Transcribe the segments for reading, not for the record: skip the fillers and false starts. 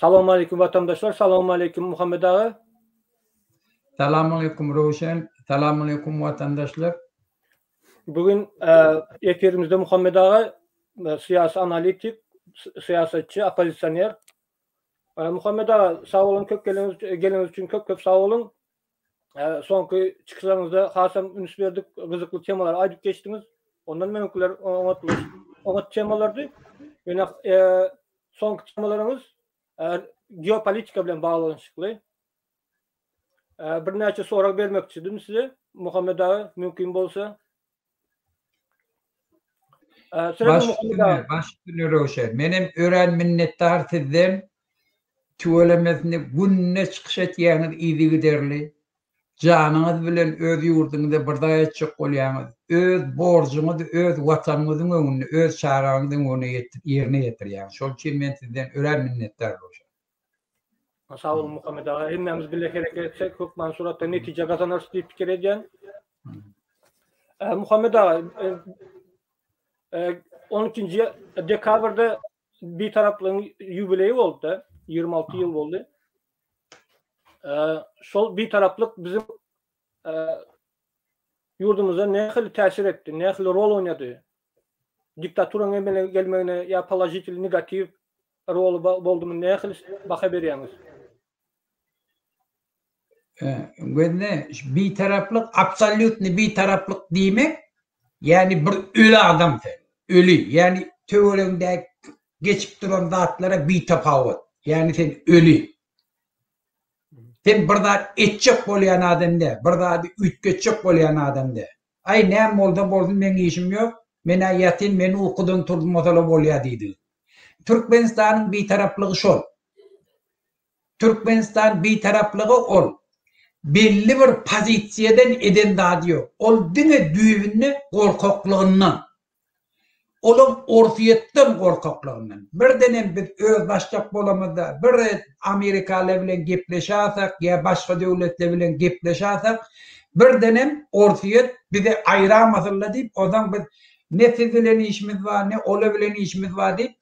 Salowmaleýkim watandaşlar, salowmaleýkim Muhammet aga. Salamaleýkum Röwşen, salamaleýkum watandaşlar. Bu gün efirimizde Muhammet aga syýasy analitik, syýasatçy, oppozisioner. Muhammet aga sag boluň köp geleniňiz geleniňiz üçin köp köp sag boluň. Soňky çykyşlaryňyzda hasam üns berdik, gyzykly temalary aýdyp geçdiňiz. Ondan meňkiler oňat oňat temalardy. Ýöne soňky temalaryňyz geopolitika bilen baglanyşykly. Birnäçe sorag bermekçidim size, Muhammet aga, mümkin bolsa. Baş üstüne, baş üstüne Röwşen. Menem örän minnetdar sizden. Tüwelemesini günde çykyş etýäňiz yzygiderli. Janyňyz bilen öz ýurduňyza bir zat etjek bolýaňyz. Öz borjuňyzy öz watanyňyzyň öňünde, öz çagaňyzyň öňünde ýerine ýetirýäňiz. Şol üçin men sizden örän minnetdar Röwşen. Sag boluň Muhammet aga. Hemmämiz bile hereket etsek hökman suratda netije gazanarys diýip pikir edýän. Muhammet aga, 12-nji dekabrda Bitaraplygyň ýubileýi boldy-da, 26 ýyl boldy. Şol Bitaraplyk biziň ýurdumyza nähili täsir etdi, nähili rol oýnady? Diktaturanyň emele gelmegine ýa položitel, negatiw roly boldumy, nähili baha berýäňiz? Gözle, bitaraplyk, absolýutny bitaraplyk diýmek, ýagny bir öli adam sen, öli, ýagny töweregiňdäki geçip duran zatlara bitapawut, ýagny sen öli. Sen bir zat etjek bolýan adam däl, bir zady üýtgetjek bolýan adam däl. Aý, näme bolsa bolsun, meň işim ýok, men-ä ýatyn, meni ukudan turzmasala bolýar diýdigi. Türkmenistanyň bitaraplygy şol. Türkmenistan bitaraplygy ol belli bir pozisiýadan eden zady ýok. Ol diňe düýbünde gorkaklygyndan. Olam Orsýetden gorkaklygyndan. Birdenem biz özbaşdak bolamyzda bir amerikaly bilen gepleşäsek ýa başga döwletler bilen gepleşäsek birdenem Orsýet bizi aýramasynla diýip onsoň biz ne siz bilen işimiz bar ne ola bilen işimiz bar diýip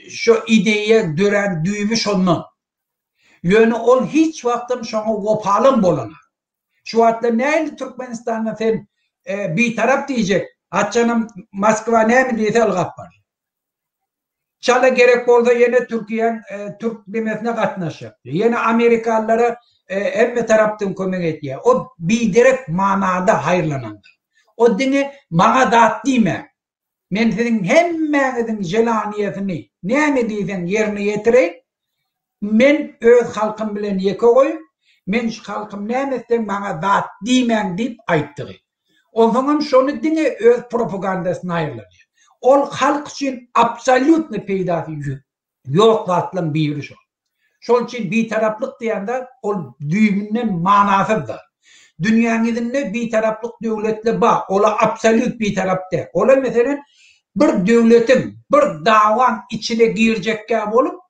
şo ideýa dörän düýbi şondan. Ýöne ol hiç wagtam şoňa wepalam bolanok. Şu wagtlar nähili Türkmenistanda sen bitarap diýjek, haçanam Moskwa näme diýse ylgap barýar. Çala gerek bolsa ýene Türkiýäň türk nemesine gatnaşjak. Ýene amerikalylara hemme tarapdan kömek edýär. O biderek manada haýyrlananda. O diňe maňa zat diýmäň. Men siziň hemmäňiziň želaniýesini näme diýseň ýerine ýetireýin, men öz halkym bilen ýeke goýup, men şu halkym näme etseň maňa zat diýmäň diýip aýtdygy. Onsoňam şony diňe öz propagandasyna aýyrlanýar. Ol halk üçin absolýutny peýdasy Ýok zatlaň biri şol. Şol üçin bitaraplyk diýen zat ol düýbünden manasyz zat. Dünýäň ýüzünde bitaraplyk döwletler bar, olar absolýut bitarap däl. Olar meselem bir döwletiň, bir dawaň içine girjekkä bolup,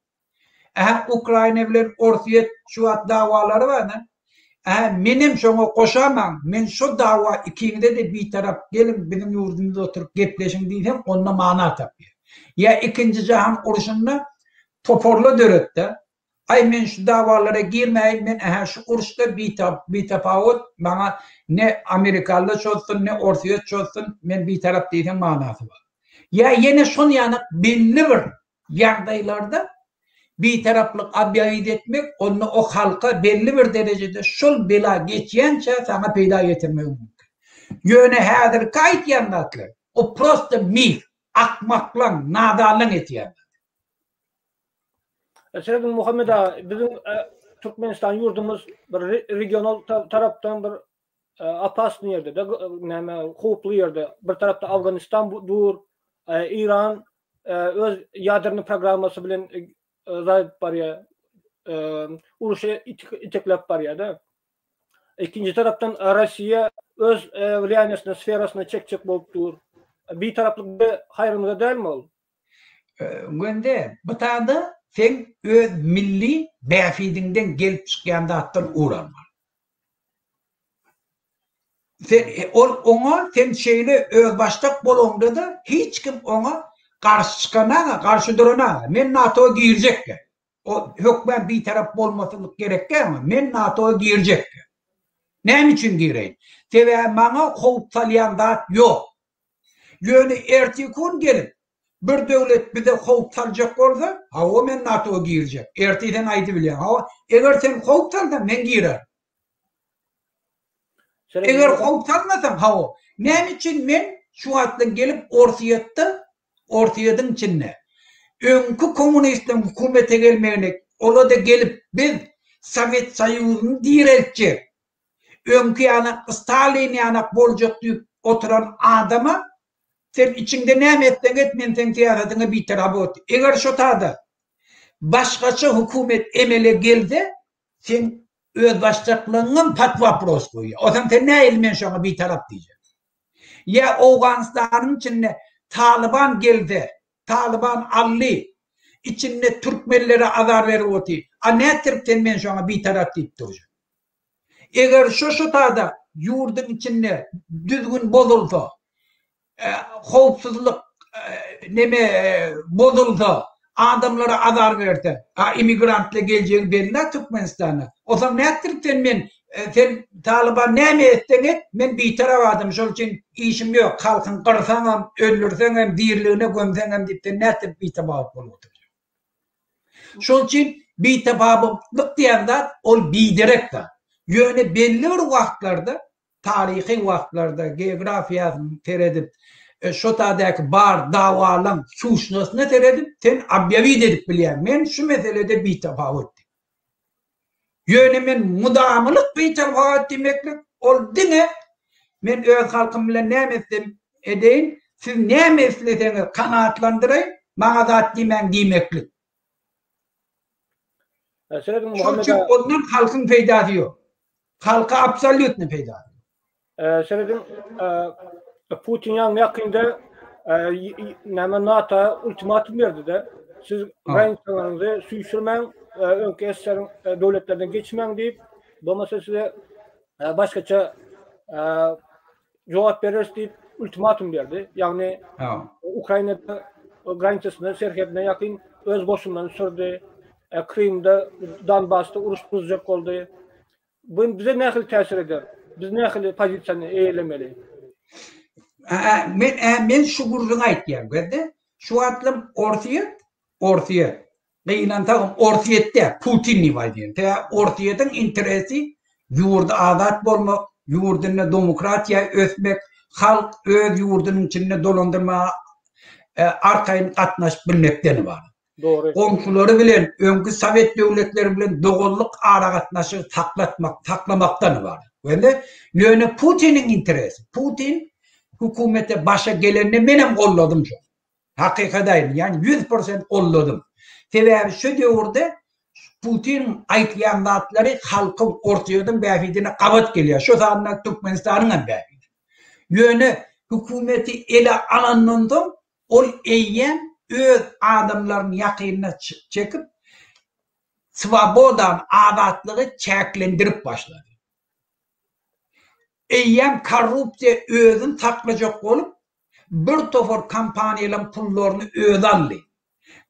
ähä Ukraina bilen Orsýet şu wagt dawalary bar-da, Ä, menem şoňa goşamaň, men şo dawa ikiňize-de bitarap geliň biziň ýurdumyzda oturyp gepleşiň diýsem, onda mana tapýar. Ýa ikinji jahan urşunda toparla döretdä, aý men şu dawalara girmäýin, men ähä şu uruşda bitapawut, maňa ne amerikalylar çozsun, ne orsýet çozsun, men bitarap diýseň manasy bar. Ýa ýene şon ýanak belli bir ýagdaýlarda bitaraplyk obýawit etmek onda o halka belli bir derejede şol bela geçýänçä saňa peýda getirmegi mümkin. Ýöne häzirki aýtýan zatlar o prosta mif, akmaklaň, nadanlaň etýän zady. Serediň Muhammet aga, biziň Türkmenistan ýurdumyz bir regional tarapdan bir opasnyý ýerde-de, näme howply ýerde. Bir tarapda Afganistan dur, Eýran öz ýadrny programmasy bilen zaýyp barýar, uruşa itekläp barýar-da. Ikinji tarapdan Russiýa öz wliýaniýasyna, sferasyna çekjek bolup dur. Bitaraplyk bize haýrymyza dälmi ol? Göndi, bu taýda seň öz milli bähbidiňden gelip çykýan zatdan ugur almaly. Sen ol oňa sen şeýle özbaşdak bolaňda-da hiç kim oňa garşy çykanaga, garşy duranaga. Men NATO-a girjekkä. O hökmän bitarap bolmasylyk gerekkä oňa. Men NATO-a girjek. Näme üçin gireýin? Sebäbi maňa howp salýan zat ýok. Ýöne ertir-gün gelip, bir döwlet bize howp saljak bolsa, hawa men NATO-a girjek. Ertir sen aýdybilýäň, hawa, eger sen howp salsaň, men girerin. Eger howp salmasaň, hawa. Näme üçin men şu wagtdan gelip Orsýetde, Orsýetiň içinde öňki kommunistleriň hökümete gelmegini, ola-da gelip biz Sowet Soýuzyny direltjek, öňki ýanak Stalin ýanak boljak diýip oturan adama sen içiňde näme etseň et, men seň syýasatyňa bitarap. Eger şo tada başgaça hökümet emele gelse, Seň özbaşdaklygyňam pod wopros goýýar. Onsoň sen nähili men şoňa bitarap diýjek. Ýa Owganystanyň içinde Talyban gelse, Talyban aldy, içinde türkmenlere azar berip otyr. A nätdirip sen men şoňa bitarap diýip durjak. Eger şo şo tada ýurduň içinde düzgün bozulsa, howpsuzlyk neme bozulsa, adamlara azar berse, a immigrantlar geljegi belli Türkmenistana. Onsoň nätdirip sen men sen Talyban näme etseň et, men bitarap adam, şol üçin işim ýok, halkyň gyrsaňam, öldürseňem, diriligine gömseňem diýip sen nätdirip bitapawut bolup oturýaň. Şol üçin bitapawutlyk diýen zat ol biderek zat. Ýöne belli bir wagtlarda Taryhy wagtlarda geografiýasyny seredip, şo tadäki bar dawalaň suşnasyna seredip, sen obýawit edip bilýäň, men şu meselede bitapawut diýip. Ýöne men mudamylyk bitapawut diýmeklik, ol diňe men öz halkym bilen näme etsem edeýin, siz näme isleseňiz kanagatlandyraýyn, maňa zat diýmäň diýmeklik. Şol üçin ondan halkyň peýdasy ýok. Halka absolýutny peýdasy ýok. Serediň, Putin ýaňy ýakynda näme NATO ultimatum berdi-de, siz granitalaryňyzy süýşürmäň, öňki SSR-iň döwletlerden geçmäň diýip, bolmasa size başgaça jogap bereris diýip ultimatum berdi. Ýagny Ukrainada graniçasyna, serhedine ýakyn öz goşunlaryny sürdi. Krymda, Donbasda uruş turuzjak boldy. Bu bize nähili täsir eder? Biz nähili pozisiýany eýelemeli? Men men şu gürrüňi aýtýan. Gözde şu wagtlam Orsýet, Orsýet Gynansagam Orsýet däl, Putin diýip aýdýan. Sebäbi Orsýetiň interesi ýurdy azat bolmak, ýurdunda demokratiýa ösmek, halk öz ýurdunyň içinde dolandyrmaga arkaýyn gatnaşyp bilmekden ybarat. Dogry. Goňşulary bilen, öňki sowet döwletleri bilen doganlyk aragatnaşygy saklatmak, saklamakdan ybarat. Gördüňmi? Ýöne Putiniň interesi, Putin hökümete başa gelende menem golladym şony. Hakykat aýdyn, ýagny 100% golladym. Sebäbi şu döwürde Putiniň aýtýan zatlary halkyň, Orsýetiň bähbidine gabat gelýär. Şu sanda Türkmenistanyň hem bähbidi. Ýöne hökümeti ele alandan soň ol eýýäm öz adamlaryny ýakynyna çekip, swobodany, azatlygy çäklendirip başlady. Eýýäm korrupsiýa özüni saklajak bolup, Bir topar kompaniýalaryň pullaryny özi aldy.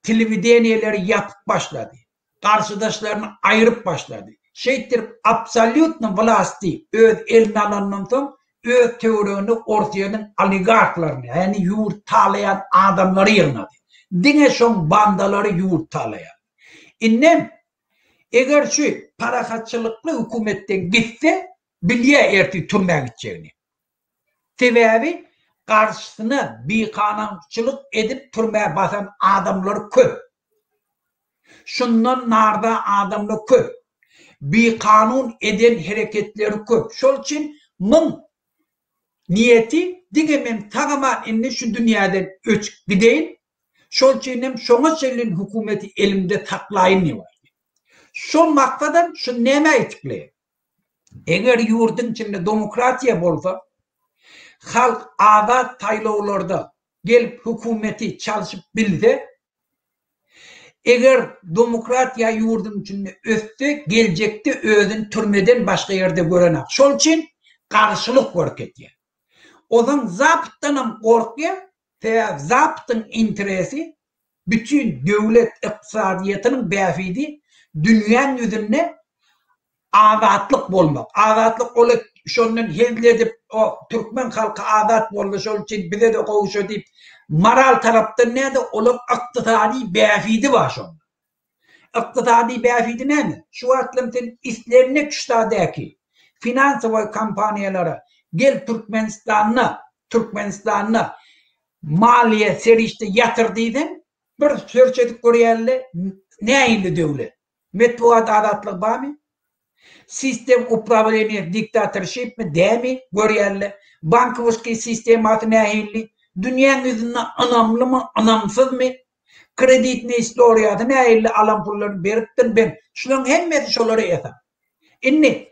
Telewideniýeleri ýapyp başlady. Garşydaşlaryny aýryp başlady. Şeýtdirip absolýutny wlasty öz eline alandan soň öz töweregine Orsýetiň oligarhlaryny, ýagny ýurt talaýan adamlary ýygnady. Diňe şoň bandalary ýurt talaýar. Indem eger şu parahatçylykly hökümetden gitse bilýär ertir türmä gitjegini. Sebäbi garşysyna bikanunçylyk edip türmä basan adamlar köp. Şundan narda adamlar köp. Bikanun eden hereketleri köp. Şol üçin muň niýeti diňe men sag-aman indi şu dünýäden öçüp gideýin, şol üçin hem şoňa çenli hökümeti elimde saklaýyn diýip aýdýar. Şol maksadam şu nämä itikleýär? Eger ýurduň içinde demokratiýa bolsa, halk azat saýlawlarda gelip hökümeti çalşyp bilse, eger demokratiýa ýurduň içinde össe, geljekde özüni türmeden başga ýerde görenok. Şol üçin garşylyk görkezýär. Ozan Zapatdanam gorkýar, sebäbi Zapadyň interesi. Bütin döwlet ykdysadyýetiniň bähbidi dünýäň ýüzünde azatlyk bolmak. Azatlyk ol şondan hezil edip o türkmen halky azat boldy şol üçin bize-de gowşa diýip moral tarapdan näde olaň ykdysady bähbidi bar şonda. Ykdysady bähbidi näme? Şu wagtlam sen islendik ştadäki finansowoý kompaniýalara gel Türkmenistanda Türkmenistanda maliýe serişde ýatyr diýseň bir sörç edip görýärler nähili döwlet? Metbugat azatlygy barmy? Sistem uprawleniýa diktatorşipmi dämi görýärler. Bankowskiý sistemasy nähili? Dünýäň ýüzünde ynamlymy ynamsyzmy? Kreditniý istoriýasy nähili alan pullaryny beripdir ben şularyň hemmesi şolara esas. Indi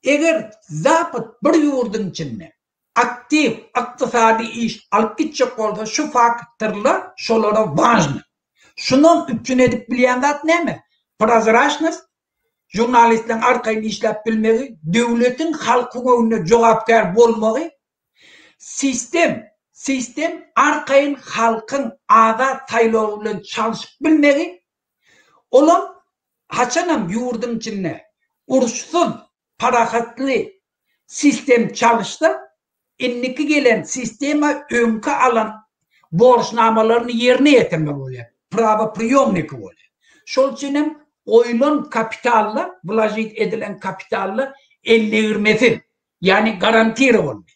eger Zapad bir ýurduň içinde aktiw ykdysady iş alyp gitjek bolsa şu faktorlar şolara wažny. Şunam üpjün edip bilýän zat näme? Prozraçnost, žurnalistleriň arkaýyn işläp bilmegi, döwletiň halkyň öňünde jogapkär bolmagy, sistem, sistem arkaýyn halkyň azat saýlawy bilen çalşyp bilmegi, olam haçanam ýurduň içinde uruşsyz parahatly sistem çalyşsa, indiki gelen sistema öňki alan borçnamalaryny ýerine ýetirmeli bolýar, prawopriýomniki bolýar. Şol üçin hem goýlan kapitalla, wlažit edilen kapitalla eldegirmesiz, ýagny garantirowanyý.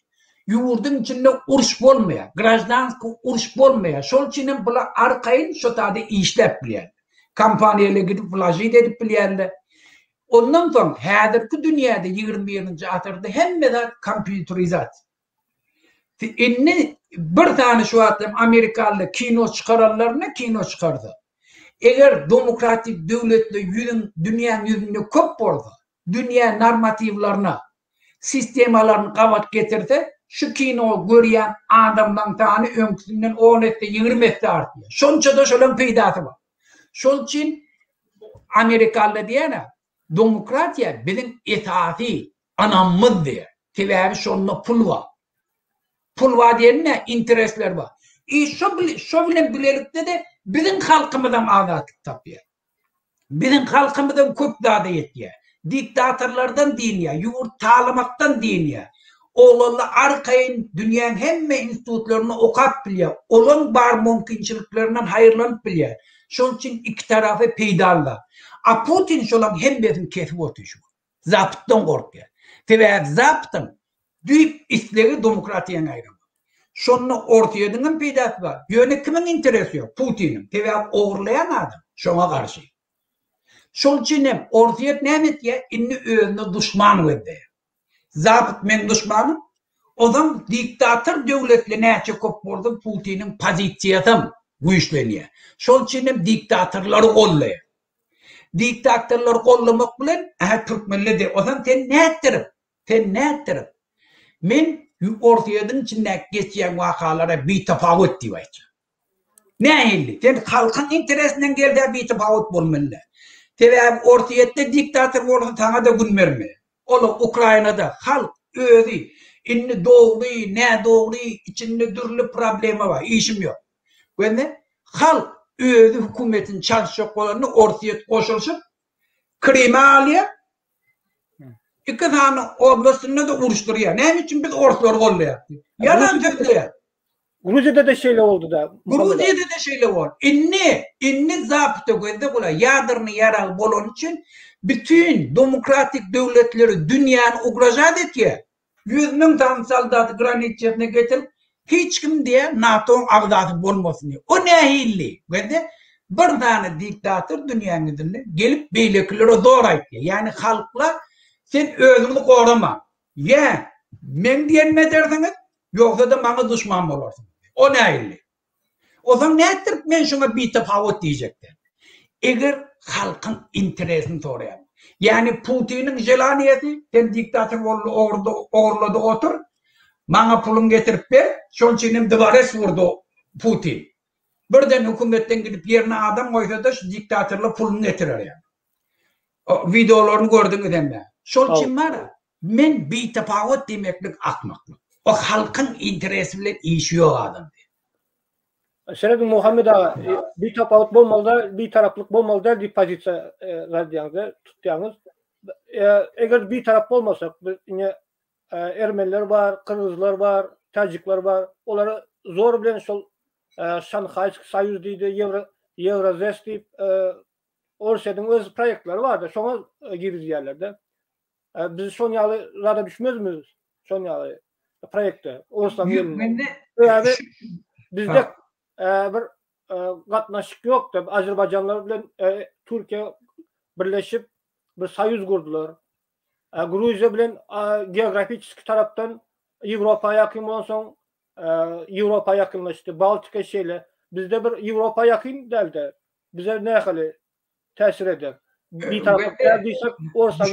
Ýurduň içinde uruş bolmaýar, graždanskiý uruş bolmaýar. Şol üçin hem bular arkaýyn şo taýda işläp bilýärler. Kompaniýalar gidip wlažit edip bilýärler. Ondan soň häzirki dünýäde 21-nji asyrda hemme zat kompýuterizasiýa. Indi bir sany şu wagt hem amerikaly kino çykaranlaryna kino çykarsa, eger demokratik döwletli ýüzüň dünýäň ýüzünde köp bolsa, dünýä normatiwlaryna, sistemalaryny gabat getirse, şu kino görýän adamlaň sany öňküsinden on esse, 20 esse artýar. Şonça-da şolaň peýdasy bar. Şol üçin amerikalylar diýýär-ä, demokratiýa biziň esasy ynamymyz diýýär. Sebäbi şonda pul bar. Pul bar diýende interesler bar. I şo şo bilen bilelikde-de biziň halkymyzam azatlyk tapýar. Biziň halkymyzam köp zada ýetýär. Diktatorlardan dynýar, ýurt talamakdan dynýar. Oglanlar arkaýyn dünýäň hemme institutlarynda okap bilýär. Olaň bar mümkinçiliklerinden haýyrlanyp bilýär. Şol üçin iki tarapa peýdaly zat. A Putin şolaň hemmesini kesip otyr şu gün. Zaptdan gorkýar. Sebäbi Zaptyň düýp islegi demokratiýany aýyrmak. Şonda Orsýetiň hem peýdasy bar. Ýöne kimiň interesi ýok? Putiniň. Sebäbi ogurlaýan adam şoňa garşy. Şol üçin hem Orsýet näme etýär? Indi özüne duşman gözleýär. Zapad meň duşmanym. Ozam diktator döwletli näçe köp bolsa Putiniň pozisiýasam güýçlenýär. Şol üçin hem diktatorlary goldaýar. Diktatorlary goldamak bilen, ähä türkmenler de, ozam sen nätdirip, sen nätdirip, men Orsýetiň içindäki geçýän wakalara bitapawut diýip aýtjak. Nähili? Sen halkyň interesinden gelse bitapawut bolmaly däl. Sebäbi Orsýetde diktator bolsa saňa-da gün bermeýär. Ol Ukrainada halk özi indi dogry, nädogry içinde dürli problema bar, işim ýok. Gözle, halk özi hökümetini çalyşjak bolanda Orsýet goşulyşyp Krymy alýar. Iki sany oblastynda-da uruşdyrýar. Näme üçin biz orslary goldaýarys diýip. Ýalan sözleýär. Gruziýada-da şeýle boldy-da. Gruziýada-da şeýle boldy. Indi, indi Zapyta gözde gula ýadrny ýaragy bolany üçin bütin demokratik döwletleri dünýäni ugražat etýär. 100 mün sany soldaty graniçesine getirip, hiç kim diýýär NATO-nyň agzasy bolmasyn diýýär. O nähili? Gözde bir sany diktator dünýäň ýüzünde gelip beýlekilere zor aýtýar. Ýagny halklar sen özüňizi gorama. Ýa meň diýenimi edersiňiz, ýogsa-da maňa duşman bolarsyňyz. O nähili? Onsoň nätdirip men şuňa bitapawut diýjekden? Eger halkyň interesini soraýan. Ýagny Putiniň želaniýesi, sen diktator boldy, ogurlady otur, maňa puluňy getirip ber, şonuň üçin hem dworec gurdy Putin. Birden hökümetden gidip ýerine adam goýsa-da şu diktatorlar puluny getirer ýaly. Wideolaryny gördüňiz hemme. Şol üçin bar, men bitapawut diýmeklik akmaklyk. O halkyň interesi bilen işi ýok adam. Serediň Muhammet aga, bir tapawut bolmaly däl, bir taraplyk bolmaly däl diýip pozisiýa aýdýaňyz, tutýaňyz. Eger bir tarap bolmasak, biz ine ermeniler bar, gyrgyzlar bar, täjikler bar. Olary zor bilen şol Şanhaýsk soýuz diýdi, Ýewro Ýewrazes diýip Orsýetiň öz proýektleri bardy, şoňa girizýärler-de. Biz şon ýaly zada düşmezmiz, şon ýaly proýekte, orslaryň elinde. Sebäbi bizde bir gatnaşyk ýokdy. Azerbaýjanlar bilen Türkiýe birleşip bir soýuz gurdular. Gruziýa bilen geografiçeski tarapdan Ýewropa ýakyn bolansoň Ýewropa ýakynlaşdy. Baltika şeýle. Bizde bir Ýewropa ýakyn däldi. Bize nähili täsir eder? Bitaraplyk däl diýsek, orslar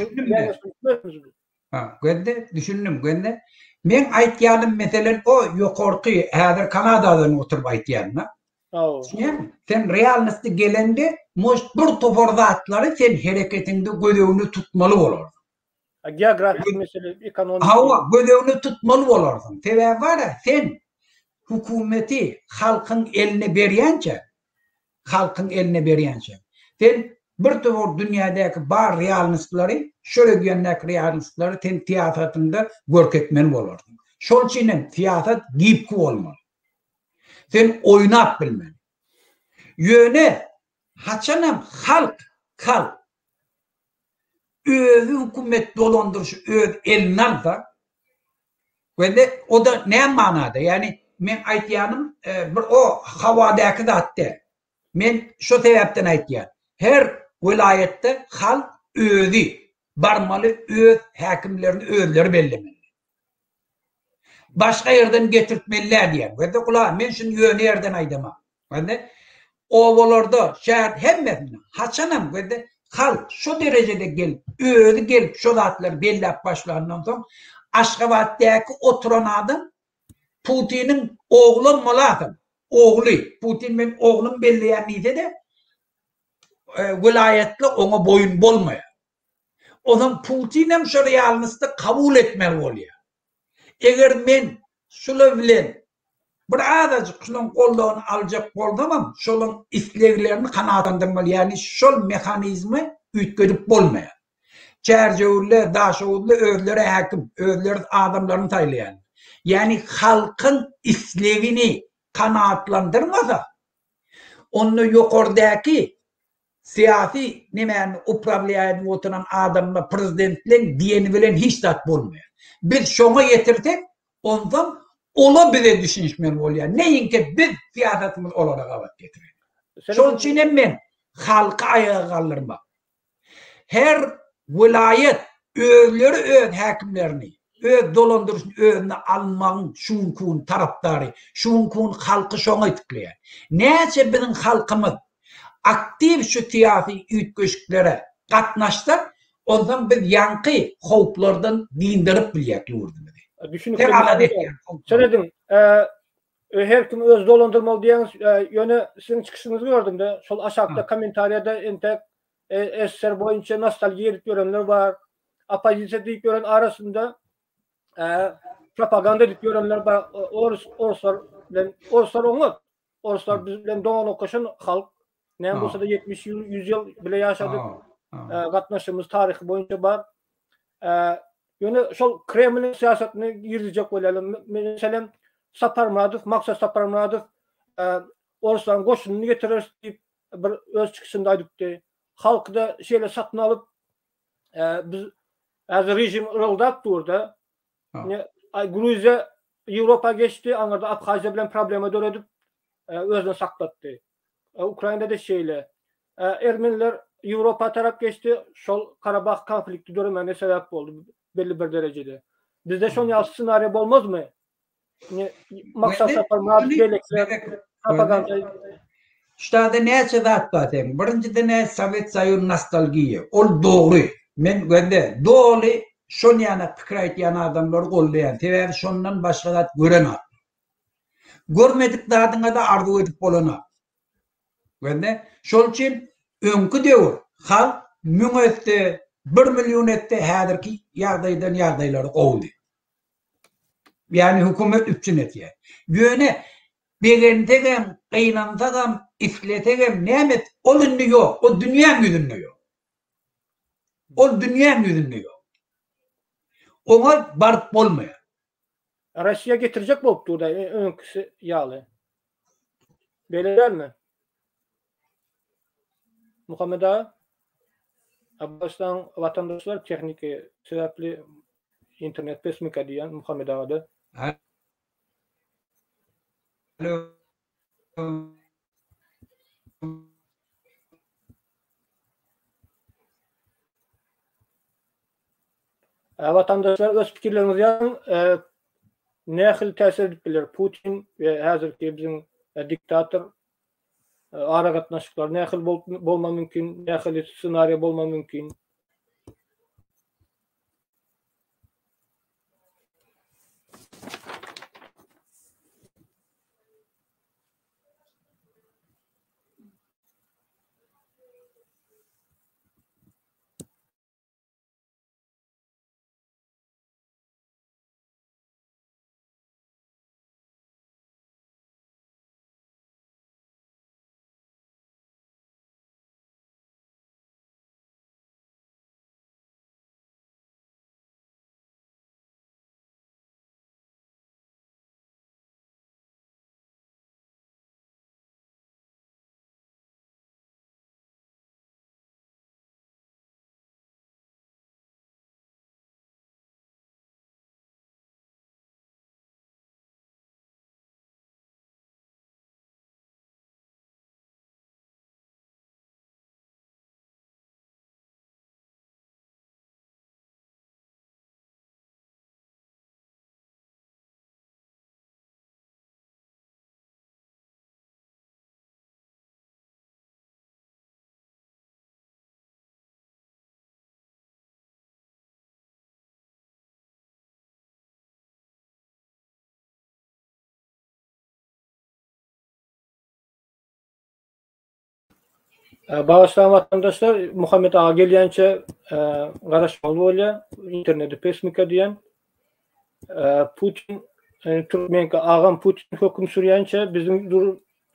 Ha, gözde düşündim, gözde. Men aýtýanym meselen o ýokarky häzir Kanadadan oturyp aýtýan-da. Düşünýäňmi? Sen realnosty gelende, может bir topar zatlary sen hereketiňde göz öňünde tutmaly bolarsyň. Geografik mesele, ekonomik. Hawa, göz öňünde tutmaly bolarsyň. Sebäbi bar-a, sen hökümeti halkyň eline berýänçä, halkyň eline berýänçä, sen bir topar dünýädäki bar realnostlary, şu regiondaky realnostlary sen syýasatyňda görkezmeli bolarsyň. Şol üçin hem syýasat gibki bolmaly. Sen oýnap bilmeli. Ýöne haçanam halk, halk özi hökümet dolandyryşy öz eline alsa, we o-da näme manada? Ýagny men aýtýanym e, bir o hawadaky zat däl. Men şo sebäpden aýtýan. Her welaýatda halk özi barmaly, öz häkimlerini özleri bellemeli. Başga ýerden getirtmeli däl diýýän. Gözde gula, men şuny ýöne ýerden aýdamam. Gözde obalarda, şäher hemmesinde haçanam gözde halk şo derejede gelip, özi gelip şo zatlary belläp başlandan soň Aşgabatdaky oturan adam Putiniň oglam bolasyn, ogly, Putin men oglum belleýän diýse-de, e, welaýatly oňa boýun bolmaýar. Onsoň Putinem şo realnosty kabul etmeli bolýar. Eger men şular bilen bir azajyk şulaň goldawyny aljak bolsamam, şolaň isleglerini kanagatlandyrmaly, ýagny şol mehanizmi üýtgedip bolmaýar. Çärjewüller, daşoguzly özleri häkim, özleri adamlaryny saýlaýarlar. Ýagny halkyň islegini kanagatlandyrmasa, onda ýokardaky Syýasy nemäni uprawlýa edip oturan adamlar prezidentleň diýeni bilen hiç zat bolmaýar. Biz şoňa ýetirsek, onsoň ola bize düşünişmeli bolýar. Neýinki biz syýasatymyzy olara gabat getireli. Şoň üçin hem men halky aýaga galdyrmak, her welaýat özleri öz häkimlerini, öz dolandyryşyny özüne almagyň şu günki gün tarapdary, şu günki gün halky şoňa itekleýär. Näçe biziň halkymyz aktiw şu syýasy üýtgeşiklere gatnaşsak, onsoň biz ýaňky howplardan dyndyryp bilýäk ýurdumyzy. Düşünikli. Serediň, her kim öz dolandyrmaly diýýäňiz, ýöne siziň çykyşyňyzy gördüm-de, şol aşakda kommentariýada entek SSR boýunça nostalgiýa edip ýörenler bar. Oppozisiýa diýip ýören arasynda propaganda edip ýörenler bar. Orus, oruslar bilen, oruslar oňat. Oruslar biz bilen dogan okaşan halk. Näme bolsa-da 70 ýyl, 100 ýyl bile ýaşadyk. Gatnaşygymyz taryhy boýunça bar. Ýöne şol Kremliň syýasatyny girizjek bolýarlar. Meselem, Saparmyradow, Maksat Saparmyradow Oruslaryň goşunyny getireris diýip bir öz çykyşynda aýdypdy. Halky-da şeýle satyn alyp, biz häzir režim yryldap dur-da. Ine, Gruziýa Ýewropa geçdi, aňyrda Abhaziýa bilen problema döredip, özüni saklatdy. Ukrainada-da şeýle. Ermeniler Ýewropa tarap geçdi, şol Karabah konflikti döremegine sebäp boldy belli bir derejede. Bizde şon ýaly ssenariýa bolmazmy? Maksat Saparmyradow beýlekiler propaganda Ştada näçe zat bar seň. Birinjiden-ä Sowet Soýuz nostalgiýa. Ol dogry. Men gözle doly şol ýana pikir aýtýan adamlary goldaýan. Sebäbi şondan başga zat görenok. Görmedik zadyňa-da arzuw edip bolanok. Gözle şol üçin öňki döwür halk müň etse, bir million etse häzirki ýagdaýdan ýagdaýlary gowudy. Ýagny hökümet üpjün etýär. Ýöne. Begensegem, gynansagam, islesegem näme et, ol indi ýok. O dünýäň ýüzünde ýok. Ol dünýäň ýüzünde ýok. Oňa baryp bolmaýar. Russiýa getirjek bolup dur-da öňküsi ýaly. Beýle dälmi? Muhammet aga? Abbasyň watandaşlar tehniki sebäpli internet pesmika diýýän Muhammet agada. Alo. Watandaşlar öz pikirleriňizi ýazyň. Nähili täsir edip biler Putin we häzirki biziň diktator aragatnaşyklary nähili bolmagy mümkin, nähili ssenariýa bolmagy mümkin? Bagyşlaň watandaşlar, Muhammet aga gelýänçä garaşmaly bolýar. Interneti pesmika diýen. Putin Türkmenka agam Putin höküm sürýänçä biziň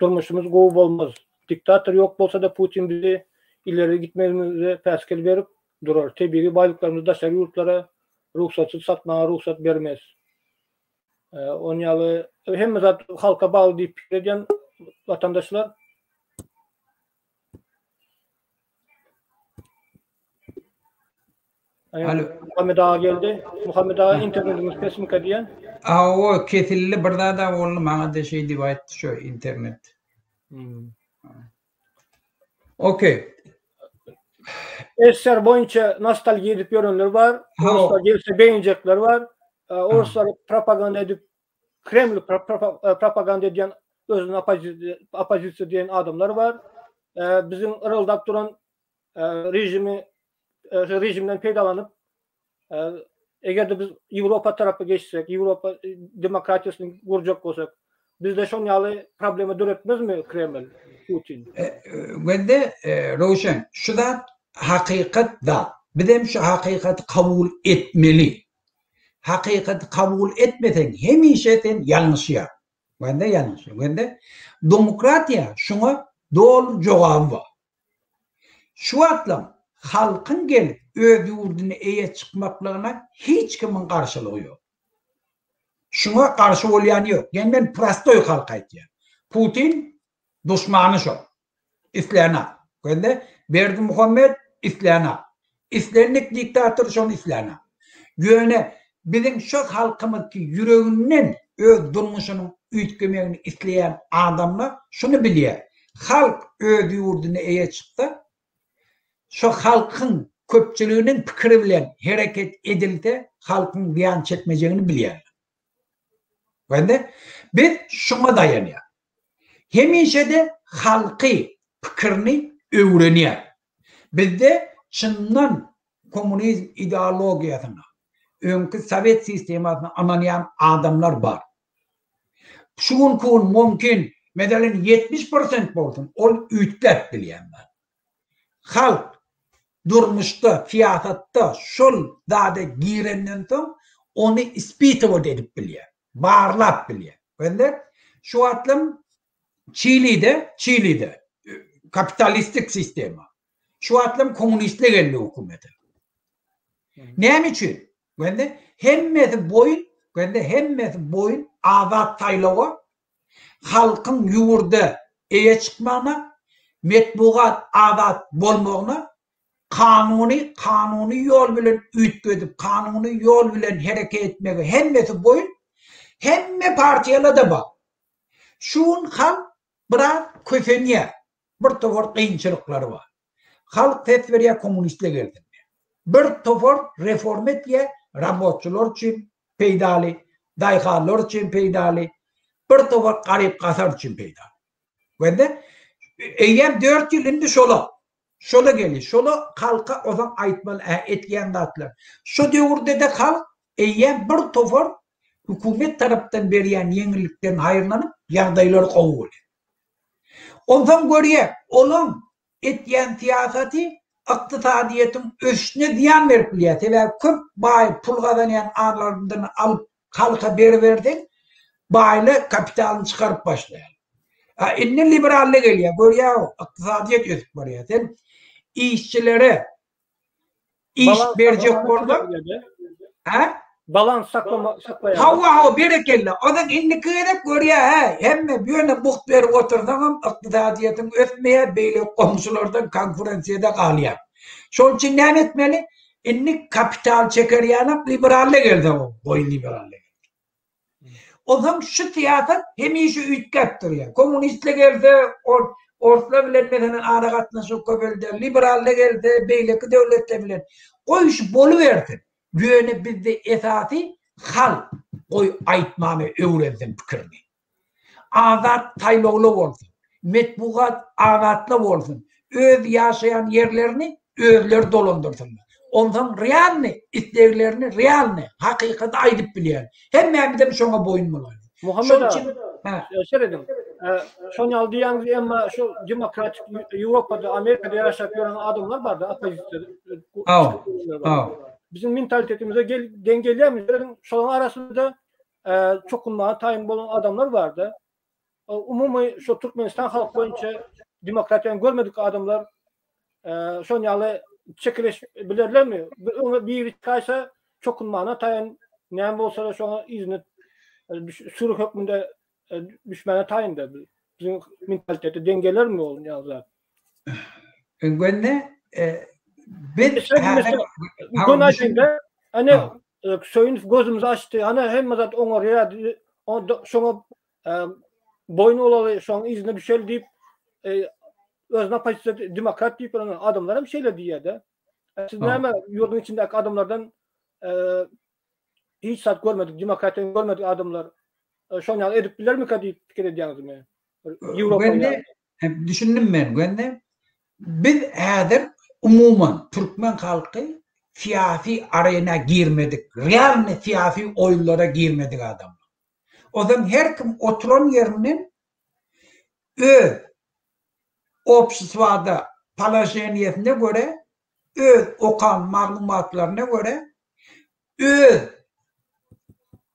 durmuşymyz gowy bolmaz. Diktator ýok bolsa-da Putin bizi ileri gitmegimize päsgel berip durar. Tebigy baýlyklarymyzy daşary ýurtlara rugsatsyz satmaga rugsat bermez. Onun ýaly hemme zat halka bagly diýip pikir edýän watandaşlar. Alo. Muhammed aga geldi. Muhammed aga internetimiz pesmika diýen. Awa kesildi bir zada boldy maňa da şeý diýip aýtdy şu internet. Hmm. Okey. SSR boýunça nostalgiýa edip ýörenler bar. Orslar gelse begenjekler bar. Orslar propaganda edip Kreml propaganda edýän özüni oppozisiýa diýen adamlar bar. Biziň yryldap duran režimi režimden peýdalanyp Eger-de biz Ýewropa tarapa geçsek, Ýewropa demokratiýasyny gurjak bolsak, bizde şon ýaly problema döretmezmi Kreml, Putin? Wende Röwşen, şu zat hakykat zat. Bizem şu hakykaty kabul etmeli. Hakykaty kabul etmeseň hemişe sen ýalňyşýaň. Wende ýalňyşýaň. Wende demokratiýa şuňa doly jogaby bar. Şu wagtlam halkyň gelip öz ýurduna eýe çykmaklygyna hiç kimiň garşylygy ýok. Şuňa garşy bolýan ýok. Ýani men prostoý halk aýtýan. Putin duşmany şo. Islänok. Gözle Berdimuhamet islänok. Islendik diktator şony islänok. Ýöne biziň şo halkymyz ki ýüreginden öz durmuşynyň üýtgemegini isleýän adamlar şuny bilýär. Halk öz ýurduna eýe çyksa, şo halkyň köpçüliginiň pikiri bilen hereket edilse halkyň zyýan çekmejegini bilýärler. Wende biz şuňa daýanýar. Hemişe-de halky pikirini öwrenýär. Bizde çyndan kommunizm ideologiýasyna, öňki sowet sistemasyna ynanýan adamlar bar. Şu günki gün mümkin, meselem 70 prosent bolsun, ol üýtgäp bilýän zat. Halk durmuşda, syýasatda şol zada girenden soň, ony ispitowat edip bilýär, barlap bilýär. Gözle. Şu wagtlam Çilide, Çilide kapitalistik sistema. Şu wagtlam kommunistler geldi hökümete. Näme üçin? Wende hemmesi boýun, wende hemmesi boýun azat saýlawa, halkyň ýurda eýe çykmagyna, metbugat azat bolmagyna, kanuny kanuny ýol bilen üýtgedip, kanuny ýol bilen hereket etmegi hemmesi boýun, hemme partiýalarda bar. Şu gün halk biraz kösenýär. Bir topar kynçylyklary bar. Halk ses berýär kommunistler gelsin diýip. Bir topar reforma etýär, rabotçylar üçin peýdaly, daýhanlar üçin peýdaly, bir topar garyp-gasar üçin peýdaly. Wende eýýäm 4 ýyl indi şola. Şola gelýär. Şola halka ozan aýtmaly ä etýän zatlar. Şo döwürde-de halk eýýäm bir topar hökümet tarapdan berýän ýeňillikden haýyrlanyp, ýagdaýlary gowy bolýar. Onsoň görýär, olaň etýän syýasaty ykdysadyýetiň ösüşine zyýan berip bilýär. Sebäbi köp baý pul gazanýan adamlardan alyp halka beriberseň, baýlar kapitalyny çykaryp başlaýar. A indi liberally gelýär, görýär, ykdysadyýet ösüp barýar. Sen işçilere iş berjek bolsaň, hä? Balans saklama saklaýar. Hawa, hawa, berekella. Ondan indiki gezek görýär, hä, hemme bu ýerde mugt berip otursaňam ykdysadyýetiň ösmeýär, beýleki goňşulardan konkurensiýada galýar. Şonuň üçin näme etmeli? Indi kapital çeker ýalam liberally gelse, goý liberally. Onsoň şu syýasat hemişe üýtgäp durýar. Kommunistler gelse, orslar bilen meselem aragatnaşyk köpelder, liberallar gelse, beýleki döwletler bilen. Goý şu bolubersin. Ýöne bizde esasy halk goý aýtmany öwrensin pikirini. Azat saýlawlar bolsun, metbugat azatla bolsun, öz ýaşaýan ýerlerini özleri dolandyrsynlar. Onsoň realny isleglerini realny hakykaty aýdyp bilýär. Hemmämizem şoňa boýun bolaly. Muhammet aga, serediň. Şony ýaly diýýäňiz, emma şu demokratik Ýewropada, Amerikada ýaşap ýören adamlar barda, oppozisiýa. Biziň mentalitetimize deň gelýärmi? Serediň, şolaryň arasynda çokunmaga taýyn bolan adamlar barda. Umumy şu Türkmenistan halk boýunça demokratiýany görmedik adamlar şon ýaly çekiliş bilerlermi? Öňe biri çykaýsa çokunmana taýyn näme bolsa-da şoňa yzyna sürü hökmünde düşmäne taýynda. Biziň mentalitete deň gelermi ol ýaly zat? Öňde biz häzir Ana Söýünow gözümizi açdy. Ana hemme zat oňarýar. Şoňa boýun bolaly, şoň yzyna düşeli diýip, özüne oppozisiýa demokrat diýip ýören adamlar hem şeýle diýýär-de. Siz näme ýurduň içindäki adamlardan hiç zat görmedik, demokratiýany görmedik adamlar şoň ýaly edip bilermika diýip pikir edýäňizmi? Ýewropa Düşündim men Göndi. Biz häzir umuman türkmen halky syýasy arena girmedik, realny syýasy oýunlara girmedik adamlar. Ozan her kim oturan ýerinden öz obşestwada položeniýesine görä, öz okan maglumatlaryna görä, öz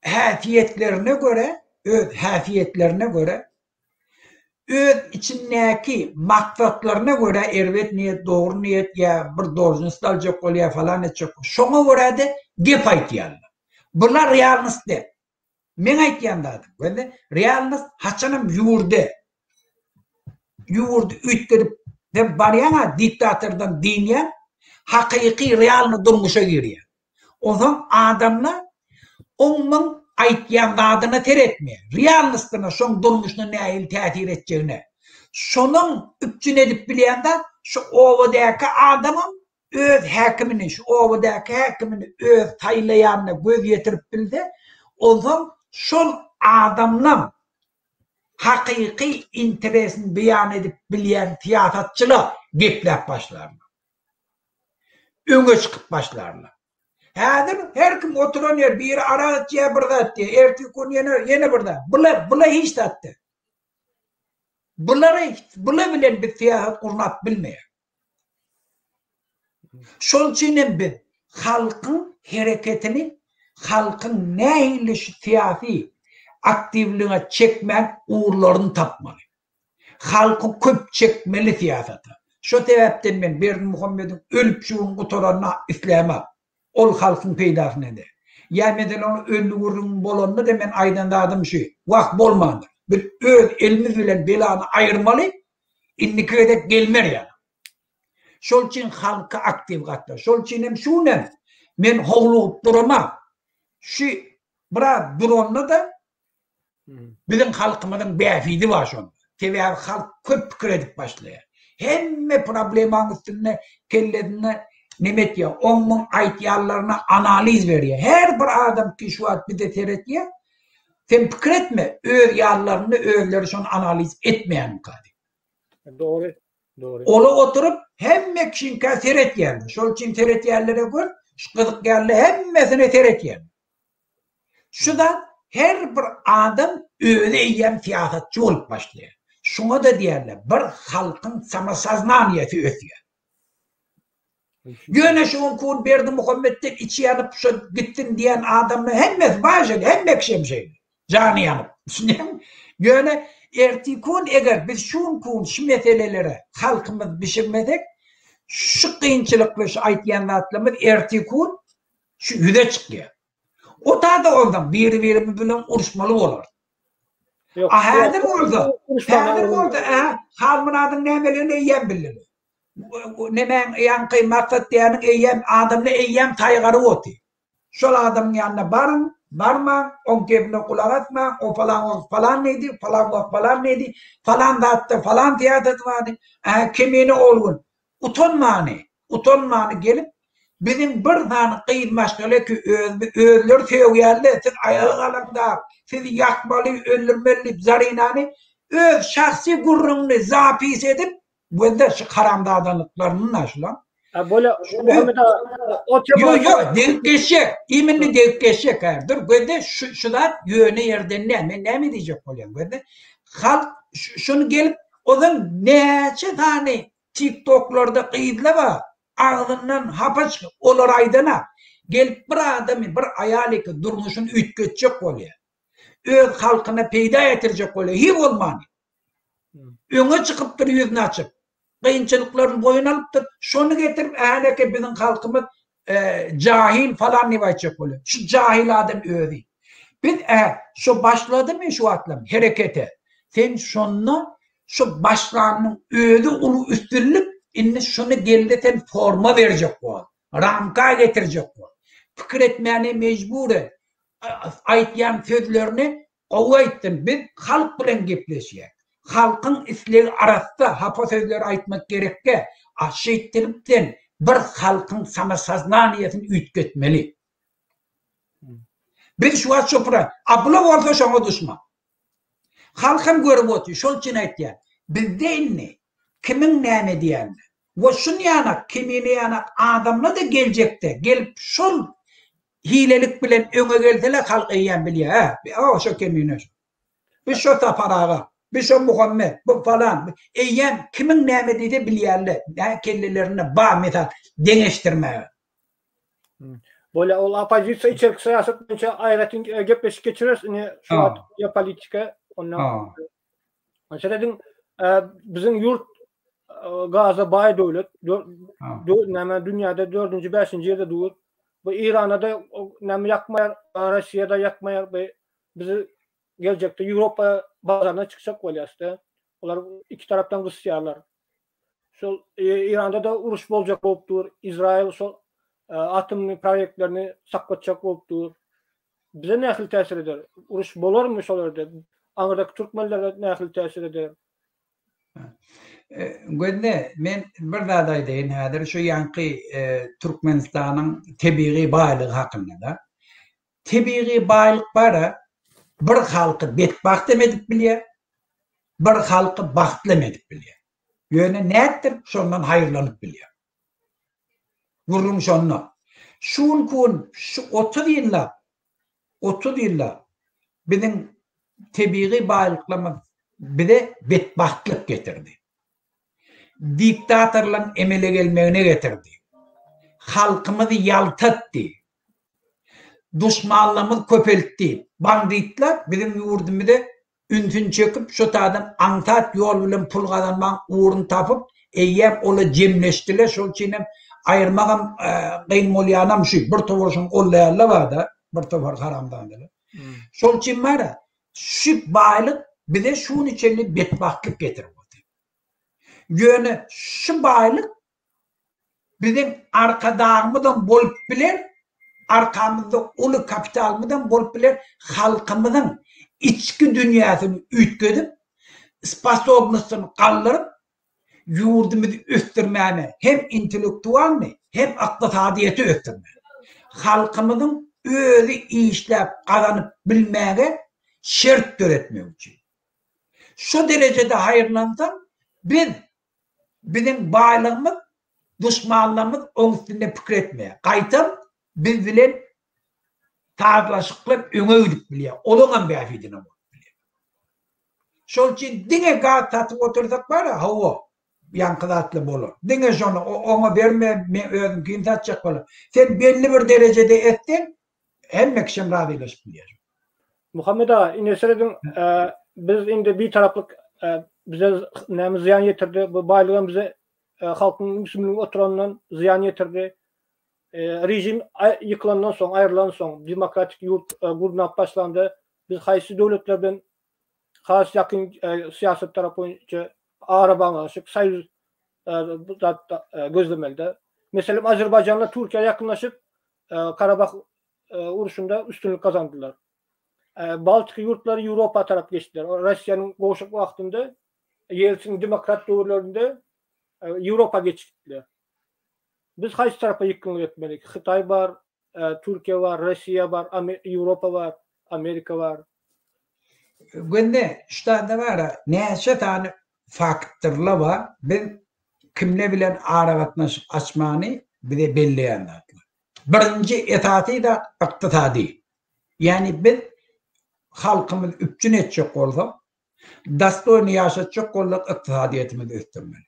häsiýetlerine görä, öz häsiýetlerine görä öz içindäki maksatlaryna görä erbet niýet, dogry niýet ýa bir dolžnost aljak bolýar falan etjek şoňa görä-de gep aýtýarlar. Bular realnost däl. Meň aýtýan zadym, gözle, realnost haçanam ýurdy ýurdy üýtgedip sen barýaň-a diktatordan dynýaň, hakyky realny durmuşa girýäň. Onsoň adamlar oň muň aýtýan zadyna seretmeýär. Realnostyna, şoň durmuşyna nähili täsir etjegine. Şonuň üpjün edip bilýän zat şu obadaky adamam öz häkimini, şu obadaky häkimini öz saýlaýanyna göz ýetirip bilse, onsoň şol adamlaň hakyky interesini beýan edip bilýän syýasatçylar gepläp başlarlar. Öňe çykyp başlarlar. Häzir her kim oturan ýer, biri arak içýär, bir zat diýýär, ertir gün ýene ýene bir zat. Bula bula hiç zat däl. Bulary bula bilen biz syýasat gurnap bilmeýäris. Şol üçin hem biz halkyň hereketini, halkyň nähili şu syýasy. aktiwligiňe çekmäň ugurlaryny tapmaly. Halky köp çekmeli syýasata. Şo sebäpden men Berdimuhamediň ölüp şu gün gutaranyny islämok. Ol halkyň peýdasyna eder. Ýa meselem ol öldi gürrüň bolanda-da men aýdan zadym şu, wah bolmandyr. Biz öz elimiz bilen belany aýyrmaly, indiki gezek gelmer ýaly. Şol üçin halka aktiw gatnaş. Şol üçin hem şu günem men howlugyp duramok. Şu biraz duranda-da Biziň halkymyzyň bähbidi bar şonda. Sebäbi halk köp pikir edip başlaýar. Hemme problemaň üstünde kellesinde neme etýär, oň-muň aýtýanlaryna analiz berýär. Her bir adam ki şu wagt bize seretýär, sen pikir etme, öz ýanlarynda özleri şony analiz etmeýänmika diýip. Dogry, dogry. Ola oturyp hemme kişiňkä seretýärler. Şol üçin seretýänlere gör, şu gyzykýanlar hemmesine seretýär. Şu zat her bir adam özi eýýäm syýasatçy bolup başlaýar. Şuňa-da diýerler, bir halkyň samosoznaniýasy ösýär. Ýöne şu günki gün Berdimuhametden içi ýanyp şo gitsin diýen adamlar hemmesi bar şeýle, hemme kişi hem şeýle. Jany ýanyp. Düşünýäňmi? Ýöne ertiki gün eger biz şu günki gün şu meselelere halkymyzy bişirmesek, şu kynçylykly şu aýtýan zatlarymyz ertiki gün Şu ýüze çykýar. O tada onsoň biri-birimiz bilen uruşmaly bolarys. Ýok. A häzir bolsa, häzir bolsa, ä, Halmyradyň nämeligini eýýäm bildiler. Nemäň ýaňky Maksat diýýäniň eýýäm adamyny eýýäm saýgaryp otyr. Şol adamyň ýanyna baryň, barmaň, oň gepine gulak asmaň, o falan wagt falan diýdi, falan wagt falan diýdi, falan zatda falan syýasaty bardy. Ä, Kemine ol gün Utanmany, utanmany gelip, biziň bir sany gyz maşgala ki özümi özleri sögýärler, siz aýaga galaňda, sizi ýakmaly, öldürmeli diýip Zarinany öz şahsy gürrüňini zapis edip, gözle şu haramzadalyklaryny-da şulaň. A bolýa, Muhammet aga, o tema. Ýok, ýok, degip geçjek, iminli degip geçjek häzir. Dur, gözle şu şu zat ýöne ýerden däl. Men näme diýjek bolýan, gözle. Halk şuny gelip, ozal näçe sany Tik toklarda gyzla bar agzyndan hapa çykyp olar aýdana gelip bir adamy bir aýal eke durmuşyny üýtgetjek bolýar. Öz halkyna peýda getirjek bolýar hiý bolmany. Öňe çykypdyr ýüzüni açyp. Kynçylyklaryny boýun alypdyr. Şony getirip äleke biziň halkymyz jahil falan diýip aýtjak bolýar. Şu jahil adam özi. Biz ä şo başladymy şu wagtlam herekete. Sen şonda şu başlanyň özi uly üstünlik indi şuny geldi sen forma berjek bol. Ramka getirjek bol. Pikir etmäne mejbur et. Aýtýan sözlerini Gowy aýtdyň biz halk bilen gepleşýäs. Halkyň islegi arassa hapa sözleri aýtmak gerekdä. A şeýtdirip sen bir halkyň samosoznaniýasyny üýtgetmeli. Biz şu wagt şo pra a bula bolsa şoňa duşman. Halk hem görüp otyr şol üçin aýtýan. Bizde indi kimiň näme diýenini we şunýanak kemine ýanak adamlar-da geljekde gelip şol Hilelik bilen öňe gelseler halk eýýäm bilýär, hä, o şo Kemine şo. Bu şo Sapar aga, bu şo Muhammet, bu falan. Eýýäm kimiň näme diýse bilýärler. Nä kellelerinde bar mysal deňeşdirmäge. Bolýar, ol oppozisiýa içerki syýasat boýunça aýratyn gepleşik geçireris indi şu wagt geopolitika onda. Serediň, biziň ýurt gaza baý döwlet. Näme dünýäde 4-nji, 5-nji ýerde dur. Bu Irana-da näme ýakmaýar, Russiýa-da ýakmaýar. Bu bizi geljekde Ýewropa bazaryna çykjak bolýar-da. Olar iki tarapdan gysýarlar. Şol Iranda-da uruş boljak bolup dur. Izrail şol atomny proýektlerini saklatjak bolup dur. Bize nähili täsir eder? Uruş bolarmy şol ýerde? Aňyrdaky türkmenlere nähili täsir eder? Gözle, men bir zat aýdaýyn häzir şu ýaňky Türkmenistanyň tebigy baýlygy hakynda-da. Tebigy baýlyk bar-a, bir halky betbagt hem edip bilýär, bir halky bagtly hem edip bilýär. Ýöne nätdirip şondan haýyrlanyp bilýär. Gürrüň şonda. Şu günki gün şu 30 ýyllap, 30 ýyllap biziň tebigy baýlyklarymyz bize betbagtlyk getirdi. Diktatorlaryň emele gelmegine getirdi. Halkymyzy ýaltatdy. duşmanlarymyz köpeltdi. Banditler biziň ýurdumyza ünsüni çekip, şo taýdan aňsat ýol bilen pul gazanmagyň ugruny tapyp, eýýäm olar jemleşdiler, şol üçin hem aýyrmagam kyn bolýanam şu, bir topar şoň gollaýanlar bar-da, bir topar haramzadalar. Şol üçin bar-a, şu baýlyk bize şu güne çenli betbagtlyk getirip otyr. Ýöne şu baýlyk Biziň Arkadagymyzam bolup biler, arkamyzda uly kapitalymyzam bolup biler, halkymyzyň içki dünýäsini üýtgedip, sposobnostyny galdyryp, ýurdumyzy ösdürmäne hem intellektualny, hem ykdysadyýeti ösdürmäne, halkymyzyň özi işläp gazanyp bilmäge şert döretmek üçin. Şu derejede haýyrlansaň, biz Biziň baýlygymyz, duşmanlarymyz oň üstünde pikir etmeýär. Gaýtam biz bilen sazlaşykly öňe gidip bilýär. Olaňam bähbidine bolup bilýär. Şol üçin diňe gaz satyp otursak bar-a, hawa, ýaňky zatly bolar. Diňe şony oňa berme, men özümkini satjak bolar. Sen belli bir derejede etseň, Hemme kişem razylaşyp bilýär. Muhammet aga, ine serediň, biz indi bitaraplyk bize näme zyýan ýetirdi, bu baýlygam bize halkyň ümsümligi oturandan zyýan ýetirdi. Režim ýykylandan soň, aýrylan soň, demokratik ýurt gurnap başlanda biz haýsy döwletler bilen has ýakyn syýasat tarap boýunça arabaglanyşyk, soýuz zat gözlemeli-de. Meselem, Azerbaýjanlar Türkiýä ýakynlaşyp, Karabah urşunda üstünlik gazandylar. Baltika ýurtlary Ýewropa tarap geçdiler. Russiýanyň gowşak wagtynda, Ýeltsiniň demokrat döwürlerinde Ýewropa geçip gitdiler. Biz haýsy tarapa ýykgynlyk etmeli? Hytaý bar, Türkiýe bar, Russiýa bar, Ýewropa bar, Amerika bar. Gönder, ştanda bar, näçe sany faktorlar bar, biz kimler bilen aragatnaşyk açmany bize belleýän zatlar. Birinji esasy zat ykdysady. Ýagny biz halkymyzy üpjün etjek bolsak, dostoýny ýaşatjak bolsak ykdysadyýetimizi ösdürmeli.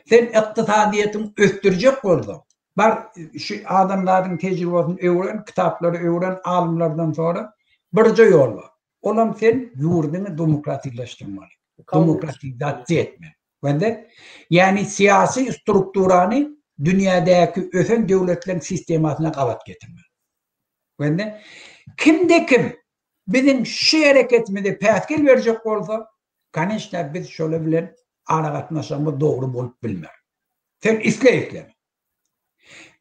Sen ykdysadyýetiňi ösdürjek bolsaň, bar şu adamzadyň tejribesyny öwren, kitaplary öwren, alymlardan sora, birje ýol bar. Olam sen ýurduňy demokratileşdirmeli. Demokratizasiýa etmeli. Wende, ýagny syýasy strukturany dünýädäki ösen döwletleriň sistemasyna gabat getirmeli. Wende, kimde kim biziň şu hereketimize päsgel berjek bolsa, koneçne biz şolar bilen aragatnaşygymyz dogry bolup bilmer. Sen isle isleme.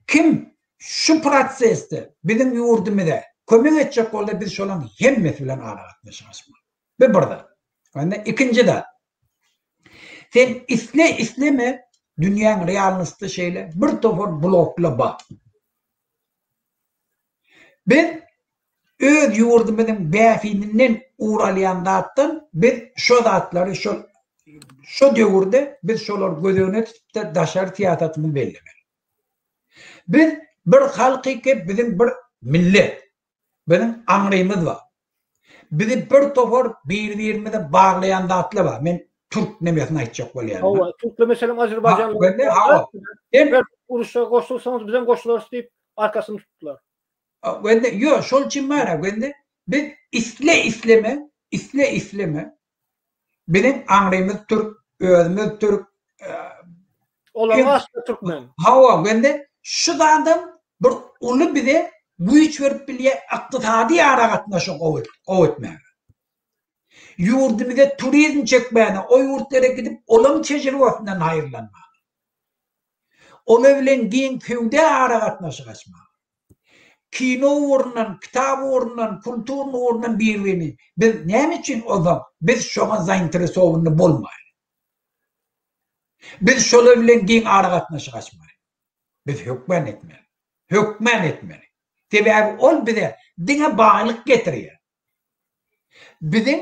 Kim şu prosesde biziň ýurdumyza kömek etjek bolsa biz şolaryň hemmesi bilen aragatnaşyk açmaly. Bu bir zat. Onda ikinji zat. Sen isle isleme dünýäň realnosty şeýle bir topar bloklar bar. Biz öz ýurdumyzyň bähbidinden ugur alýan zatdan biz şo zatlary şol şo döwürde biz şolary göz öňüne tutup-da daşary syýasatymyzy bellemeli. Biz bir halk eke biziň bir millet. Biziň aňrymyz bar. Bizi bir topar bir-birimize baglaýan zatlar bar. Men türk nemesini aýtjak bolýan. Hawa, türkler meselem Azerbaýjanly. Hawa. Hem uruşa goşulsaňyz bizem goşularys diýip arkasyny tutdular. Wende ýok, şol üçin bar-a, wende biz isle isleme, isle isleme biziň aňrymyz türk, özümiz türk. Olaryň asly türkmen. Hawa, wende şu zadam bir uly bize güýç berip bilýär ykdysady aragatnaşygy gowy gowy etmäge. Ýurdumyza turizm çekmäne, o ýurtlara gidip olaň tejribesinden haýyrlanmaga. Olar bilen giň söwda aragatnaşyk açmaga. Kino ugrundan, kitap ugrundan, kulturny ugrundan bir-birini biz näme üçin ozal biz şoňa zainteresowanyny bolmaýly. Biz şolar bilen giň aragatnaşyk açmaly. Biz hökmän etmeli. Hökmän etmeli. Sebäbi ol bize diňe baýlyk getirýär. Biziň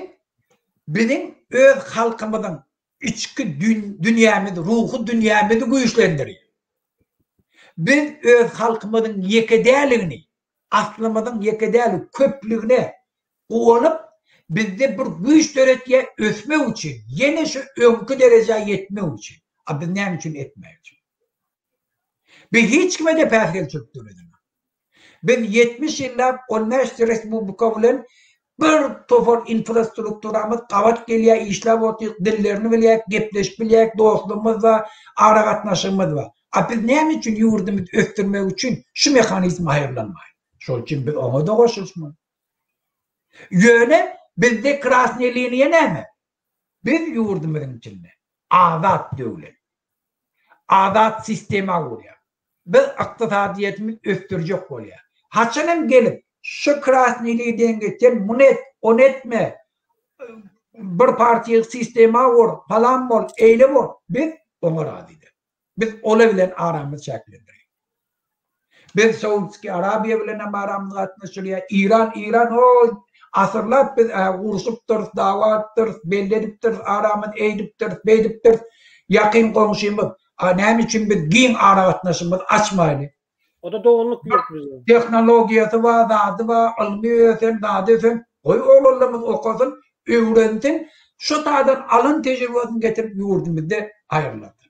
biziň öz halkymyzyň içki dünýämizi, ruhy dünýämizi güýçlendirýär. Biz öz halkymyzyň ýeke däligini, aslymyzyň ýeke däl köplügine guwanyp, bizde bir güýç döretýär ösmek üçin, ýene şu öňki derejä ýetmek üçin. A biz näme üçin etmäýik? Biz hiç kime-de päsgelçilik döredenok. Biz 70 ýyllap 15 respublika bilen bir topar infrastrukturamyz gabat gelýär, işläp otyr, dillerini bilýär, gepleşip bilýär, dostlugymyz bar, aragatnaşygymyz bar. A biz näme üçin ýurdumyzy ösdürmek üçin şu mehanizme haýyrlanmaýar? Şol üçin biz oňa-da goşulyşmaly. Ýöne bizde krasnyý liniýa näme? Biz ýurdumyzyň içinde azat döwlet, azat sistema gurýar. Biz ykdysadyýetimizi ösdürjek bolýar. Haçan hem gelip şu krasnyý liniýadan sen muny et, ony etme, bir partiýa sistema gur, palan bol, eýle bol, biz oňa razy däl. Biz ola bilen aramyzy çäklendirýär. Biz Saudski Arabiýa bilen hem aramyz gatnaşylýar. Iran, Iran o asyrlap biz urşupdyrys, dawa edipdiris, belli edipdiris, aramyz eýdipdiris, beýdipdiris. Ýakyn goňşymyz. A näme üçin biz giň aragatnaşygymyzy açmaýly? O da doganlyk ýurt bize. Tehnologiýasy bar, zady bar, ylmy ösen, zady ösen. Goý oglanlarymyz okasyn, öwrensin, şu taýdan alan tejribesini getirip ýurdumyzda aýrylasyn.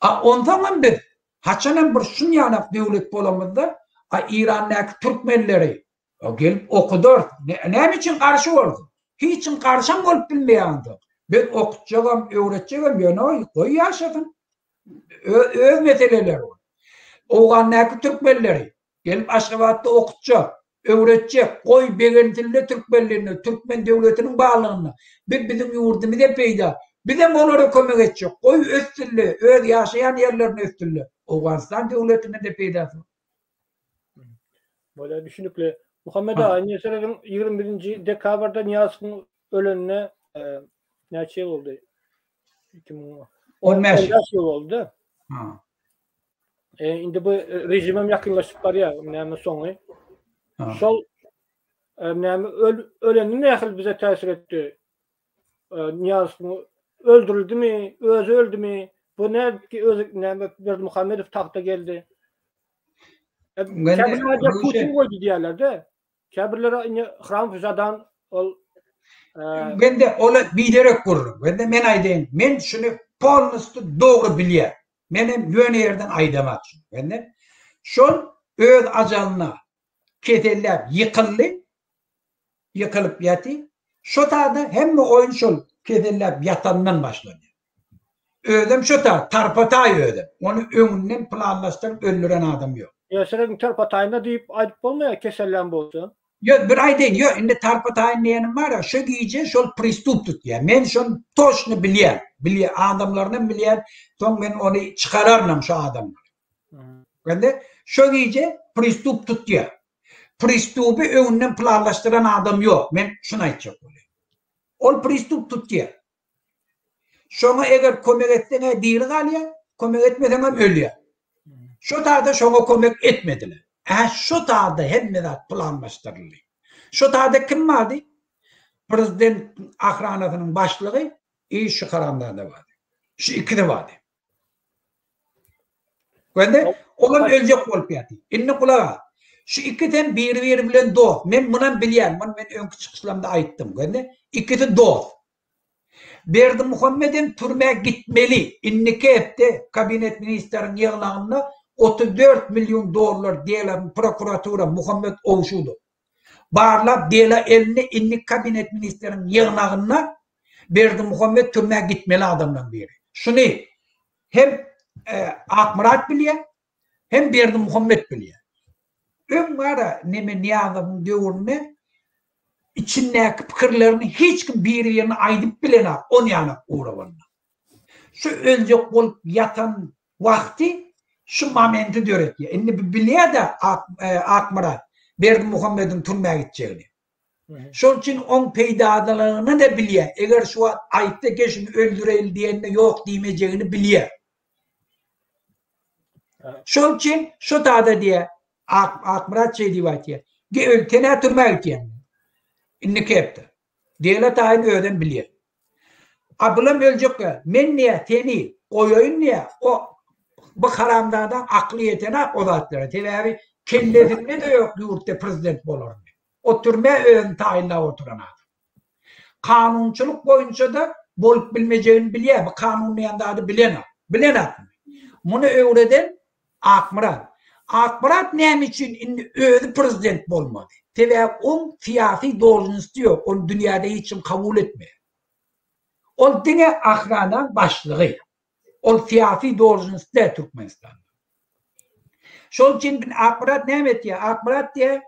A onsoňam biz haçanam bir şunýanak döwlet bolamyzda, a Irandaky türkmenleri gelip okudarys. Näme üçin garşy bolsun? Hiç kim garşam bolup bilmeýär onsoň. Biz okutjagam, öwretjegem, ýöne goý ýaşasyn. Öz meseleleri ol. Owgandaky türkmenleri gelip Aşgabatda okutjak, öwretjek, goý begensinler türkmenligine, türkmen döwletiniň barlygyna. Biz biziň ýurdumyza peýda. Bizem olara kömek etjek. Goý össünler, öz ýaşaýan ýerlerinde össünler. Owganystan döwletine-de peýdasy bar. Bolýar, düşünikli. Muhammet aga, indi serediň 21-nji dekabrda Nyýazowyň ölenine näçe ýyl boldy? 2015 ýyl boldy. Ha. E, indi bu rejimem ýakynlaşyp barýar, näme soňy. Şol e, näme öl, öleni nähili bize täsir etdi? E, Nyýazow öldürildimi, özi öldümi? Bu nädip ki özi näme Berdimuhamedow tagta geldi? E, Käbirleri Putin goýdy diýýärler-de. Käbirleri indi Hramow Žadan ol Bende ola biderek gürrüň. Bende men aýdaýyn, men şuny polnusty dogry bilýän. Men hem ýöne ýerden aýdamak şuny. Bende şol öz ajalyna keselläp ýykyldy. Ýykylyp ýaty. Şo tada hemme oýun şol keselläp ýatandan başlanýar. Özem şo ta tarpa-taý özem. Ony öňünden planlaşdyryp öldüren adam ýok. Ýa serediň tarpa-taýyna diýip aýdyp bolmaýar kesellän bolsa. Ýok bir aýdaýyn ýok indi tarpa-taýyn diýenim bar-a şo gije şol pristup tutýar. Men şony toçny bilýän. Bilýän adamlarynam bilýän. Soň men ony çykararynam şo adamlary. Indi şo gije pristup tutýar. Pristupy öňünden planlaşdyran adam ýok. Men şuny aýtjak bolýan. Ol pristup tutýar. Şoňa eger kömek etseň-ä diri galýar, kömek etmeseňem ölýär. Şo taýda şoňa kömek etmediler. Ä şo taýda hemme zat planlaşdyryldy. Şo taýda kim bardy? Prezident ahranasynyň başlygy i şu haramzada bardy. Şu ikisi bardy. Göndi, olam öljek bolup ýatyr. Indi gulak as. Şu ikisem biri-biri bilen dost. Men munam bilýän, muny men öňki çykyşlarymda aýtdym. Göndi, ikisi dost. Berdimuhamedem türmä gitmeli. Indiki hepde Kabinet ministrleriň ýygnagynda 34 million dollar delaryny prokuratura Muhammet Owşudow barlap dela elinde indiki Kabinet ministrleriň ýygnagynda Berdimuhamet türmä gitmeli adamlaryň biri. Şuny hem Akmyrat bilýär, hem Berdimuhamet bilýär. Öň bara neme Nyýazowyň döwründe içindäki pikirlerini hiç kim biri-birine aýdyp bilenak, on ýanak ugrabanda. Şu öljek bolup ýatan wagty şu momenti döretýär. Indi bu bilýär-de Akmyrat Berdimuhamediň türmä gitjegini. Şol üçin oň peýdalylygyny-da bilýär. Eger şu wagt aýtsa gel şuny öldüreýli diýende ýok diýmejegini bilýär. Şol üçin şu tada diýýär, Ak Akmyrat şeý diýip aýtýar. Ge öl sen-ä türmä gitýäň. Indiki hepde. Dela taýyn özem bilýär. A bulam öljekkä. Men diýýär, seni goýaýyn diýýär. O bu haramzadaň akly ýetenak o zatlara. Sebäbi kellesinde-de ýok ýurtda prezident bolaryn diýip. O türmä özüni taýynlap oturan adam. Kanunçylyk boýunça-da bolup bilmejegini bilýär. Bu kanun diýen zady bilenok. Bilenok muny. Muny öwreden Akmyrat. Akmyrat näme üçin indi özi prezident bolmady? Sebäbi oň syýasy dolžnosti ýok, ony dünýäde hiç kim kabul etmeýär. Ol diňe ahranaň başlygy. Ol syýasy dolžnost däl Türkmenistanda. Şol üçin Akmyrat näme etýär? Akmyrat diýýär,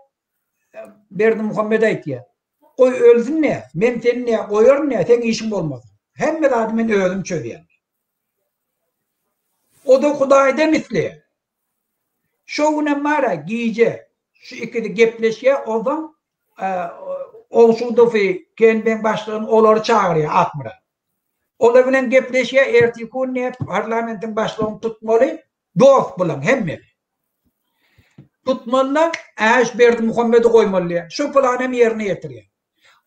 Berdimuhamet aýtýar. Goý ölsün diýýär, men seni diýýär, goýaryn diýýär, seň işiň bolmaz. Hemme zady men özüm çözýän. O-da Hudaýdan isleýär. Şo günem bar-a, gije şu ikisi gepleşýär, onsoň Owşudowy, KNB-niň başlygyny olary çagyrýar Akmyrat. Olar bilen gepleşýär, ertirki gün diýýär, parlamentiň başlygyny tutmaly, dost bulaň hemmesi. Tutmaly-da, Äş Berdimuhamedi goýmaly diýýär. Şo plany hem ýerine ýetirýär.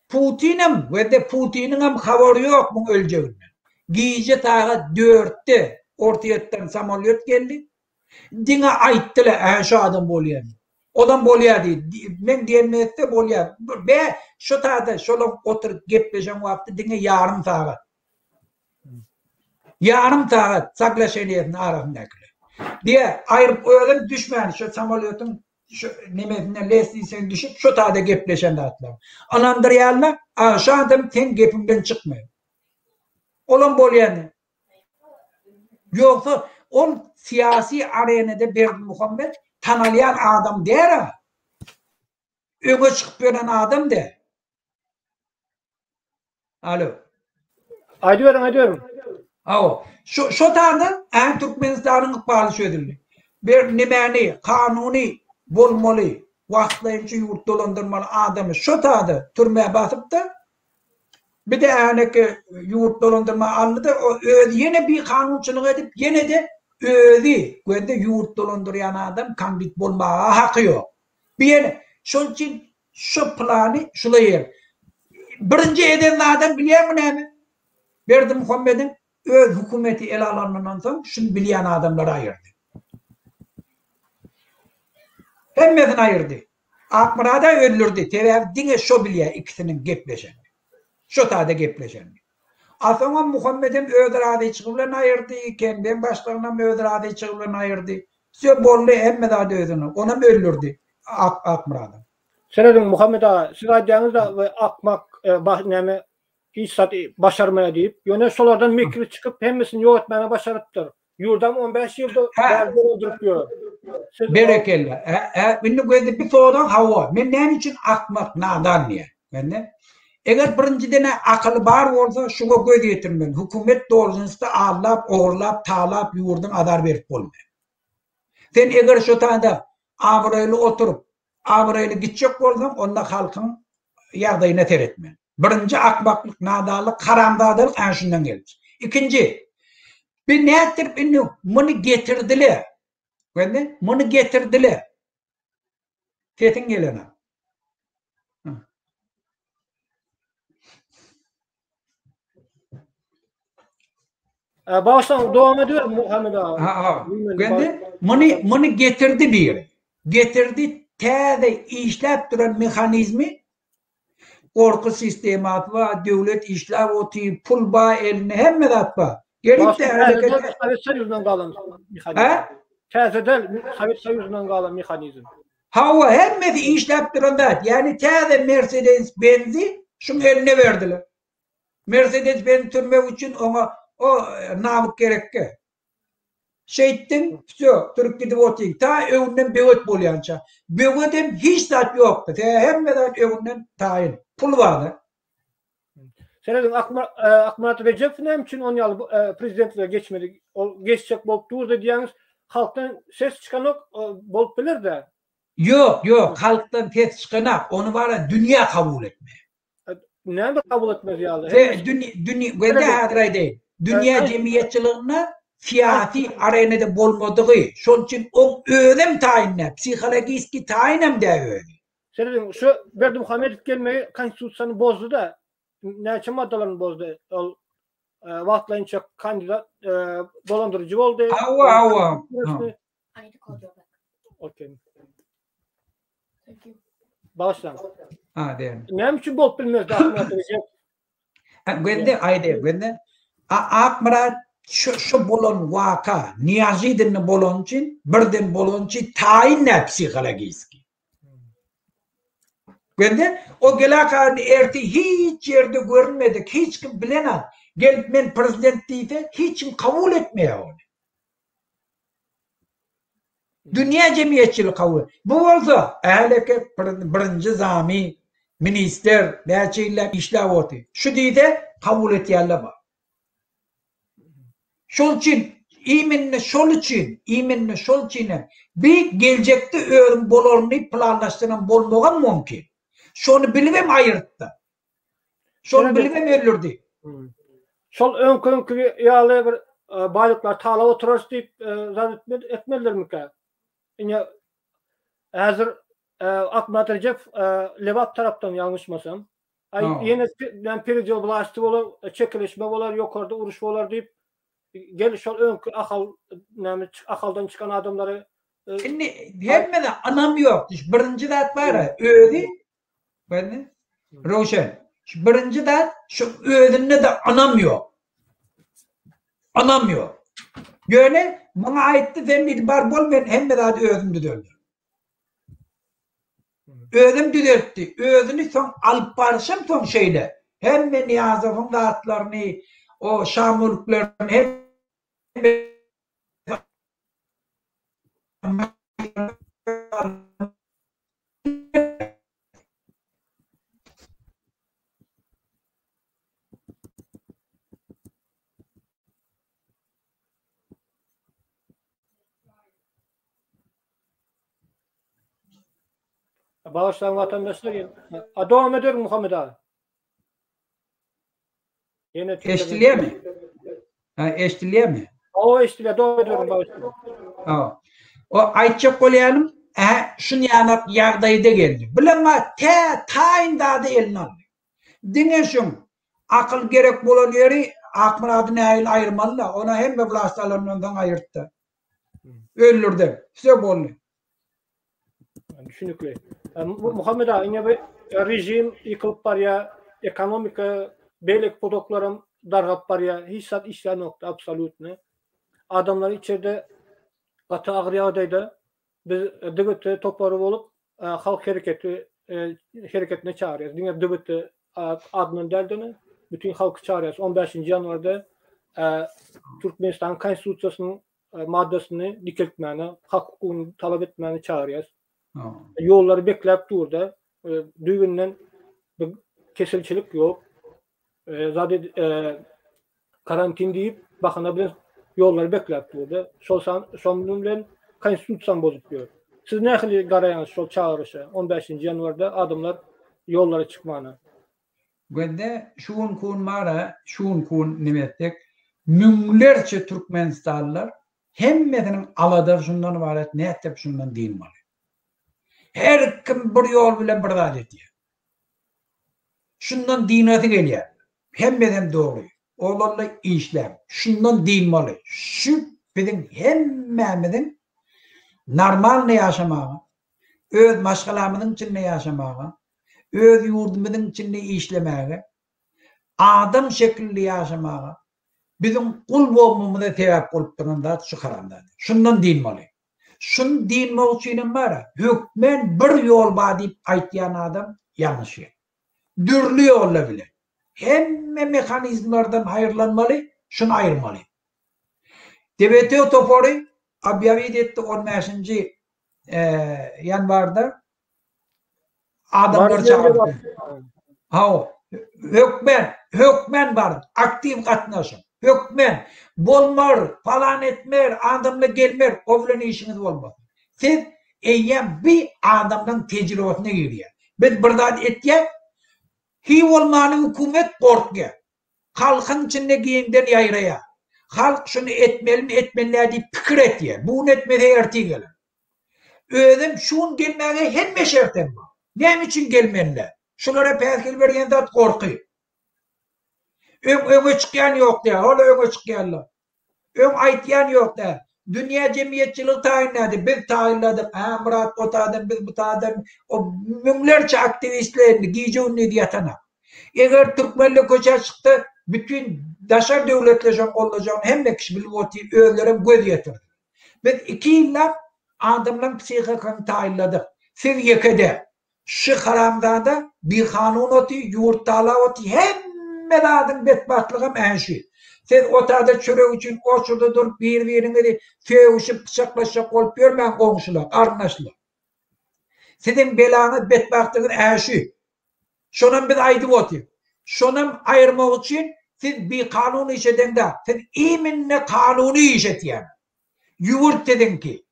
Putinem we-de Putiniňem habary ýok muň öljeginden. Gije sagat dörtde Orsýetden samolýot geldi. Diňe aýtdylar, ä şu adam bolýar diýip. Olam bolýar diýdi. Meň diýenimi etse bolýar. Be, şu taýda şolam oturyp gepleşen wagty diňe ýarym sagat. Ýarym sagat soglaşeniýesiniň arasyndakylar. Diýe, aýryp özem düşmän şu samolýotyň şu nemesinden lestnisinden düşüp şu taýda gepleşen zatlar. Ynandyrýarlar, a şu adam seň gepiňden çykmaýar. Olam bolýar. Ýogsa ol syýasy arenada Berdimuhamet tanalýan adam däl-a. Öňe çykyp ýören adam däl. Alo. Aýdyberiň, aýdyberiň. Hawa. Şu şo taýda än Türkmenistanyň ykbaly çözüldi. Bir nimäni kanuny bolmaly, wagtlaýynça ýurt dolandyrmaly adamy şo taýda türmä basypda, bir-de äneki ýurt dolandyrma aldy-da, özi ýene bir kanunçylyk edip, ýene-de özi gözde ýurt dolandyrýan adam kandid bolmaga haky ýok. Bu ýene şol üçin Şu plany şula ýer. Birinji eden zadam bilýäňmi näme? Berdimuhamediň öz hökümeti ele alanyndan soň şuny bilýän adamlary aýyrdy. Hemmesini aýyrdy. Akmyrada öldürdi. Sebäbi diňe şo bilýär ikisiniň gepleşenini. Şo taýda gepleşenini. A soňam Muhammedem öz razyçygy bilen aýyrdy, Kembeň başlygynam öz razyçygy bilen aýyrdy. Wsýo boldy hemme zat özüne. Onam öldürdi Ak Akmyradam. Serediň Muhammet aga, siz aýdýaňyzda we akmak näme hiç zat başarmaýar diýip, ýöne şolardan mekir çykyp hemmesini ýok etmäge başarypdyr. Ýurdam 15 ýylda bäri dolandyryp ýör. Berekella. Hä, indi gözde bir sorag hawa. Men näme üçin akmak, nadan diýen. Mende. Eger birinjiden akyly bar bolsa, şuňa göz ýetirmeli. Hökümet dolžnostda aldap, ogurlap, talap, ýurduň azar berip bolmaýar. Sen eger şo taýda abraýly oturyp, abraýly gitjek bolsaň, onda halkyň ýagdaýyna seretme. Birinji akmaklyk, nadanlyk, haramzadalyk ana şundan gelip. Ikinji, bir nätdirip indi muny getirdiler. Gördüňmi? Muny getirdiler. Sesiň gelenok. Bagyşlaň, dowam ediber Muhammet aga. Ha, ha. Göndi, muny muny getirdi biri. Getirdi täze işläp duran mehanizmi gorky sistemasy bar, döwlet işläp otyr, pul bar elinde, hemme zat bar. Gelip de hereket Sowet Soýuzyndan galan mehanizm. Ha? Täze däl, Sowet Soýuzyndan galan mehanizm. Hawa, hemmesi işläp duran zat. Ýagny täze Mercedes Benzi şuň eline berdiler. Mercedes Benz sürmek üçin oňa o nawyk gerekge. Şeýtdiň, wsýo, sürüp gidip otyň. Ta öňünden böwet bolýança. Böwedem hiç zat ýokdy. Sebäbi hemme zat öňünden taýyn. Pul bardy. Serediň, Akmyrat Rejepow näme üçin on ýaly prezidentlige geçmedi? Ol geçjek bolup durdy diýýäňiz. Halkdan ses çykanok bolup biler-dä. Ýok, ýok, halkdan ses çykanak. Ony bara dünýä kabul etmeýär. Näme kabul etmez ýaly? Dünýä, wende häzir aýdaýyn. Dünýä jemgyýetçiliginde syýasy arenada bolmadygy, şol üçin oň özem taýyn däl, psihologiski taýynam däl özi. Serediň, şu Berdimuhamedow gelmegi konstitusiýany bozdy-da, näçe maddalaryny bozdy. Ol wagtlaýynça kandidat dolandyryjy boldy. Hawa, hawa. Okey. Bagyşlaň. Ha, diýen. Näme üçin bolup bilmezdi Akmyrat Rejep? Ha, gözle, aýdy, gözle. Akmyrat. Şu şu bolan waka neožidanno bolany üçin, birden bolany üçin taýyn däl psihologiski. Göndi, o gelaka erti hiç ýerde görünmedik, hiç kim bilenok. Gelip men prezident diýse, hiç kim kabul etmeýär ony. Dünýä jemgyýetçiligi kabul. Bu bolsa häleki birinji zamy, minister, näçe ýyllap işläp otyr. Şu diýse kabul etýänler bar. Şol üçin iminne şol üçin, iminne şol üçin hem bi geljekde özüň bolaryny planlaşdyran bolmagam mümkin. Şony bilibem aýyrtdy. Şony bilibem öldürdi. Şol öňki-öňki ýaly bir baýlyklary talap oturarys diýip zat etmedilermikä? Ine häzir Akmyrat Rejepow Lebap tarapdan ýalňyşmasam. Aý ýene näme peredel wlasti bolar, çekeleşme bolar, ýokarda uruş bolar diýip gel şol öňki Ahal näme Ahaldan çykan adamlary Indi hemmede ynam ýok. Birinji zat bar, özi Gördüň? Röwşen, şu birinji zat şu özünde-de ynam ýok. Ynam ýok. Ýöne muňa aýtdy, sen diýdi, bar bol men hemme zady özüm düzelderin. Özüm düzeltdi. Özüni soň alyp barşam soň şeýle. Hemme Nyýazowyň zatlaryny, o şa mülklerini hemme Bagyşlaň watandaşlar. A dowam ederin Muhammed aga. Ýene Eşdilýärmi? Ha, eşdilýärmi? Hawa, eşdilýär. Dowam ederin bagyşlaň. Ha. O aýtjak bolýanym, ä şun ýanak ýagdaýda geldi. Bilemä tä taýyn zady eline aldy. Diňe şuň akyl gerek bolan ýeri Akmyrady nähili aýyrmaly-da, ona hemme wlast alandan soň aýyrtdy. Öldürdem. Wse boldy. Düşünikli. Muhammed aga, ine bir režim ýykylyp barýar, ekonomika, beýleki pudaklaram dargap barýar. Hiç zat işlänokdy absolýutny. Adamlar içerde gaty agyr ýagdaýda. Biz DBT topary bolup halk hereketi hereketine çagyrýarys. Diňe DBT adyndan däl-de, bütin halky çagyrýarys. 15-nji ýanwarda Türkmenistanyň Konstitusiýasynyň maddasyny dikeltmäne, hak-hukugyny talap etmäne çagyrýarys. Ýollary bekläp dur-da, düýbünden bir keselçilik ýok. Zat karantin diýip, bahana bilen ýollary bekläp dur-da. Şol san, şonuň bilen konstitusiýany bozup ýör. Siz nähili garaýaňyz şol çagyryşa, 15-nji ýanwarda adamlar ýollara çykmana? Gözde şu günki gün bar-a, şu günki gün neme etsek, müňlerçe türkmenistanlylar hemmesiniň aladasy şundan ybarat, nätjek şundan dynmaly. Her kim bir ýol bilen bir zat edýär. Şundan dynasy gelýär. Hemmesem dogry. Oglanlar işläň. Şundan dynmaly. Şu biziň hemmämiziň normalny ýaşamaga, öz maşgalamyzyň içinde ýaşamaga, öz ýurdumyzyň içinde işlemäge, adam şekilli ýaşamaga biziň gul bolmamyza sebäp bolup duran zat şu haramzada. Şundan dynmaly. Şuny dynmak üçinem bar-a, hökmän bir ýol bar diýip aýtýan adam ýalňyşýar. Dürli ýollar bilen. Hemme mehanizmlerden haýyrlanmaly, şuny aýyrmaly. DBT topary obýawit etdi on bäşinji ýanwarda Adamlar çagyrdy. Hawa. Hökmän, hökmän baryň, aktiw gatnaşyň. Hökmän. Bolmar, palan etmer, adamlar gelmer, o bilen işiňiz bolmaz. Siz eýýäm bi adamlaryň tejribesine girýär. Biz bir zat etýäk, hi bolmany hökümet gorkýar. Halkyň içinde giňden ýaýraýar. Halk şuny etmelimi, etmeli däl diýip pikir etýär. Bu gün etmese ertir geler. Özem şu gün gelmäge hemme şertem bar. Näme üçin gelmeli? Şulara päsgel berýän zat gorky. Öň öňe çykýan ýok diýýär. Hol öňe çykýanlar. Öň aýtýan ýok diýýär. Dünýä jemgyýetçiligi taýynlady. Biz taýynladyk. Hä Myrat o taýdan biz bu taýdan. O müňlerçe aktiwistler indi gije-gündiz ýatanak. Eger türkmenler köçä çyksa, bütin. Daşary döwletler şony goldajagyny hemme kişi bilip otyr, özlerem göz ýetirdiler. Biz iki ýyllap adamlaryň psihikasyny taýynladyk. Siz ýeke däl. Şy haramzada bikanun oty, ýurt talap oty, hemme zadyň betbagtlygam ä şü. Siz otada çörek üçin oçurda durup bir-biriňizi sögüşip pyçaklaşjak bolup ýörmäň goňşular, garyndaşlar. Siziň belaňyz betbagtlygyňyz ä şü. Şonam biz aýdyp otyr. Şonam aýyrmak üçin siz bikanun iş edeňde siz iminne kanuny iş etýäňiz. Ýurt siziňki.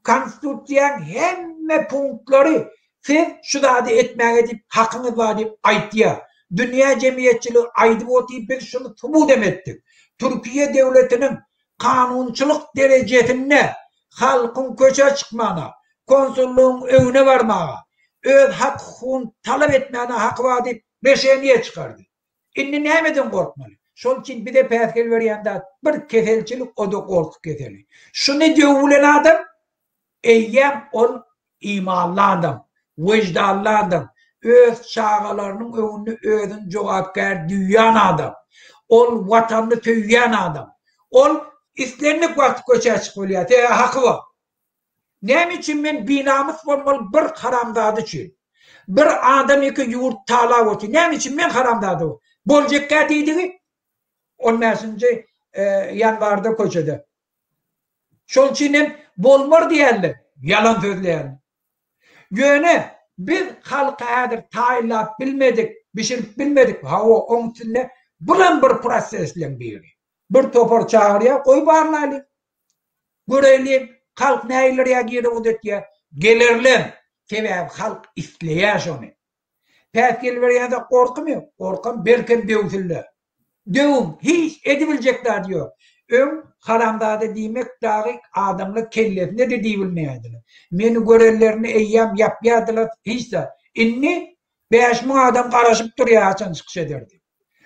Konstitusiýaň hemme punktlary siz şu zady etmäge diýip hakyňyz bar diýip aýtýar. Dünýä jemgyýetçiligi aýdyp otyr biz şuny subut hem etdik. Türkiýe döwletiniň kanunçylyk derejesinde halkyň köçä çykmagyna, konsullygyň öňüne barmaga, öz hak-hukugyny talap etmäne haky bar diýip reşeniýe çykardy. Indi nämeden gorkmaly? Şol üçin bize päsgel berýän zat bir keselçilik o-da gorky keseli. Şuny döwülen adam eýýäm ol imanly adam, wyždanly adam, öz çagalarynyň öňünde özüni jogapkär duýýan adam. Ol watanyny söýýän adam. Ol islendik wagt köçä çykyp bilýär, sebäbi haky bar. Näme üçin men binamys bolmaly bir haramzada üçin? Bir adam ýeke ýurt talap otyr. Näme üçin men haramzada boljakka diýdigi on bäşinji ýanwarda köçede. Şol üçin hem bolmar diýerler, ýalan sözleýärler. Ýöne biz halky häzir taýynlap bilmedik, bişirip bilmedik. Hawa, oň üstünde bulam bir prosesleň biri. Bir topar çagyrýar, goý barlaýlyk. Göreýli, halk nähiliräk girewut etýär. Gelerler, sebäbi halk isleýär şony. Päsgel berýände gorkymy? Gorkam, belkem döwsünler. Döwüň, hiç edibiljek zady ýok. Öň haramzada diýmek dagy adamlar kellesine-de diýibilmeýärdiler. Meni görenlerinde eýýäm ýapýardylar, hiç zat. Indi 5000 adam garaşyp durýar haçan çykyş eder diýip.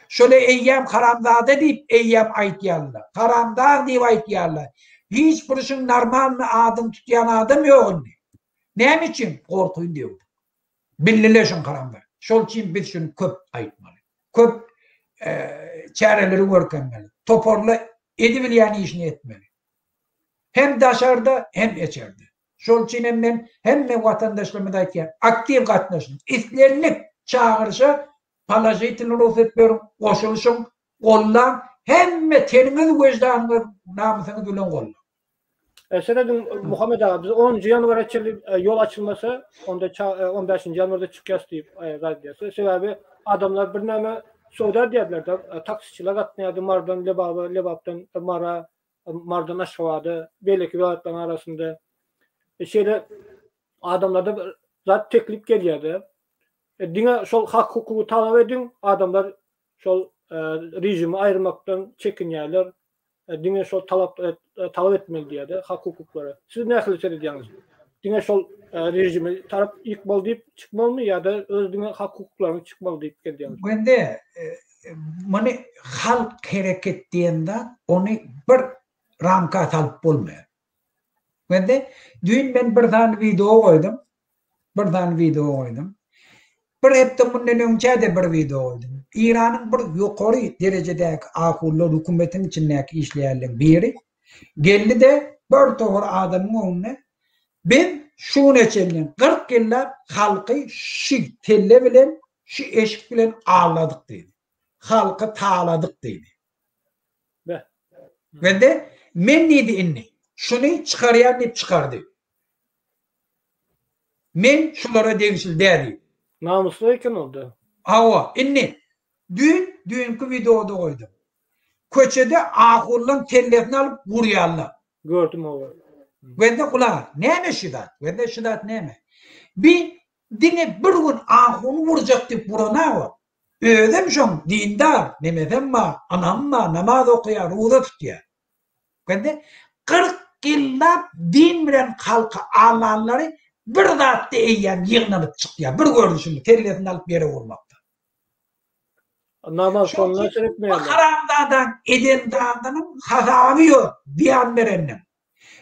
Şola eýýäm haramzada diýip eýýäm aýtýarlar. Haramdag diýip aýtýarlar. Hiç bir şuň normalny adyny tutýan adam ýok indi. Näme üçin? Gorkyny döwdük. Bildiler şuň haramdag. Şol üçin biz şuny köp aýtmaly. Köp çäreleri görkezmeli. Toparly edibilýän işini etmeli. Hem daşarda hem içerde. Şol üçin hem men hemme watandaşlarymyza aýtýan, aktiw gatnaşyň. Islendik çagyryşa položitel rugsat beriň, goşulyşyň, goldaň, hemme teniňiz, weždanyňyz, namysyňyz bilen goldaň. Serediň Muhammet aga, biz 10-njy ýanwara çenli ýol açylmasa, onda 15-nji ýanwarda çykýas diýip aýdýar. Sebäbi adamlar birneme söwda edýärdiler-de, taksiçiler gatnaýardy Marydan Lebaba, Lebapdan Mara, Marydan Aşgabada, beýleki welaýatlaryň arasynda. Şeýle adamlarda bir zat teklip gelýär-de. Diňe şol hak-hukugy talap ediň, adamlar şol režimi aýyrmakdan çekinýärler. Diňe şol talap talap etmeli diýýär-de hak-hukuklary. Siz nähili seredýäňiz? Diňe şol režimi tarap ýykmaly diýip çykmalymy ýa-da öz diňe hak-hukuklaryňy çykmaly diýip gelýäňiz? Wende muny halk hereket diýen zat ony bir ramka salyp bolmaýar. Wende düýn men bir sany wideo goýdum. Bir sany wideo goýdum. Bir hepde mundan öňçä-de bir wideo goýdum. Eýranyň bir ýokary derejedäki ahunlar hökümetiň içindäki işleýänleriň biri geldi-de bir topar adamyň öňünde biz şu güne çenli 40 ýyllap halky şu kelle bilen, şu eşik bilen aldadyk diýdi. Halky taladyk diýdi. Beh. Wende men diýdi indi şuny çykarýan diýip çykardy. Men şulara degişli däl diýip. Namysly eken onda. Hawa, indi düýn düýnki wideoda goýdum. Köçede ahunlaň kellesini alyp urýarlar. Gördüm hawa. Wende gulak, näme şu zat? Wende şu zat näme? Bi diňe bir gün ahuny urjak diýip uranag ol. Özem şoň dindar, nemesem bar, ynamy bar, namaz okaýar, ruza tutýar. Wende 40 ýyllap din bilen halky aldanlary bir zatda eýýäm ýygnanyp çykýar, bir görnüşinde kellesini alyp ýere urmakda. Namaz şondan seretmeýärler. Bu haramzadaň eden zadynyň hasaby ýok, zyýan bereniniň.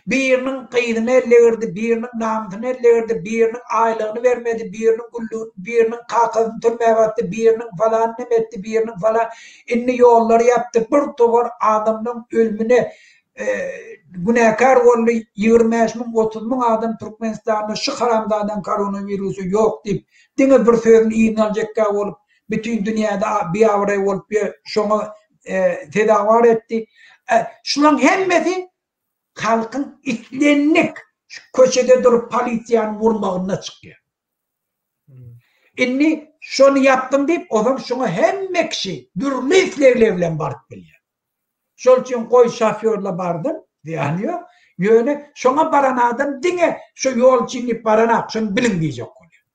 Biriniň gyzyny elle girdi, biriniň namysyny elle girdi, biriniň aýlygyny bermedi, biriniň güllügini, biriniň kakasyny türmä basdy, biriniň falanyny neme etdi, biriniň falan, indi ýollary ýapdy, bir topar adamlaň ölmüne günäkär boldy, 25 müň, 30 müň adam Türkmenistanda şu haramzadaň koronawirusy ýok diýip, diňe bir sözüni yzyna aljakka bolup, bütin dünýäde biabraý bolup şoňa sezawar etdi. Şulaň hemmesi halkyň islendik köçede durup polisiýany urmagynda çykýar. Indi şony ýapdym diýip, ozal şoňa hemme kişi dürli islegler bilen baryp bilýär. Şol üçin goý şofýorla bardym, zyýany ýok. Ýöne şoňa baran adam diňe şu ýol üçin diýip baranak, şony biliň diýjek bolýar.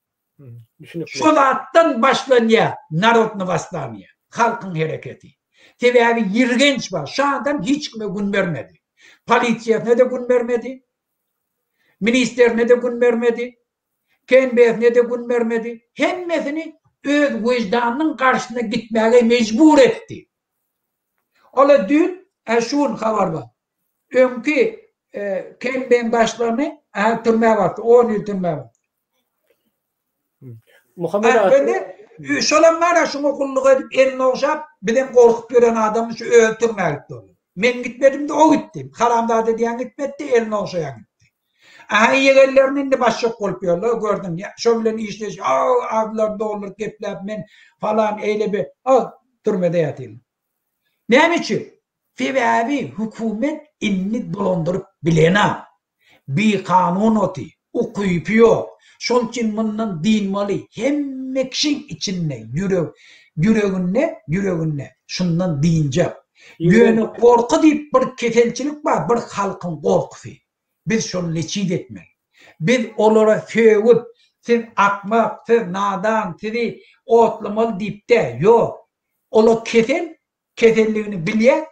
Düşünikli. Şo zatdan başlanýar narodny wostaniýe, halkyň hereketi. Sebäbi ýirgenç bar. Şu adam hiç kime gün bermedi. Polisiýasyna-da gün bermedi. Ministerine-de gün bermedi. KNB-sine-de gün bermedi. Hemmesini öz wyždanynyň garşysyna gitmäge mejbur etdi. Ola düýn, hä şu gün habar bar. Öňki KNB-niň başlygyny hä türmä basdy, on ýyl türmä basdy. Muhammet aga. Şolam bar-a şuňa gulluk edip elini ogşap bizem gorkup ýören adam şu özi türmä gitdi ol. Men gitmedim-de o gitdi. Haramzada diýen gitmedi-de elini ogşaýan gitdi. Aha ýegenlerini indi başjak bolup ýörler gördüň. Şo bilen işleş agzlaryny dolduryp gepläp men falan eýle be a türmede ýatyrlar. Näme üçin? Sebäbi hökümet indi dolandyryp bilenok. Bikanun oty, ukypy ýok. Şol üçin mundan dynmaly. Hemme kişiň içinde, ýürek, ýüreginde, ýüreginde şundan dynjak. Ýöne gorky diýip bir keselçilik bar, bir halkyň gorkusy. Biz şony leçit etmeli. Biz olara sögüp, siz akmak, siz nadan, sizi otlamaly diýip däl, ýok. Olar kesel, keselligini bilýär,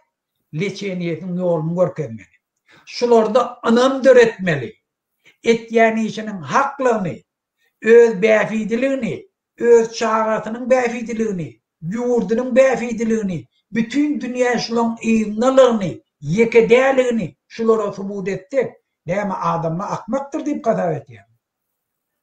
leçeniýesiniň ýoluny görkezmeli. Şularda ynam döretmeli. Etýän işiniň haklygyny, öz bähbidiligini, öz çagasynyň bähbidiligini, ýurdunyň bähbidiligini, bütin dünýä şulaň yzyndalygyny, ýeke däligini şulara subut etsek, näme adamlar akmakdyr diýip hasap etýäňmi?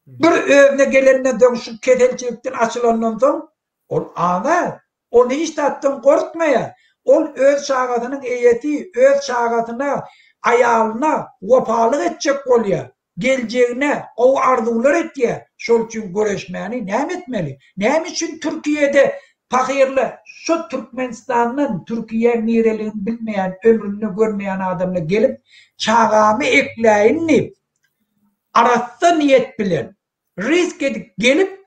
Bir özüne gelenden soň şu keselçilikden açylandan soň ol azat. Ol hiç zatdan gorkmaýar. Ol öz çagasynyň eýesi, öz çagasyna, aýalyna wepalyk etjek bolýar. Geljegine gowy arzuwlar etýär. Şol üçin göreşmäni näme etmeli? Näme üçin Türkiýede pahyrlar şu Türkmenistandan Türkiýäň nireligini bilmeýän, ömründe görmeýän adamlar gelip çagamy ekläýin diýip arassa niýet bilen risk edip gelip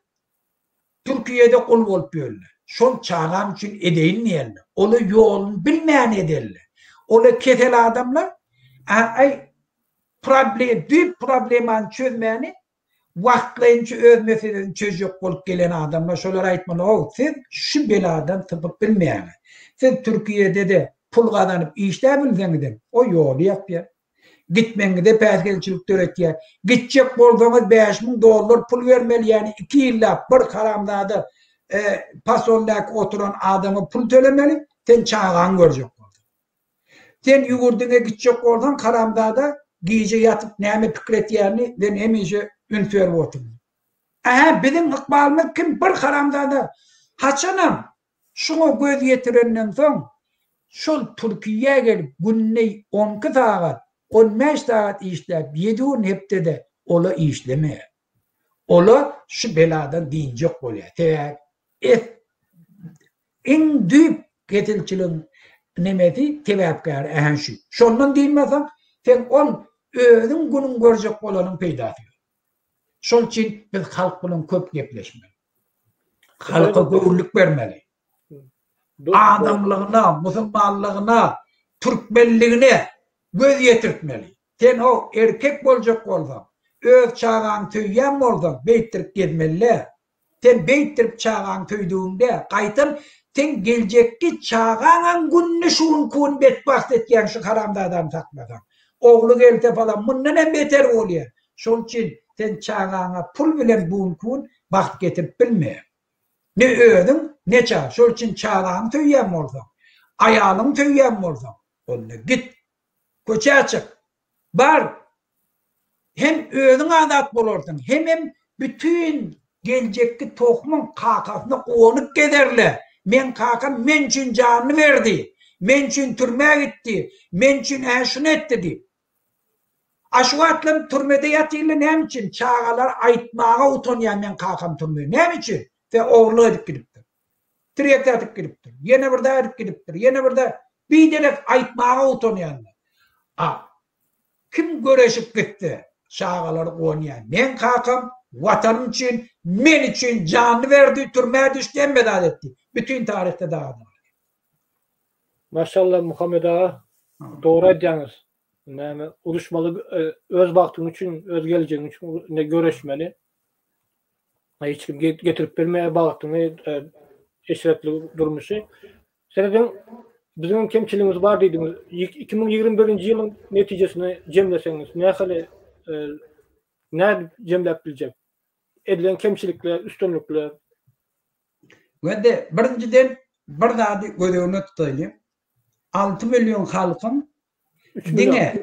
Türkiýede gul bolup ýörler. Şol çagam üçin edeýin diýenler. Ola ýoluny bilmän ederler. Ola kesel adamlar aý problem düýp problemany çözmäni wagtlaýynça öz meselesini çözjek bolup gelen adamlar şolara aýtmaly how siz şu beladan sypyp bilmeýäňiz. Siz Türkiýede-de pul gazanyp işläp bilseňizem o ýoly ýapýar. Gitmegiňize päsgelçilik döretýär. Gitjek bolsaňyz 5000 dollar pul bermeli, ýagny 2 ýyllap bir haramzada pasoldaky oturan adama pul tölemeli, sen çagaňy görjek bolsaň. Sen ýurduňa gitjek bolsaň haramzada gije ýatyp näme pikir etýänini sen hemişe üns berip oturmaly. Ähä biziň ykbalymyz kim bir haramzada haçanam Şuňa göz ýetirenden soň, şol Türkiýä gelip günde on iki sagat, on bäş sagat işläp, ýedi gün hepdede ola işlemeýär. Ola şu beladan dynjak bolýar. Sebäbi es iň düýp keselçiligiň nemesi, sebäpkäri ähä şu. Şondan dynmasaň, sen ol özüň günüň görjek bolanyň peýdasy ýok. Şol üçin biz halk bilen köp gepleşmeli. Halka göwünlik bermeli. Adamlygyna, musulmanlygyna, türkmenligine göz ýetirtmeli. Sen ho erkek boljak bolsaň, öz çagaňy söýýän bolsaň, beýtdirip gezmeli däl. Sen beýtdirip çagaňy söýdügiňde, gaýtam seň geljekki çagaňam gününi şu günki gün betbagt etýäň şu haramzadany saklasaň. Ogly gelse falan mundan hem beter bolýar. Şol üçin sen çagaňa pul bilen bu günki gün bagt getirip bilmeýäň. Ne özüň, ne çaga. Şol üçin çagaňy söýýän bolsaň, aýalyňy söýýän bolsaň, onda git, köçä çyk. Bar, hem özüň azat bolarsyň, hemem bütin geljekki tohumyň kakasyna guwanyp gezerler, Meň kakam men üçin janyny berdi, men üçin türmä gitdi, men üçin ä şuny etdi diýip. A şu wagtlam türmede ýatyrlar näme üçin? Çagalar aýtmaga utanýar meň kakam türmede. Näme üçin? Sen ogurlyk edip gidipdir. Tirýek satyp gidipdir. Ýene bir zat edip gidipdir. Ýene bir zat. Biderek aýtmaga utanýanlar. A kim göreşip gitse, çagalary guwanýar. Meň kakam Watanym üçin, men üçin janyny berdi, türmä düşdi, hemme zat etdi. Bütin taryhda dagady. Maşallah Muhammet aga, dogry aýdýaňyz. Näme uruşmaly öz bagtyň üçin, öz geljegiň üçin ne göreşmeli. Hiç kim getirip bermeýär bagtyňy, eşretli durmuşy. Serediň, biziň hem kemçiligimiz bar diýdiňiz. 2021-nji ýylyň netijesini jemleseňiz, nähili nädip jemläp biljek? Edilen kemçilikler, üstünlikler. Wende birinjiden bir zady göz öňüne tutaýlyň. 6 million halkyň Diňe.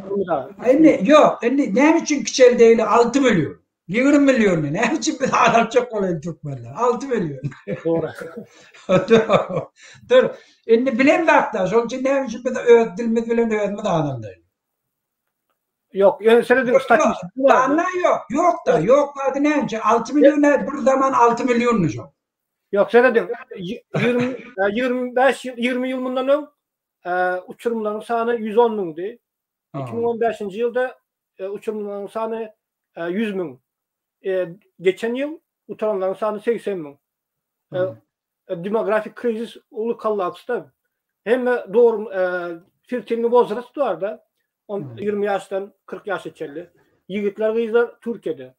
Indi ýok, indi näme üçin kiçeldeýli 6 million? 20 million näme üçin biz azaltjak bolaýyn türkmenler? 6 million. Dogry. Dur. Indi bilen zatda, şonuň üçin näme üçin biz öz dilimiz bilen özümiz azaldaýyn? Ýok, ýöne serediň statistika. Danna ýok, ýok-da, ýok zady näme üçin? 6 million bir zaman 6 milliondy şo. Ýok, serediň. 20 25 ýyl, 20 ýyl mundan öň uçurymlaryň sany 110 müňdi. 2015-nji ýylda uçurymlaryň sany 100 müň. Geçen ýyl utaranlaryň sany 80 müň. Demografik krizis uly kollapsda. Hemme dogry fertilni wozrast bar-da. 20 ýaşdan 40 ýaşa çenli. Ýigitler, gyzlar Türkiýede.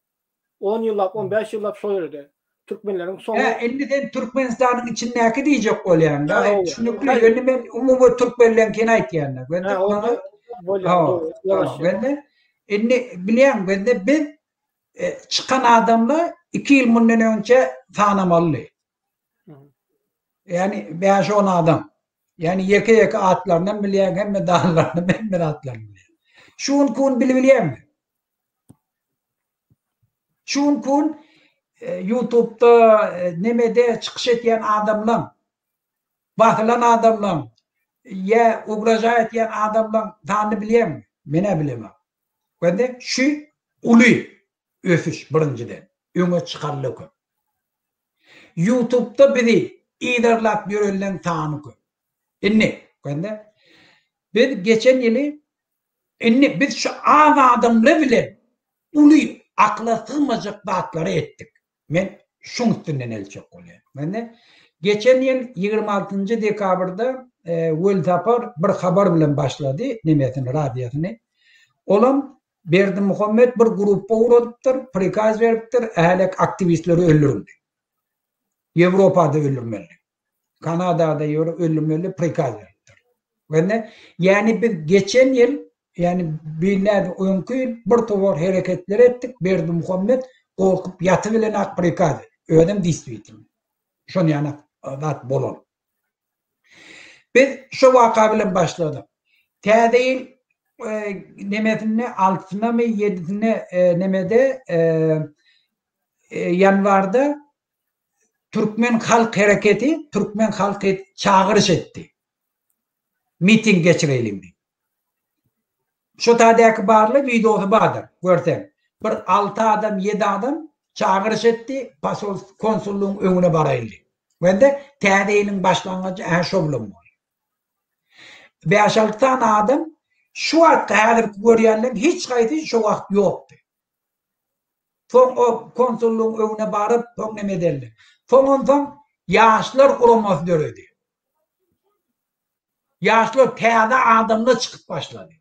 On ýyllap, on bäş ýyllap şol ýerde. Türkmenleriň soňy. Hä, indi sen Türkmenistanyň içindäki diýjek bolýaň-da. Düşünikli. Indi men umumy türkmenleňkini aýtýan-da. Hä, onda bolýar, dogry. Indi bilýäň, bizde biz çykan adamlar iki ýyl mundan öňçe sanamalydy. Ýagny bäş-on adam. Ýagny ýeke-ýeke atlarynam bilýäň, hemme danlaryny, hemme zatlaryny bilýäň. Şu günki gün bilibilýäňmi? Şu günki gün ýutubda nemede çykyş edýän adamlaň, basylan adamlaň, ýa ugraža edýän adamlaň sanyny bilýäňmi? Men-ä bilemok. Gördüň, şu uly ösüş birinjiden, öňe çykarly köp. Ýutubda bizi yzarlap ýörenleň sany köp. Indi, gördüň, biz geçen ýyly Indi biz şu az adamlar bilen uly akyla sygmajak zatlary etdik. Men şuň üstünden elçek bolýan. Mende geçen ýyl 26-njy dekabrda Welsapar bir habar bilen başlady, nemesini, radiosyny. Olam Berdimuhamet bir gruppa ugradypdyr, prikaz beripdir, ählek aktiwistleri öldüriň diýip. Ýewropada öldürmeli. Kanadada ýöre öldürmeli prikaz beripdir. Wende, ýani biz geçen ýyl, ýani bilnädi öňki ýyl bir towar hereketler etdik, Berdimuhammet gorkup ýaty bilen ak prikaz. Özem diswitilno. Şon ýana zat bolan. Biz şu waka bilen başladyk. Täze ýyl e, nemesinde altysyna my ýedisine e, nemede e, e, ýanwarda Türkmen halk hereketi türkmen halky çagyryş etdi. Miting geçireýliň diýip. Şo taýdaky barly wideosy bardyr, görseň. Bir alty adam, ýedi adam çagyryş etdi, posol konsullygyň öňüne baraýyn diýip. Wende täze ýylyň başlangyjy ä şo bilen boldy. Bäş-alty sany adam şu wagtky häzirki görýänleň hiç haýsy şo wagt ýokdy. Soň o konsullygyň öňüne baryp, soň neme edeldi. Soň onsoň Ýaşlar guramasy döredi. Ýaşlar täze adamlar çykyp başlady.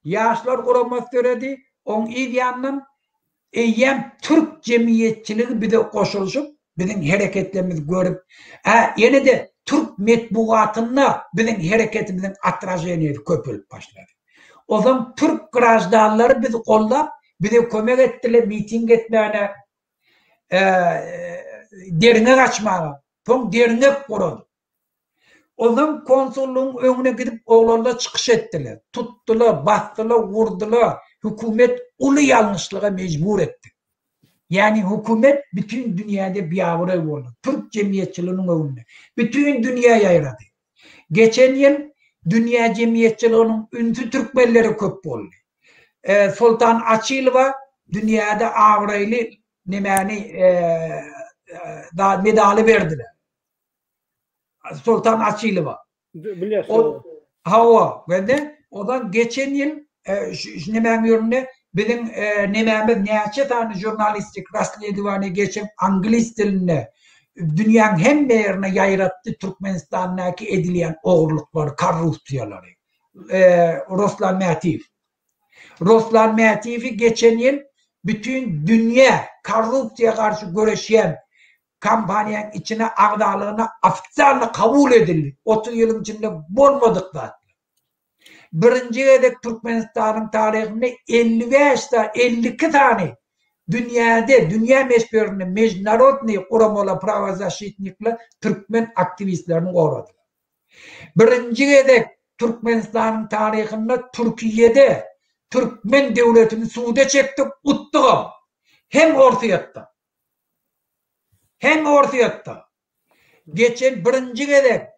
Ýaşlar guramasy döredi. Oň yz ýanyndan eýýäm türk jemgyýetçiligi bize goşulyşyp, biziň hereketlerimizi görüp, ä ýene-de türk metbugatynda biziň hereketimiziň otraženiýesi köpelip başlady. Ozan türk graždanlary bizi goldap, bize kömek etdiler miting etmäne, derňek açmaga. Soň derňek gurady. Onsoň konsullygyň öňüne gidip oglanlar çykyş etdiler. Tutdular, basdylar, urdular. Hökümet uly ýalňyşlyga mejbur etdi. Ýagny hökümet bütin dünýäde biabraý boldy. Türk jemgyýetçiliginiň öňünde. Bütin dünýä ýaýrady. Geçen ýyl dünýä jemgyýetçiliginiň ünsi türkmenlere köp boldy. Soltan Açylowa dünýäde abraýly nemäni medaly berdiler. Soltan Açylowa. Bilýäs. Ol hawa, wende odan geçen ýyl şu nemäň ýerinde biziň nemämiz näçe sany žurnalistik rasledowaniýa geçip anglis dilinde dünýäň hemme ýerine ýaýratdy Türkmenistandaky edilýän ogurlyklary, korrupsiýalary. Ruslan Mätiýew. Ruslan Mätiýewi geçen ýyl bütin dünýä korrupsiýa garşy göreşýän kompaniýanyň içine agzalygyna ofisialny kabul edildi. 30 ýylyň içinde bolmadyk zat. Birinji gezek Türkmenistanyň taryhynda 55 sany, 52 sany dünýäde, dünýä meşberinde mejnarodnyý guramalar, prawozaşitnikler türkmen aktiwistlerini goradylar. Birinji gezek Türkmenistanyň taryhynda Türkiýede türkmen döwletini suda çekdik, utdugam. Hem Orsýetde. Hem Orsýetde. Geçen birinji gezek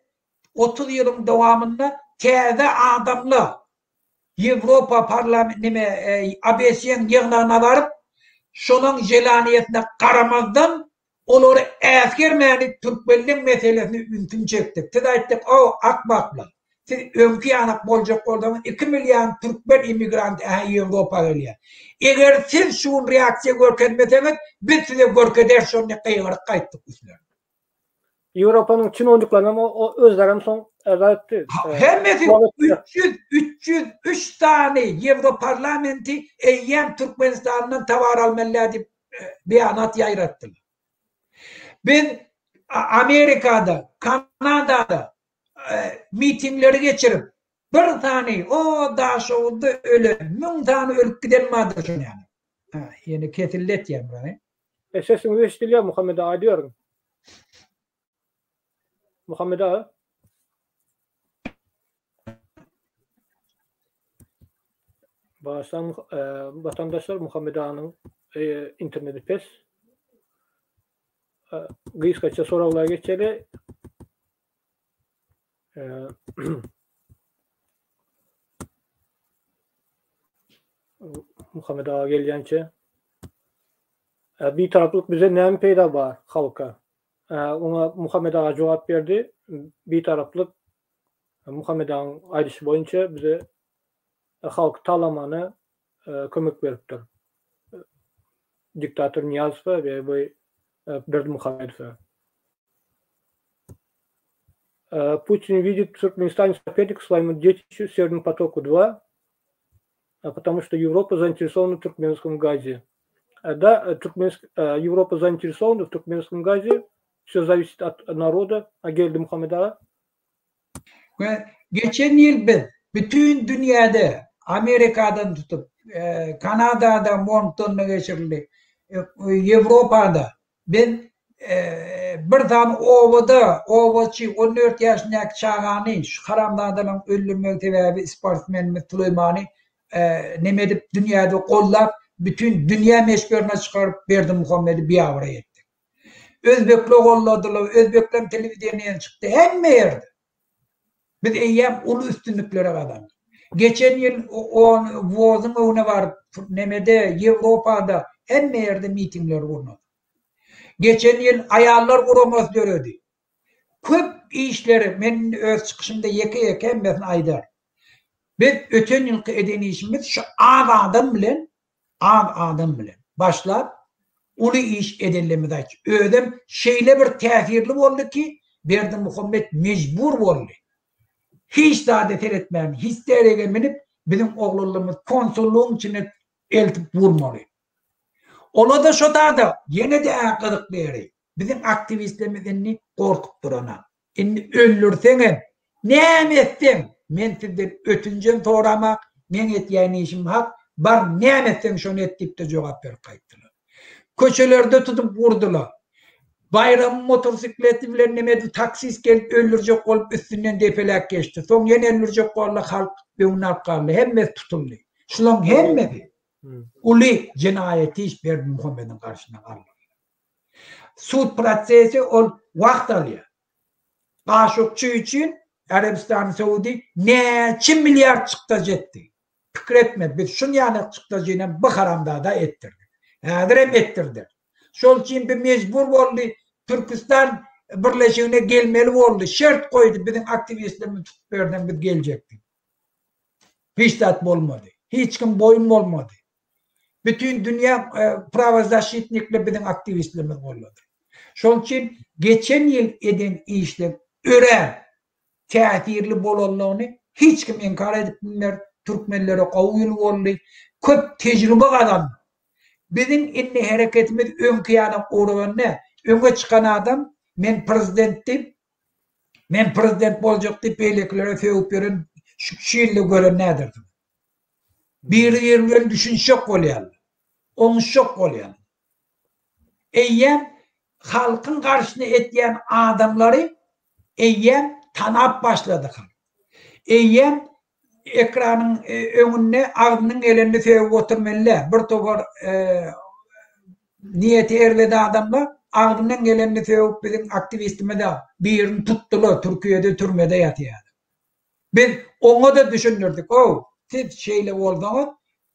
30 ýylyň dowamynda täze adamlar Ýewropa parlament neme ABS-iň ýygnagyna baryp, şonuň želaniýesine garamazdan Olary äsgermäni türkmenleň meselesine ünsüni çekdik. Siz aýtdyk, O, akmaklar! Siz öňki ýanak boljak bolsaňyz iki million türkmen immigranty ähä Ýewropa gelýär. Eger siz şu gün reaksiýa görkezmeseňiz, biz size görkederis şony diýip gygyryp gaýtdyk üstlerine. Ýewropanyň çinowniklerinem özlerem soň äza etdi. Hemmesi 300, 303 sany Ýewroparlamenti eýýäm Türkmenistandan towar almaly däl diýip beýanat ýaýratdylar. Biz Amerikada, Kanadada mitingleri geçirip, bir sany o Daşoguzda ölen, 1000 sany ölüp giden bardyr şoň ýaly. Ha, ýene kesildi etýän burany. E, sesiňiz eşidilýär Muhammet aga aýdyberin. Muhammet aga. Başlan e, vatandaşlar Muhammet aganyň e, interneti pes. E, gysgaça soraglara geçeli. E, Muhammet aga gelýänçe e, Bitaraplyk bize näme peýda bar halka? Oňa Muhammet aga jogap berdi. Bitaraplyk Muhammet agaň aýdyşy boýunça bize halky talamana kömek beripdir. Diktator Nyýazowa we bu Berdimuhamedowa. Putin widit w Türkmenistane sopernika swoýemu detişu Sewernomu potoku 2, потому что Ýewropa zainteresowany w türkmenskom gazie. Da, türkmensk Ýewropa zainteresowany w türkmenskom gazie, wsё zawisit at naroda, a geldi Muhammet aga. We geçen ýyl biz bütin dünýäde Amerikadan tutup, Kanadada Monktonda geçirildi, Ýewropada biz bir sany obada obaçy 14 ýaşyndaky çagany şu haramzadalaryň öldürmegi sebäbi sportsmenimiz Suleýmany neme edip dünýäde gollap bütin dünýä meşberine çykaryp Berdimuhamedi biabraý etdik. Özbekler golladylar, özbekleriň telewideniýesi çykdy hemme ýerde. Biz eýýäm uly üstünlikleri gazandyk. Geçen ýyl on WOZ-yň öňüne baryp nemede Ýewropada hemme ýerde mitingler gurnadyk. Geçen ýyl aýallar guramasy döredi. Köp işleri men indi öz çykyşymda ýeke-ýeke hemmesini aýdaryn. Biz öten ýylky eden işimiz şu az adam bilen az adam bilen başlap uly iş edenlerimizi aýtjak. Özem şeýle bir täsirli boldy ki, Berdimuhamet mejbur boldy. Hiç zada seretmän, histerige münüp biziň oglanlarymyzy konsullygyň içine eltip vurmaly. Ola-da şo tada ýene-de gyzykly ýeri, biziň aktiwistlerimiz indi gorkup durana. Indi öldürseňem, näme etseň, men sizden ötünjem soramak, meň etýän işim hak, bar näme etseň şony et diýip-de jogap berip gaýtdylar. Köçelerde tutup urdular. Baýramyň motosikleti bilen nemedi taksist gelip öldürjek bolup üstünden depeläp geçdi. Soň ýene öldürjek boldy halk öňüni alyp galdy. Hemmesi tutuldy. Şulaň hemmesi uly jenaýat iş Berdimuhamediň garşyna galdyryldy. Sud prosesi ol wagt alýar. Gaşukçy üçin Arabystany Saudy näçe milliard çykdajy etdi. Pikir etme biz şun ýaly çykdajynam bu haramzada etdirdik. Häzirem etdirder. Şol üçin bir mejbur boldy Türküstan birleşigine gelmeli boldy. Şert goýdy biziň aktiwistlerimizi tutup berseň biz geljek diýip. Hiç zat bolmady. Hiç kim boýun bolmady. Bütin dünýä prawozaşitnikler biziň aktiwistlerimizi gollady. Şol üçin geçen ýyl eden işler örän täsirli bolanlygyny hiç kim inkar edip bilmer. Türkmenlere gowy ýyl boldy. Köp tejribe gazandy. Biziň indi hereketimiz öňki ýaly urugan däl. Öňe çykan adam men prezident diýip, men prezident boljak diýip beýlekilere sögüp ýören şu ýylda gören nädersiňiz? Biri-biri bilen düşünişjek bolýarlar. Oňuşjak bolýarlar. Eýýäm halkyň garşysyna etýän adamlary eýýäm tanap başlady halk. Eýýäm ekranyň öňünde agzynyň gelenini sögüp oturmaly däl. Bir topar niýeti erbet adamlar agzyndan gelenini sögüp biziň aktiwistimize birini tutdular, Türkiýede türmede ýatýar. Biz oňa-da düşündirdik, Ow, siz şeýle bolsaňyz,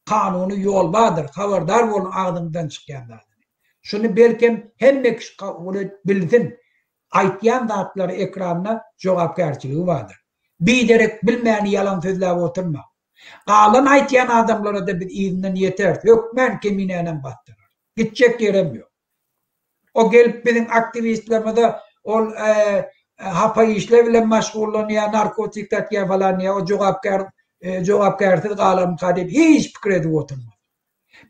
kanuny ýol bardyr, habardar boluň agzyňyzdan çykýan zadyny. Şuny belkem hemme kişi kabul edip bilsin, aýtýan zatlary ekranda jogapkärçiligi bardyr. Biderek bilmäni ýalan sözläp oturma. Galan aýtýan adamlara-da biz yzyndan ýeteris, hökmän keminänem basdyrarys. Gitjek ýerem ýok. O gelip biziň aktiwistlerimize ol hapa işler bilen maşgullanýar, narkotik satýar falan diýýär, o jogapkär jogapkärsiz galarmyka diýip hiç pikir edip oturmaz.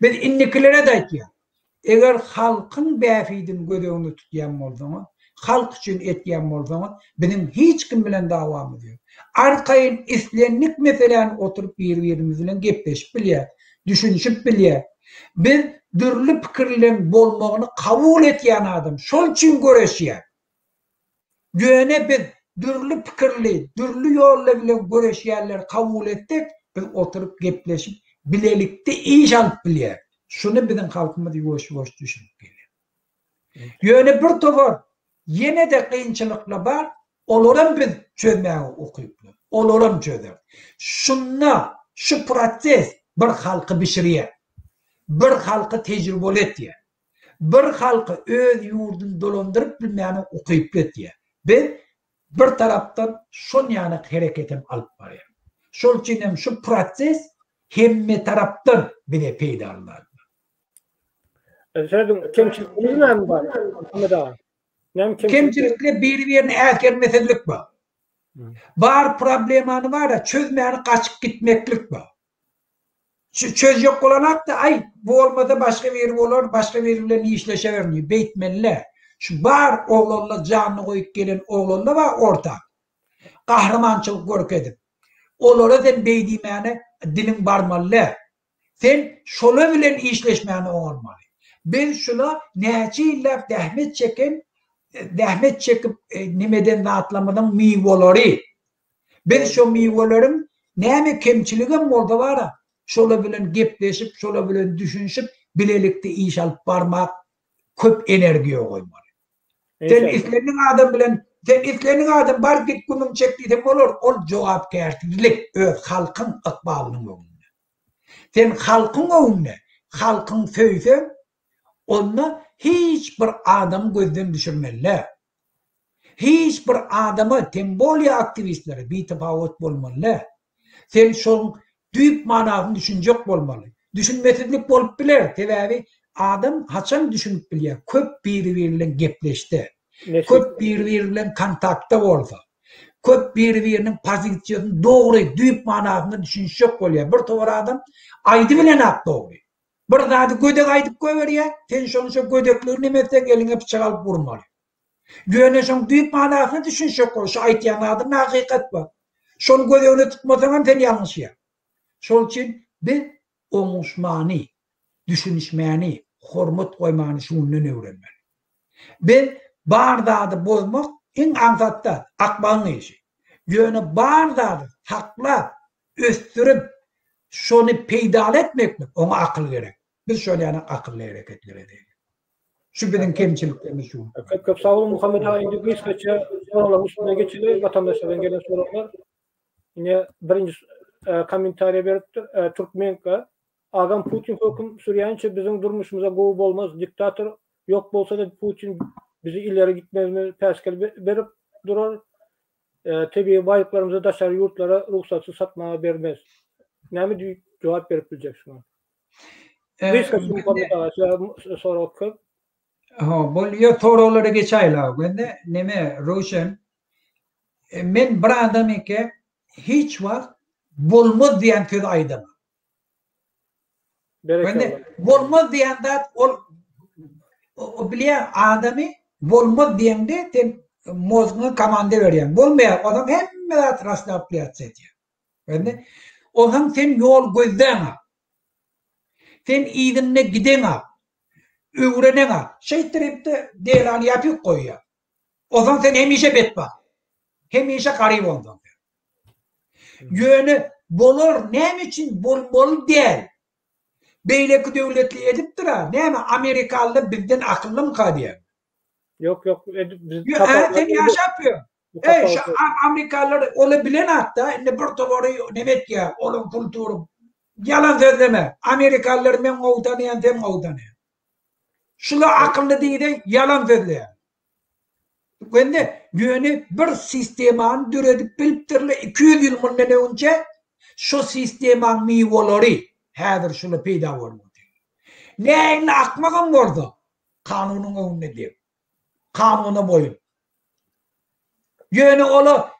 Biz indikilere-de aýtýas. Eger halkyň bähbidini göz öňünde tutýan bolsaňyz, halk üçin etýän bolsaňyz, biziň hiç kim bilen dawamyz ýok. Arkaýyn islendik meseläni oturyp bir-birimiz bilen gepleşip bilýäs, düşünişip bilýäs. Biz dürli pikirleň bolmagyny kabul etýän adam, şol üçin göreşýär. Ýöne biz dürli pikirli, dürli ýollar bilen göreşýänleri kabul etsek, biz oturyp gepleşip, bilelikde iş alyp bilýäris. Şuny biziň halkymyz ýuwaş-ýuwaş düşünip gelýär. Ýöne bir topar ýene-de kynçylyklar bar, Olaram biz çözmäge ukyply. Olaram çözeris. Şunda şu proses bir halky bişirýär. Bir halky tejribeli etýär. Bir halky öz ýurduny dolandyryp bilmäne ukyply etýär. Biz bir tarapdan şonýaly hereketem alyp barýarys. Şol üçin hem şu proses hemmetarapdan bize peýdaly zatlar. Sözüň kemçilikleri näme bar? Ahmet aga. Kemçilikler biri-birini äsgermesizlik bar. Bar problemany bar-a çözmäni gaçyp gitmeklik bar. Çözjek bolanakda aý bu bolmasa başga biri bolar, başga biri bilen işleşerin diýip beýtmeli-dä. Şu bar oglanlar janyny goýup gelen oglanlar bar orta. Gahrymançylyk görkezip. Olara sen beý diýmäne diliň barmaly däl. Sen şolar bilen işleşmäni oňarmaly. Biz şula näçe ýyllap zähmet çeken, zähmet çekip neme eden zatlarymyzyň miwelary. Biz şo miweleriň näme kemçiligem bolsa bara, şolar bilen gepleşip, şolar bilen düşünişip, bilelikde iş alyp barmak köp energiýa goýmaly. Sen islendik adam bilen, sen islendik adam bar git gümüňi çek diýseň bolar, ol jogapkärsizlik öz halkyň ykbalynyň öňünde. Sen halkyň öňünde halkyň söýseň, onda hiç bir adamy gözden düşürmeli däl. Hiç bir adama, tem bolýa aktiwistlere bitapawut bolmaly däl. Sen şoň düýp manasyny düşünjek bolmaly. Düşünmesizlik bolup biler, sebäbi adam haçan düşünip bilýär, köp biri-biri bilen gepleşse, köp biri-biri bilen kontaktda bolsa. Köp biri-biriniň pozisiýasyny dogry, düýp manasynda düşünişjek bolýar. Bir towar adam aýdybilenak dogry. Bir zady gödek aýdyp goýberýär, sen şony şo gödekligini neme etseň eliňe pyçak alyp urmaly. Ýöne şoň düýp manasyna düşünişjek bol, şu aýtýan zadynda hakykat bar. Şony göz öňüne tutmasaňam sen ýalňyşýaň. Şol üçin biz oňuşmany, düşünişmäni, hormat goýmany şu günden öwrenmeli. Biz. Bar zady bozmak iň aňsat zat, akmagyň işi. Ýöne bar zady saklap, ösdürip, şony peýdaly etmeklik, oňa akyl gerek. Biz şol ýaly akylly hereketler edeýlik. Şu biziň kemçiliklerimiz şu. Köp köp sag boluň Muhammet aga indi gysgaça soraglaryň üstüne geçeli watandaşlardan gelen soraglar. Ine birinji kommentariýa beripdir Türkmenka agam Putin höküm sürýänçe biziň durmuşymyza gowy bolmaz diktator ýok bolsada Putin bizi ileri gitmegimize päsgel berip durar tebigy baýlyklarymyzy daşary ýurtlara rugsatsyz satmaga bermez. Näme diýip jogap berip biljek şuňa? Gysgaça Muhammet aga sorag köp. Ha, bolýa soraglara geçäýeli. Mende neme Röwşen men bir adam eke hiç wagt bolmaz diýen sözi aýdamam. Mende bolmaz diýen zat ol o bilýän adamy bolmaz diýende sen mozguňa komanda berýäň. Bolmaýar. Ondan hemme zat raslapýar edýär. Mende ondan sen ýol gözläňa. Sen yzynda gideňa. Öwreneňa. Şeýtdirip-de delany ýapyk goýýar. Onsoň sen hemişe betbagt. Hemişe garyp onsoň sen. Ýöne bolar näme üçin bolmaly däl? Beýleki döwletli edipdir-a, näme amerikalylar bizden akyllymyka diýýän. Ýok, ýok, edip biz Ýa, sen ýaşap ýör. Eý, şu amerikalylar ola bilen atda, indi bir towary neme etýär, olaň kultury. Ýalan sözleme. Amerikalylar men gowy tanaýan, sen gowy tanaýan. Şula akylly diýseň ýalan sözleýär. Indi ýöne bir sistemany döredip bilipdirler 200 ýyl mundan öňçe şo sistemaň miwalary häzir şula peýda bolup otyr. Nähili akmagam bolsa kanunyň öňünde deň. Kanuna boýun. Ýöne ola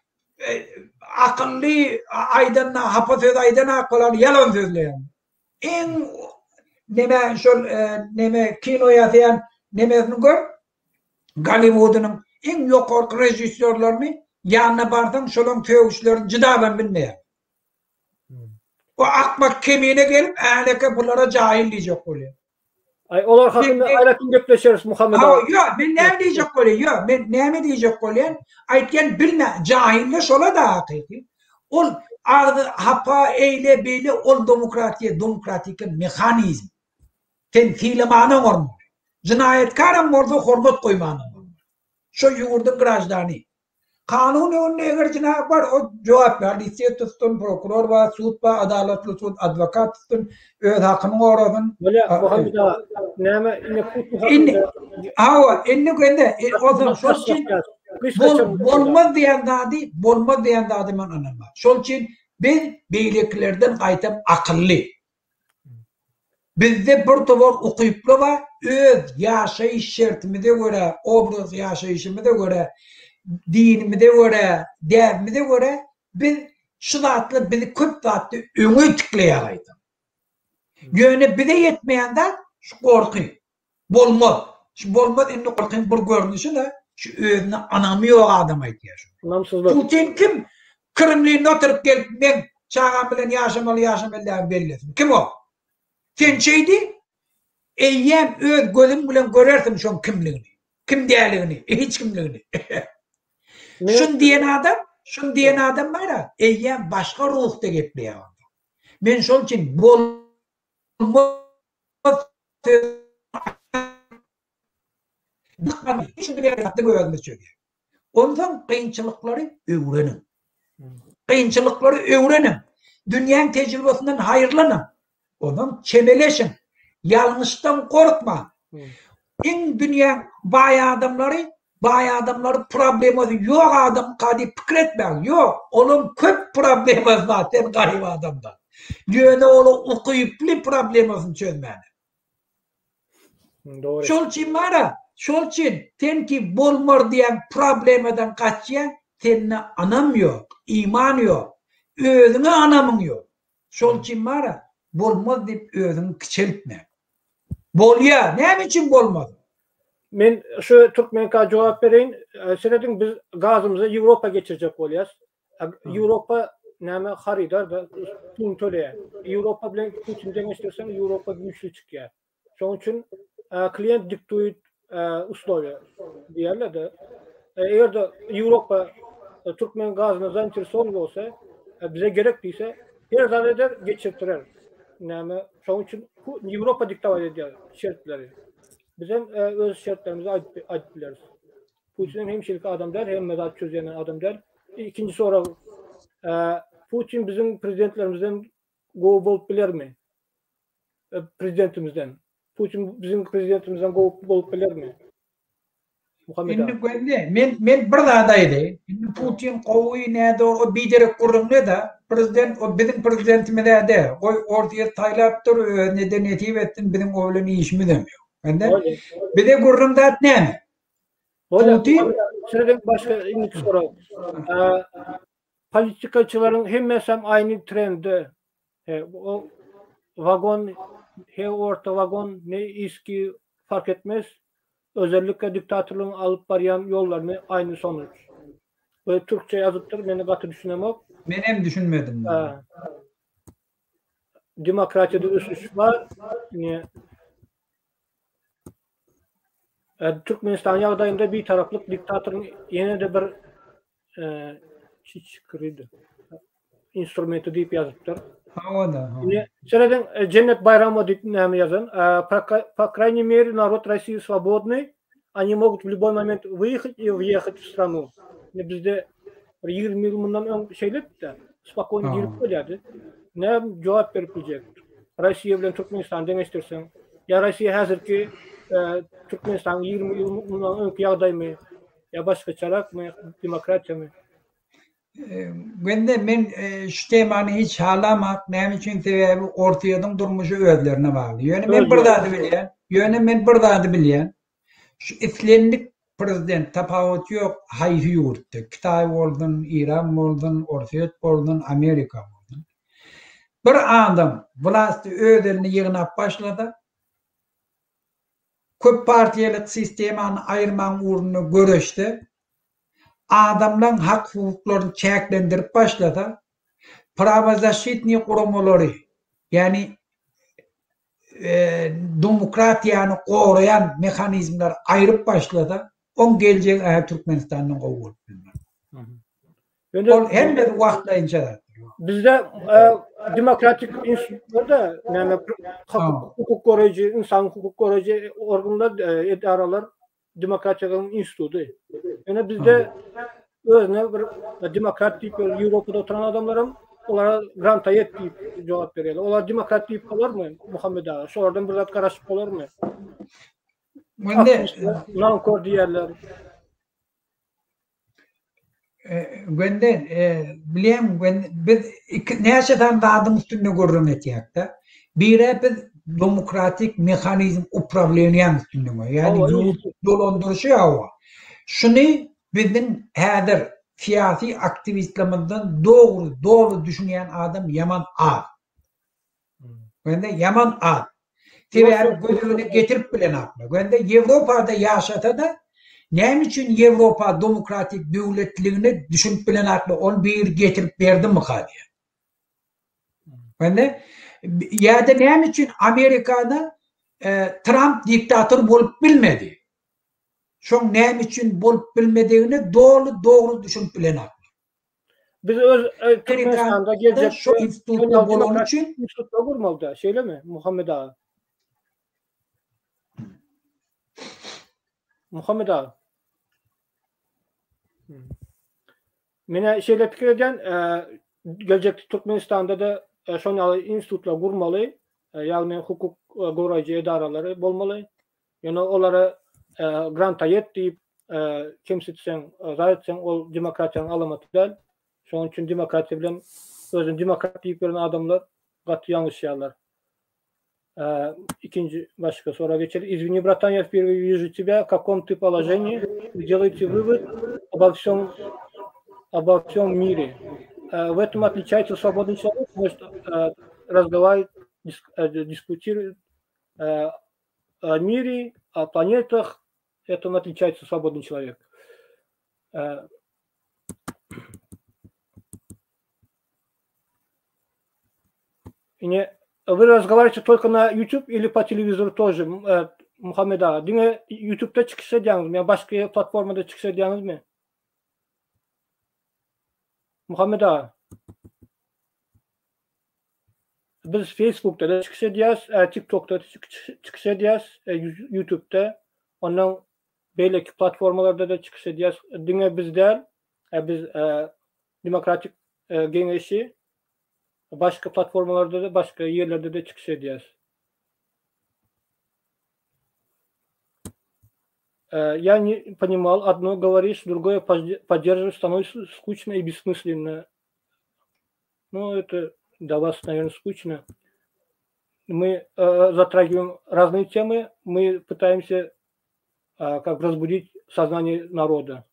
akylly aýdanda hapa söz aýdan akbalar ýalan sözleýär. Iň neme şol neme kino ýasaýan nemesini gör. Golliwudynyň iň ýokarky režissýorlaryny ýanyna barsaň şolaň sögüşlerini jydabam bilmeýär. O akmak kemine gelip äneke bulara jaýyl diýjek bolýar. Aý olar hakynda aýratyn gepleşeris Muhammet aga. Ýok, men näme diýjek bolýan? Ýok, men näme diýjek bolýan? Aýtýan bilme, jahiller şola da hakyky. Ol agzy hapa eýle beýle ol demokratiýa demokratiki mehanizm. Sen sylamana oňarmaly. Jynaýatkaram bolsa hormat goýmana oňarmaly. Şo ýurduň graždany. Kanun öňünde eger jenaýat bar, o jogap ber, polisiýa tutsun, prokuror bar, sud bar, adalatly sud, adwokat tutsun, öz hakyny gorasyn. Bolýar, Muhammet aga, näme indi Putin hakynda? Hawa, indi indi o şol üçin bolmaz diýen zady, bolmaz diýen zady men ynanman. Şol üçin biz beýlekilerden gaýtam akylly. Bizde bir towar ukyply bar, öz ýaşaýyş şertimize görä, obraz ýaşaýşymyza görä, dinimize görä, däbimize görä biz şu zatlar bizi köp zatda öňe itikleýär gaýtam. Ýöne bize ýetmeýän zat şu gorky. Bolmaz. Şu bolmaz indi gorkyň bir görnüşi-de şu özüne ynamy ýok adam aýdýar şuny. Ynamsyzlyk. Putin kim? Kremlinde oturyp gelip meň çagam bilen ýaşamaly ýaşamaly däl bellesin. Kim ol? Sen şeýdi eýýäm öz gözüň bilen görersiň şoň kimligini. Kim däligini, hiç kimligini. Şun diýen adam, şun diýen adam bar-a, eýýäm başga ruhda gepleýär onda. Men şol üçin bolmaz Özümiz çözýär. Onsoň kynçylyklary öwreniň. Kynçylyklary öwreniň. Dünýäň tejribesinden haýyrlanyň. Onsoň çemeleşiň. Ýalňyşdan gorkmaň. Iň dünýäň baý adamlary, baý adamlary problemasy ýok adamka diýip pikir etmäň. Ýok, olaň köp problemasy bar sen garyp adamdan. Ýöne olar ukyply problemasyny çözmäne. Dogry. Şol üçin bara, şol üçin sen ki bolmar diýen problemadan gaçýaň, sende ynam ýok, iman ýok. Özüňe ynamyň ýok. Şol üçin bara, bolmaz diýip özüňi kiçeltme. Bolýar, näme üçin bolmaz? Men şu Türkmenka jogap bereýin. Serediň biz gazymyzy Ýewropa geçirjek bolýas. Ýewropa näme harydar da pul töleýär. Ýewropa bilen Putin deňeşdirseň Ýewropa güýçli çykýar. Şonuň üçin klient diktuýt. Uslowiýa diýerler-de. Eger-de Ýewropa türkmen gazyna zainteresowan bolsa, bize gerek diýse, her zat eder, geçirtdirer. Näme, şonuň üçin Ýewropa diktować edýär şertleri. Bizem öz şertlerimizi aýdyp bileris. Putin hem hemişelik adam däl, hemme zat çözýän adam däl. Ikinji sorag, Putin biziň prezidentlerimizden gowy bolup bilermi? Prezidentimizden. Putin biziň prezidentimizden gowy bolup bilermi? Muhammet Indi gözle, men men bir zat aýdaýyn. Indi Putin gowy, nädogry, o biderek gürrüň ne-de, prezident o biziň prezidentimiz-ä däl. Goý, Orsýet saýlapdyr, özüne-de nesip etsin, biziň o bilen işimizem ýok. Indi bize gürrüň zat näme? Putin Şeýle başga indiki sorag. Politikaçylaryň hemmesem aýny trendde. He, o wagon, he orta wagon, ne iski fark etmez. Özellikle diktatorlygyň alyp barýan ýollaryny aýny sonuç. Bu türkçe ýazypdyr, men gaty düşünemok. Menem düşünmedim. Demokratiýada ösüş bar. Ine Türkmenistan ýagdaýynda bitaraplyk diktatoryň ýene-de bir çiçkiridi. Instrumenti diýip ýazypdyr. Hawa-da. Ine, serediň, Jennet Baýramowa diýip näme ýazan? Po krajniý meri narod Rossiýi swobodnyý, oni mogut w lýuboý moment wyýehat i wýehat w stranu. Ine bizde bir 20 ýyl mundan öň şeýledi-de, spokojny girip bolýardy. Näme jogap berip biljek? Rossiýa bilen Türkmenistany deňeşdirseň, ýa Rossiýa häzirki Türkmenistanyň 20 ýyl mundan öňki ýagdaýmy, ýa başgaçarakmy, demokratiýamy? Mende men şu temany hiç halamak, näme üçin sebäbi Orsýetiň durmuşy özlerine bagly. Ýöne men bir zady bilýän, ýöne men bir zady bilýän. Şu islendik prezident tapawuty ýok haýsy ýurtda, Kitaý bolsun, Iran bolsun, Orsýet bolsun, Amerika bolsun. Bir adam wlasty öz eline ýygnap başlasa, köp partiýalyk sistemany aýyrmagyň ugrunda göreşse, adamlaň hak-hukuklaryny çäklendirip başlasa, prawozaşitnyý guramalary, ýagny demokratiýany goraýan mehanizmleri aýryp başlasa, oň geljegi ähli Türkmenistandan gowy bolup bilmez. Ol hemmesi wagtlaýynça zat. Bizde demokratik institutlarda näme hukuk goraýjy, insan hukuk goraýjy organlar, edaralar demokratiýanyň instituty. Ýöne bizde özüne bir demokrat diýip Ýewropada oturan adamlaram olara grantaýet diýip jogap berýärler. Olar demokrat diýip bolarmy, Muhammet aga? Şolardan bir zat garaşyp bolarmy? Mende nankör diýerler. Gönden, bilýäňmi, Gönden, biz iki, näçe sany zadyň üstünde gürrüň etýäk-de. Biri biz demokratik mehanizm uprawleniýäň üstünde, ýagny ýurt dolandyryşy hawa. Şuny biziň häzir syýasy aktiwistlerimizden dogry, doly düşünýän adam ýaman az. Gönder ýaman az. Sebäbi göz öňüne getirip bilenoklar. Gönder Ýewropada ýaşasa-da, näme üçin Ýewropa demokratik döwletligine düşünip bilenoklar, ony biri getirip berdimika diýýär. Gönder ýa-da näme üçin Amerikada e, Tramp diktator bolup bilmedi? Şoň näme üçin bolup bilmedigine doly dogry düşünip bilenoklar. Biz öz e, Türkmenistanda geljek şu institutda bolany üçin institutda gurmalyda, şeýlemi Muhammet aga? Muhammet aga. Menä şeýle pikir edýän, e, geljekde Türkmenistanda da e, şon ýaly institutlar gurmaly, ýagny hukuk goraýjy edaralary bolmaly. Ýöne olara grantaýet diýip kemsitseň, zat etseň ol demokratiýanyň alamaty däl. Şonuň üçin demokratiýa bilen özüni demokrat diýip ýören adamlar gaty ýalňyşýarlar. Ikinji başga soraga geçeli. Izwini, bratan, я впервые вижу тебя. В каком ты положении? Вы делаете вывод обо всем, обо всем мире. В этом отличается свободный человек, может разговаривать, дискутировать о мире, о планетах. Этим отличается свободный человек. Не, вы разговариваете только на YouTube или по телевизору тоже? Muhammet aga, diňe YouTube'da çykyş edýäňizmi ýa başga platformada çykyş edýäňizmi? Muhammet aga. Biz Facebookda-da çykyş edýäs, TikTokda çykyş edýäs, YouTube'da. Ondan beýleki platformalarda-da çykyş edýäs. Diňe biz däl, biz Demokratik Geňeşi başga platformalarda-da, başga ýerlerde-de çykyş edýäs. Я не понимал, одно говоришь, другое поддерживаешь, становится скучно и бессмысленно. Ну, это для вас, наверное, скучно. Мы э, затрагиваем разные темы, мы пытаемся э, как разбудить сознание народа.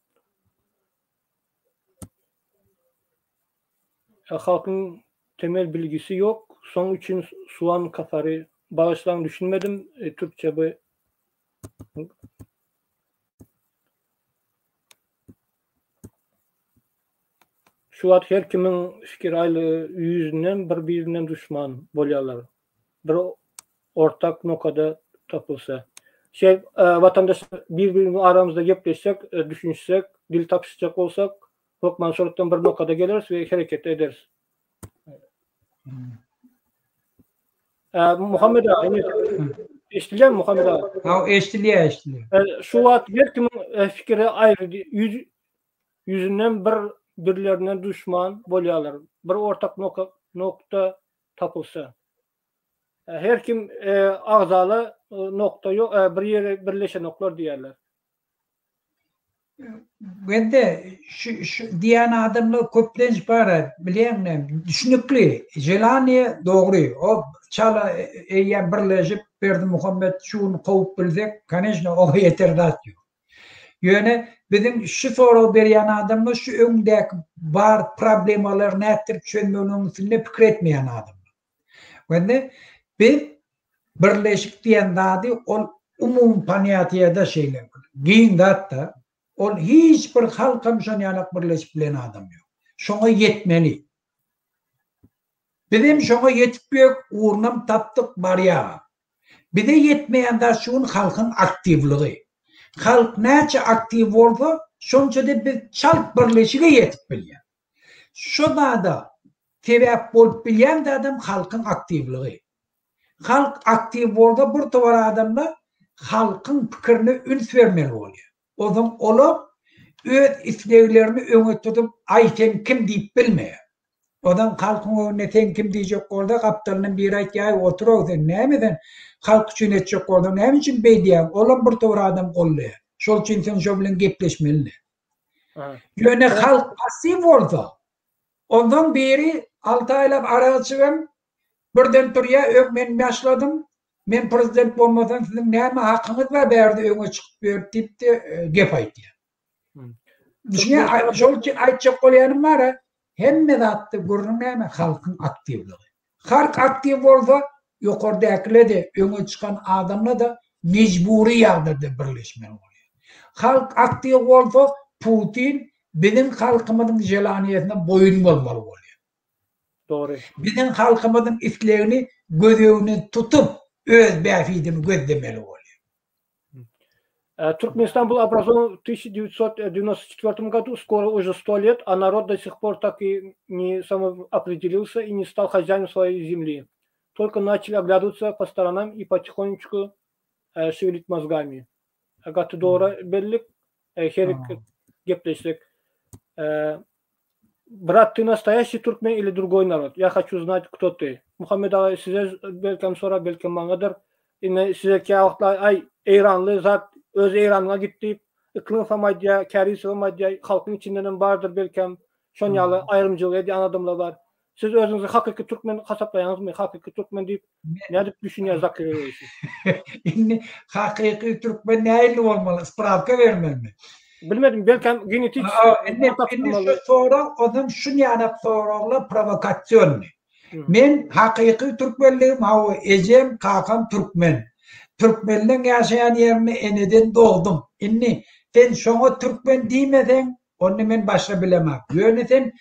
Halkyň temel bilgisi ýok, şoň üçin suwan kapary bagyşlaň düşünmedim türkçe bu Şu wagt her kimiň fikir aýlygy ýüzünden bir birinden duşman bolýarlar. Bir ortak nokada tapylsa. Şeý watandaşlar bir birimiziň aramyzda gepleşsek, düşünişsek, dil tapyşjak bolsak, hökman şolukdan bir nokada geleris we hereket ederis. Muhammet aga, indi eşidilýärmi Muhammet aga? Haw, eşidilýär, eşidilýär. Şu wagt her kimiň fikiri aýry, ýüzünden bir birlerine duşman bolýarlar. Bir ortak nokta tapylsa. Her kim agzala nokta ýok, bir ýere birleşenoklar diýýärler. Bende şu şu diýen adamlar köplenç bar, bilýäňmi? Düşünikli, jelaniýe dogry. O çala eýýäm birleşip Berdimuhamet şu gün kowup bilsek, koneçno oňa ýeter zat ýok. Ýöne biziň şu soragy berýän adamlar şu öňdäki bar problemalary nätdirip çözmeginiň üstünde pikir etmeýän adamlar. Wende biz birleşik diýen zady ol umumy ponýatiýada şeýle giň zat-da, ol hiç bir halkam şon ýalak birleşip bilen adam ýok. Şoňa ýetmeli. Bizem şoňa ýetip ýök, ugrunam tapdyk, barýagam. Bize ýetmeýän zat şu gün halkyň aktiwligi. Halk näçe aktiw bolsa, şonça-da biz çalt birleşige ýetip bilýäs. Şo zada sebäp bolup bilýän zadam halkyň aktiwligi. Halk aktiw bolsa bir towar adamlar halkyň pikirine üns bermeli bolýar. Onsoň olar öz isleglerini öňe tutup aý sen kim diýip bilmeýär. Onsoň halkyň öňünde sen kim diýjek bolsa gapdalyndan biri aýtýar aý otur-ow sen näme sen halk üçin etjek bolsaň näme üçin beýdýäň olam bir towar adam goldaýar. Şol üçin sen şo bilen gepleşmeli däl. Ýöne halk passiw bolsa, onsoň biri alty aýlap arak içibem, birden turýar, öň men başladym, men prezident bolmasam siziň näme hakyňyz bar bärde öňe çykyp ýörüp diýip-de gep aýdýar. Düşünýär, şol üçin aýtjak bolýanym bar-a, hemme zatda gürrüň näme, halkyň aktiwligi. Halk aktiw bolsa, ýokardäkile-de, öňe çykan adamla-da mejbury ýagdaýda birleşmeli bolýar. Halk aktiw bolsa, Putin biziň halkymyzyň želaniýesine boýun bolmaly bolýar. Dogry. Biziň halkymyzyň islegini göz öňüne tutup, öz bähbidini gözlemeli bolýar. Türkmenistan был образован в 1994 году, скоро уже 100 лет, а народ до сих пор так и не самоопределился и не стал хозяином своей земли. Только начали оглядываться по сторонам и потихонечку шевелить мозгами. Gaty dogry bellik, her gepleşik. Brat, ty nastoýaşiý türkmen ili drugoý narod? Ýa haçu znat kto ty? Muhammet aga size belkem sorap belkem maňadyr. Indi size käwagtlar aý eýranly zat öz eýranyňa git diýip Yklymowam aýdýa, Kärizowam aýdýa, halkyň içindenem bardyr belkem şon ýaly aýrymçylyk edýän adamlar bar. Siz özüňizi hakyky türkmen hasaplaýaňyzmy? Hakyky türkmen diýip nädip düşünýär Zakir Öweýsi? Indi hakyky türkmen nähili bolmaly? Sprawka bermelimi? Bilmedim, belkem genetik Indi indi şu sorag ondan şun ýanak soraglar prowokasionnyý. Men hakyky türkmenligim hawa ejem kakam türkmen. Türkmenleň ýaşaýan ýerinde eneden dogdum. Indi sen şoňa türkmen diýmeseň onda men başga bilemok. Ýöne sen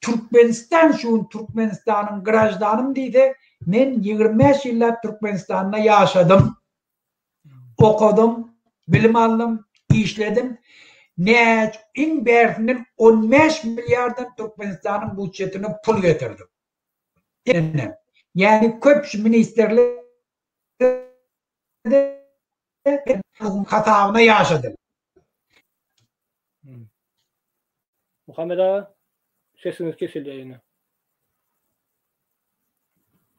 Türkmenistan şu gün Türkmenistanyň graždanym diýse, men 25 ýyllap Türkmenistanda ýaşadym. Okadym, bilim aldym, işledim. Näç, iň bärsinden 15 milliardan Türkmenistanyň býujetine pul getirdim. Ýagny köp şu ministrler hasabyna ýaşadym. Muhammet aga, sesiňiz kesilýär ýene.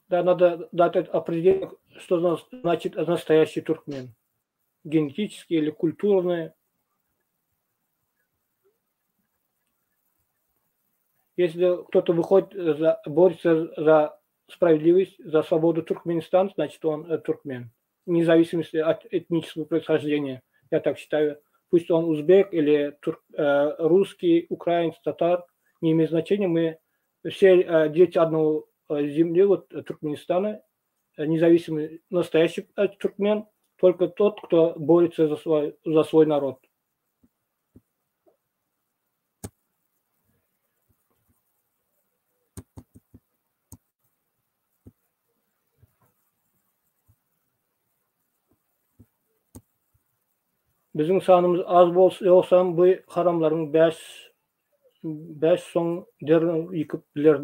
Да, надо дать определение, что значит настоящий туркмен. Генетический или культурный. Если кто-то выходит, за, борется за справедливость, за свободу Туркменистана, значит он э, туркмен. Вне зависимости от этнического происхождения, я так считаю. Пусть он узбек или тур, э, русский, украинец, татар, не имеет значения. Мы все э, дети одного э, земли, вот Туркменистана, э, независимый настоящий э, туркмен, только тот, кто борется за свой, за свой народ. Biziň sanymyz az bolsa ýogsam bu haramlaryň bäş bäş soň derrew ýykyp biler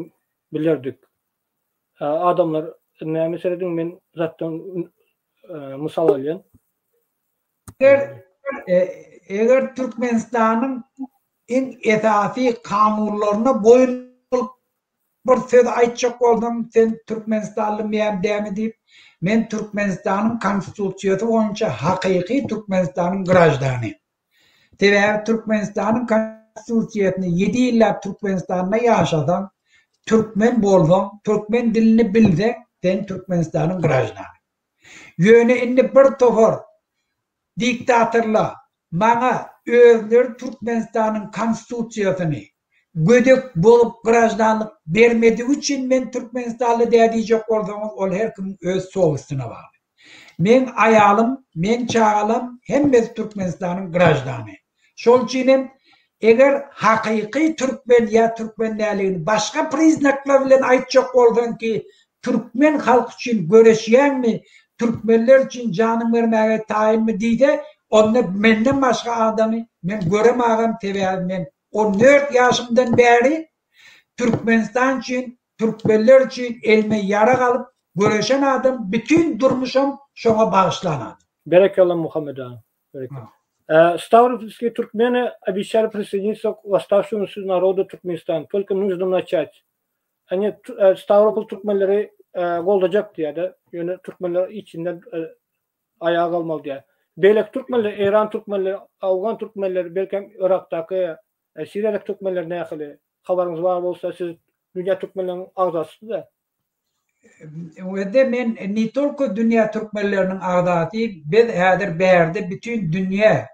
bilerdik. Adamlar näme serediň men zatdan mysal alýan. Eger eger Türkmenistanyň iň esasy kanunlaryna boýun bolup Bir söz aýtjak bolsam sen Türkmenistanlymy ýa dämi diýip, men Türkmenistanyň konstitusiýasy boýunça hakyky Türkmenistanyň graždany. Sebäbi Türkmenistanyň konstitusiýasyny ýedi ýyllap Türkmenistanda ýaşasaň, türkmen bolsaň, türkmen dilini bilseň, sen Türkmenistanyň graždany. Ýöne indi bir topar diktatorlar maňa özleri Türkmenistanyň konstitusiýasyny gödek bozup graždanlyk bermedigi üçin men türkmenistanly däl diýjek bolsaňyz ol her kimiň öz sowestine bagly. Meň aýalym, meň çagalam hemmesi Türkmenistanyň graždany. Şol üçin hem eger hakyky türkmen ýa türkmen däldigini başga priznaklar bilen aýtjak bolsaň ki türkmen halky üçin göreşýäňmi, türkmenler üçin janyň bermäge taýynmy diýse onda menden başga adamy men göremagam sebäbi men 14 ýaşymdan bäri Türkmenistan üçin türkmenler üçin elime ýarag alyp göreşen adam bütin durmuşam şoňa bagyşlan adam. Berekella Muhammet aga. Berekella. Ставропольские туркмены обещали присоединиться к восставшемуся народу Туркменистана. Только нужно начать. Hani Stavropol türkmenleri goldajak diýýär-de, ýöne türkmenler içinden aýaga galmaly diýýär. Beýleki türkmenler, Eýran türkmenleri, Awgan türkmenleri, belkem Yrakdaky, Siriýadaky türkmenler nähili? Habaryňyz bar bolsa, siz dünýä türkmenleriniň agzasysyz-a. Öde men ne tolko dünýä türkmenleriniň agzasy, biz häzir bärde bütin dünýä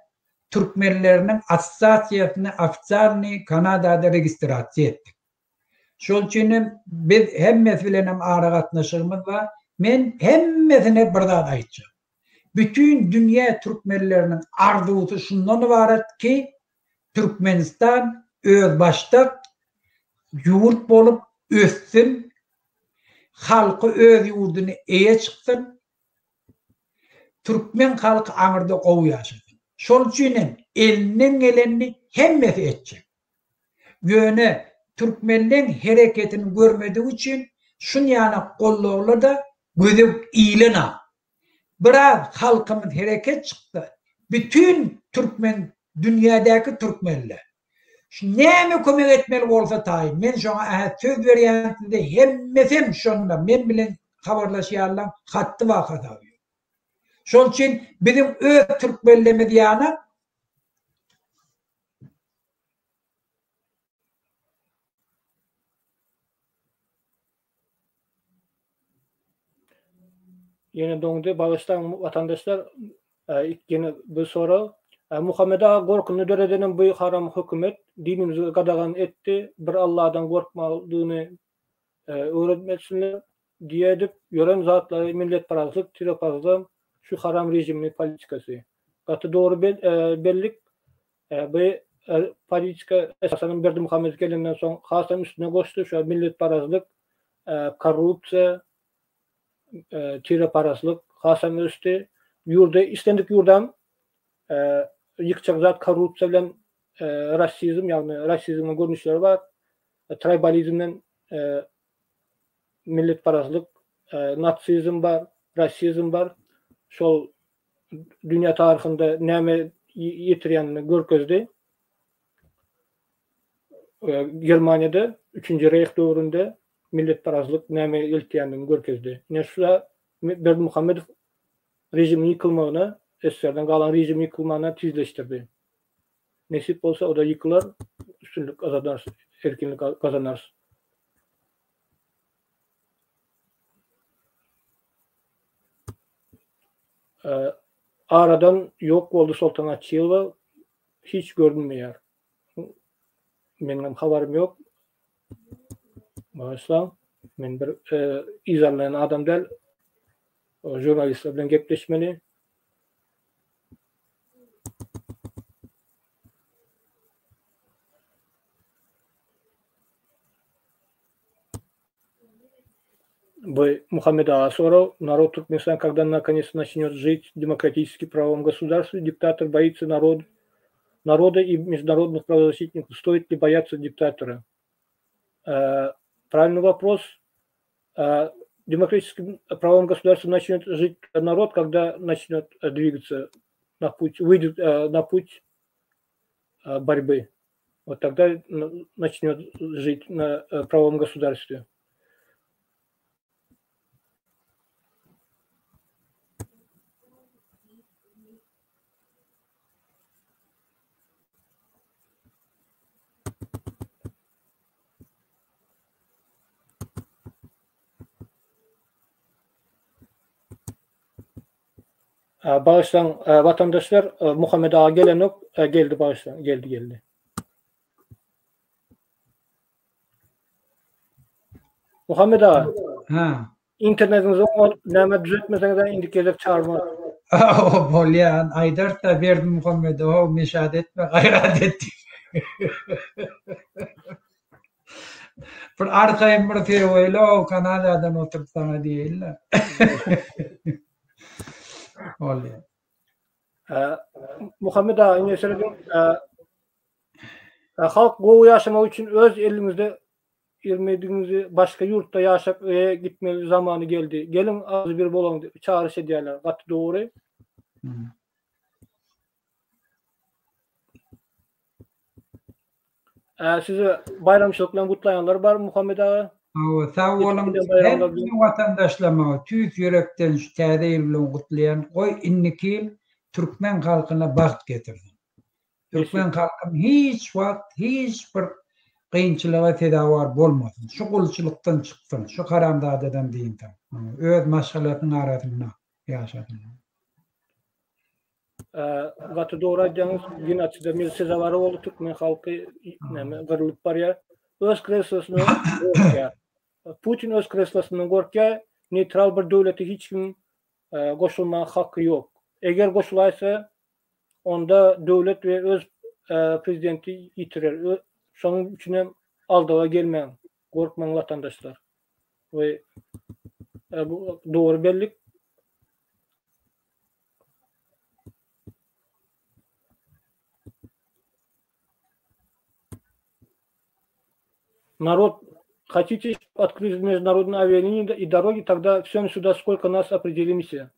türkmenleriniň assosiasiýasyny ofitsialnyý Kanadada registrasiýa etdik. Şol üçin hem biz hemmesi bilen hem aragatnaşygymyz bar. Men hemmesine bir zat aýtjak. Bütin dünýä türkmenleriniň arzuwsy şundan ybarat ki, Türkmenistan özbaşdak ýurt bolup össün, halky öz ýurduna eýe çyksyn, türkmen halky aňyrda gowy ýaşasyn. Şol üçin hem elinden gelenini hemmesi etjek. Ýöne türkmenleň hereketini görmedigi üçin şunýanak gollaglar-da göze ilenok. Biraz halkymyz hereket çyksa bütin türkmen dünýädäki türkmenler şu näme kömek etmeli bolsa taýyn men şoňa ähä söz berýän size hemmesem şonda men bilen habarlaşýarlaň hatdy bar hasaby ýok. Şol üçin biziň öz türkmenlerimiz ýanak. Ýene doňdy. Bagyşlaň watandaşlar. Ýene bir sorag. Muhammet aga gorkyny döredenem bu haram hökümet. Dinimizi gadagan etdi. Bir Alladan gorkmalydygyny öwretmesinler diýe edip ýören zatlary milletparazlyk, tireparazlygam şu haram režimini politikasy. Gaty dogry bellik. Bu politika esasanam Berdimuhamedow gelenden soň hasam üstüne goşdy. Şu milletparazlyk, korrupsiýa, tireparazlyk hasam ösdi. Ýurdy islendik ýurdam ýykjak zat korrupsiýa bilen rasizm, ýagny rasizmiň görnüşleri bar. Traýbalizmden milletparazlyk, natsizm bar, rasizm bar. Şol dünýä taryhynda näme ýetirýänini görkezdi. Germaniýada Üçünji Reýh döwründe milletparazlyk näme eltýändigini görkezdi. Ine şu Berdimuhamedow režimiň ýykylmagyna, SSR-den galan režimiň ýykylmagyna tizleşdirdi. Nesip bolsa o-da ýykylar, üstünlik gazanarys, erkinlik gazanarys. Aradan ýok boldy Soltan Açylowa hiç görünmeýär. Meniňem habarym ýok. Bagyşlaň. Men bir yzarlaýan adam däl. Žurnalistler bilen gepleşmeli. Bu Muhammet aga sorag, Narod Türkmenistan когда наконец начнет жить в демократически правовом государстве, диктатор боится народ, народа и международных правозащитников. Стоит ли бояться диктатора? Правильный вопрос. В демократическом правовом государстве начнет жить народ, когда начнет двигаться на путь, выйдет на путь борьбы. Вот тогда начнет жить на правовом государстве. Bagyşlaň watandaşlar Muhammet aga gelenok geldi bagyşlaň geldi geldi. Muhammet aga. Ha. Internetiňizi oňa näme düzetmeseňiz indiki gezek çagyrmaz. Bolýa aýdarsa Berdimuhamede how meşat etme gaýrat et diýip. Bir arkaýyn bir söweýli o Kanadadan oturyp saňa diýeýin-le. Bolýar. Muhammet aga, indi serediň, halk gowy ýaşamak üçin öz eliňizde irmedigiňizi başga ýurtda ýaşap öýe gitmeli zamany geldi. Geliň agzybir bolaň diýip çagyryş edýärler. Gaty dogry. Sizi baýramçylyk bilen gutlaýanlar bar Muhammet aga. Hawa, sag boluň. Hemme watandaşlaryma tüýs ýürekden şu täze ýyl bilen gutlaýan. Goý indiki ýyl türkmen halkyna bagt getirsin. Türkmen halkym hiç wagt hiç bir kynçylyga sezewar bolmasyn. Şu gulçulykdan çyksyn, şu haramzadadan dynsyn. Öz maşgalasynyň arasynda ýaşasyn. Gaty dogry aýdýaňyz. Genotside mil sezewary boldy türkmen halky näme gyrlyp barýar. Öz kreslosyna gorkýar. Putin öz kreslosyndan gorkýar. Neýtral bir döwlete hiç kim goşulmaga haky ýok. Eger goşulaýsa onda döwlet we öz prezidenti ýitirer. Şonuň üçin hem aldawa gelmäň, gorkmaň watandaşlar. We bu dogry bellik. Narod, хотите открыть международные авиалинии и дороги, тогда всем сюда сколько нас определимся.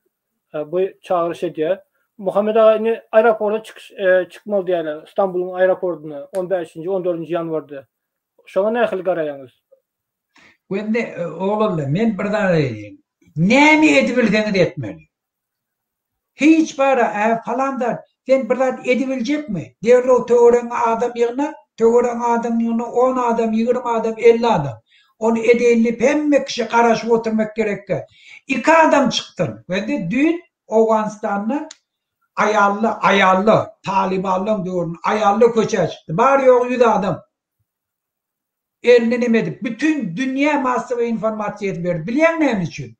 Bu çagyryş edýär. Muhammet aga indi aeroporta çykyş çykmaly diýýärler. Stambulyň aeroportyna 15-nji, 14-nji ýanwarda. Şoňa nähili garaýaňyz? Wende oglanlar men bir zat aýdaýyn. Näme edibilseňiz etmeli. Hiç bara ä falan zat sen bir zat edibiljekmi? Derrew töweregiňe adam ýygna, töweregiňe adam ýygna on adam, ýigrimi adam, 50 adam. Ony edeýin diýip hemme kişi garaşyp oturmak gerekkä. Iki adam çyksyn. Wende düýn Owganystanda aýalla, aýalla, talybanlaň döwründe aýalla köçä çykdy. Bary ýogy ýüz adam. Elini neme edip, bütin dünýä massowy informasiýasy berdi. Bilýäň näme üçin?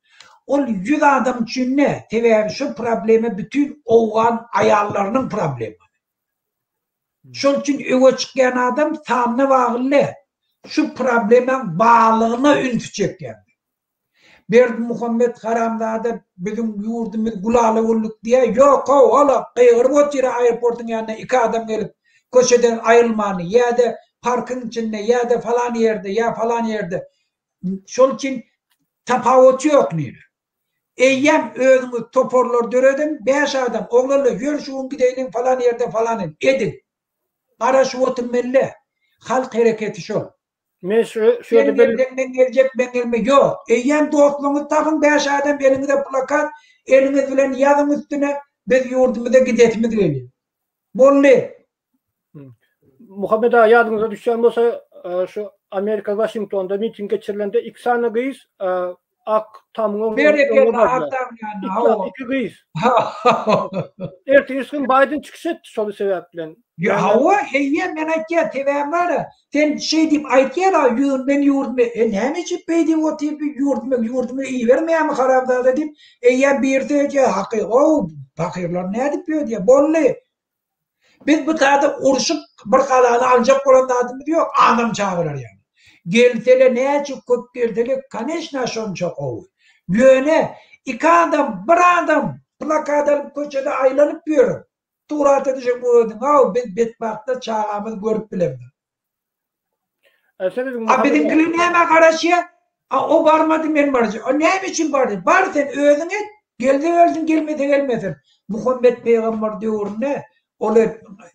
Ol 100 adam üçin ne? Sebäbi şu problema bütin owgan aýallarynyň problemasy. Şol üçin öňe çykýan adam sanyna bagly däl. Şu problemaň barlygyna ünsi çekýär. Berdimuhamet haramzada biziň ýurdumyz gülala güllük diýýär. Ýok-ow, hala gygyryp otyr aeroportyň ýanynda iki adam gelip, köçeden aýrylmany ýa-da parkyň içinde ýa-da falan ýerde ýa falan ýerde. Şol üçin tapawuty ýok nire. Eýýäm özüňiz toparlar dörediň, bäş adam, oglanlar ýör şu gün gideýliň falan ýerde falan ediň. Garaşyp oturmaly. Halk hereketi şol. Men şu şu ýerde belli. Men geljek, men gelme ýok. Eýýäm dostlugyňyzy tapyň, bäş adam eliňize plakat, eliňiz bilen ýazyň üstüne, biz ýurdumyza gidesimiz gelýär. Boldy. Muhammet aga ýadyňyza düşýän bolsa, şu Amerika Waşingtonda miting geçirilende iki sany gyz Ak tamyň öňüne Berekella Ak tamyň ýanyna hawa. Iki gyz. Ertesi gün Baýden çykyş etdi şol sebäp bilen. Ýa hawa, eýýäm men aýtýan sebäbi bar-a. Sen şeý diýip aýtýar-a, ýur men ýurdumy, e näme üçin beý diýip otyr bu ýurdumy, ýurdumy ibermeýärmi haramzada diýip, eýýäm birisi aýtýar, haky, ow, pakyrlar nädip ýör diýýär. Boldy. Biz bu taýda urşup bir galany aljak bolan zadymyz ýok, adam çagyrar ýaly. Gelsele näçe köp gelsele koneçna şonça gowy. Ýöne iki adam, bir adam plakat alyp köçede aýlanyp ýörüp, surata düşüp ugradyň-ow biz betbagtlar çagamyzy görüp bilemzok. A biziňkiler nämä garaşýar? A o barmady men barjak. A näme üçin bardy? Bar sen özüň et. Gelse gelsin, gelmese gelmesin. Muhammet pygamber döwründe ol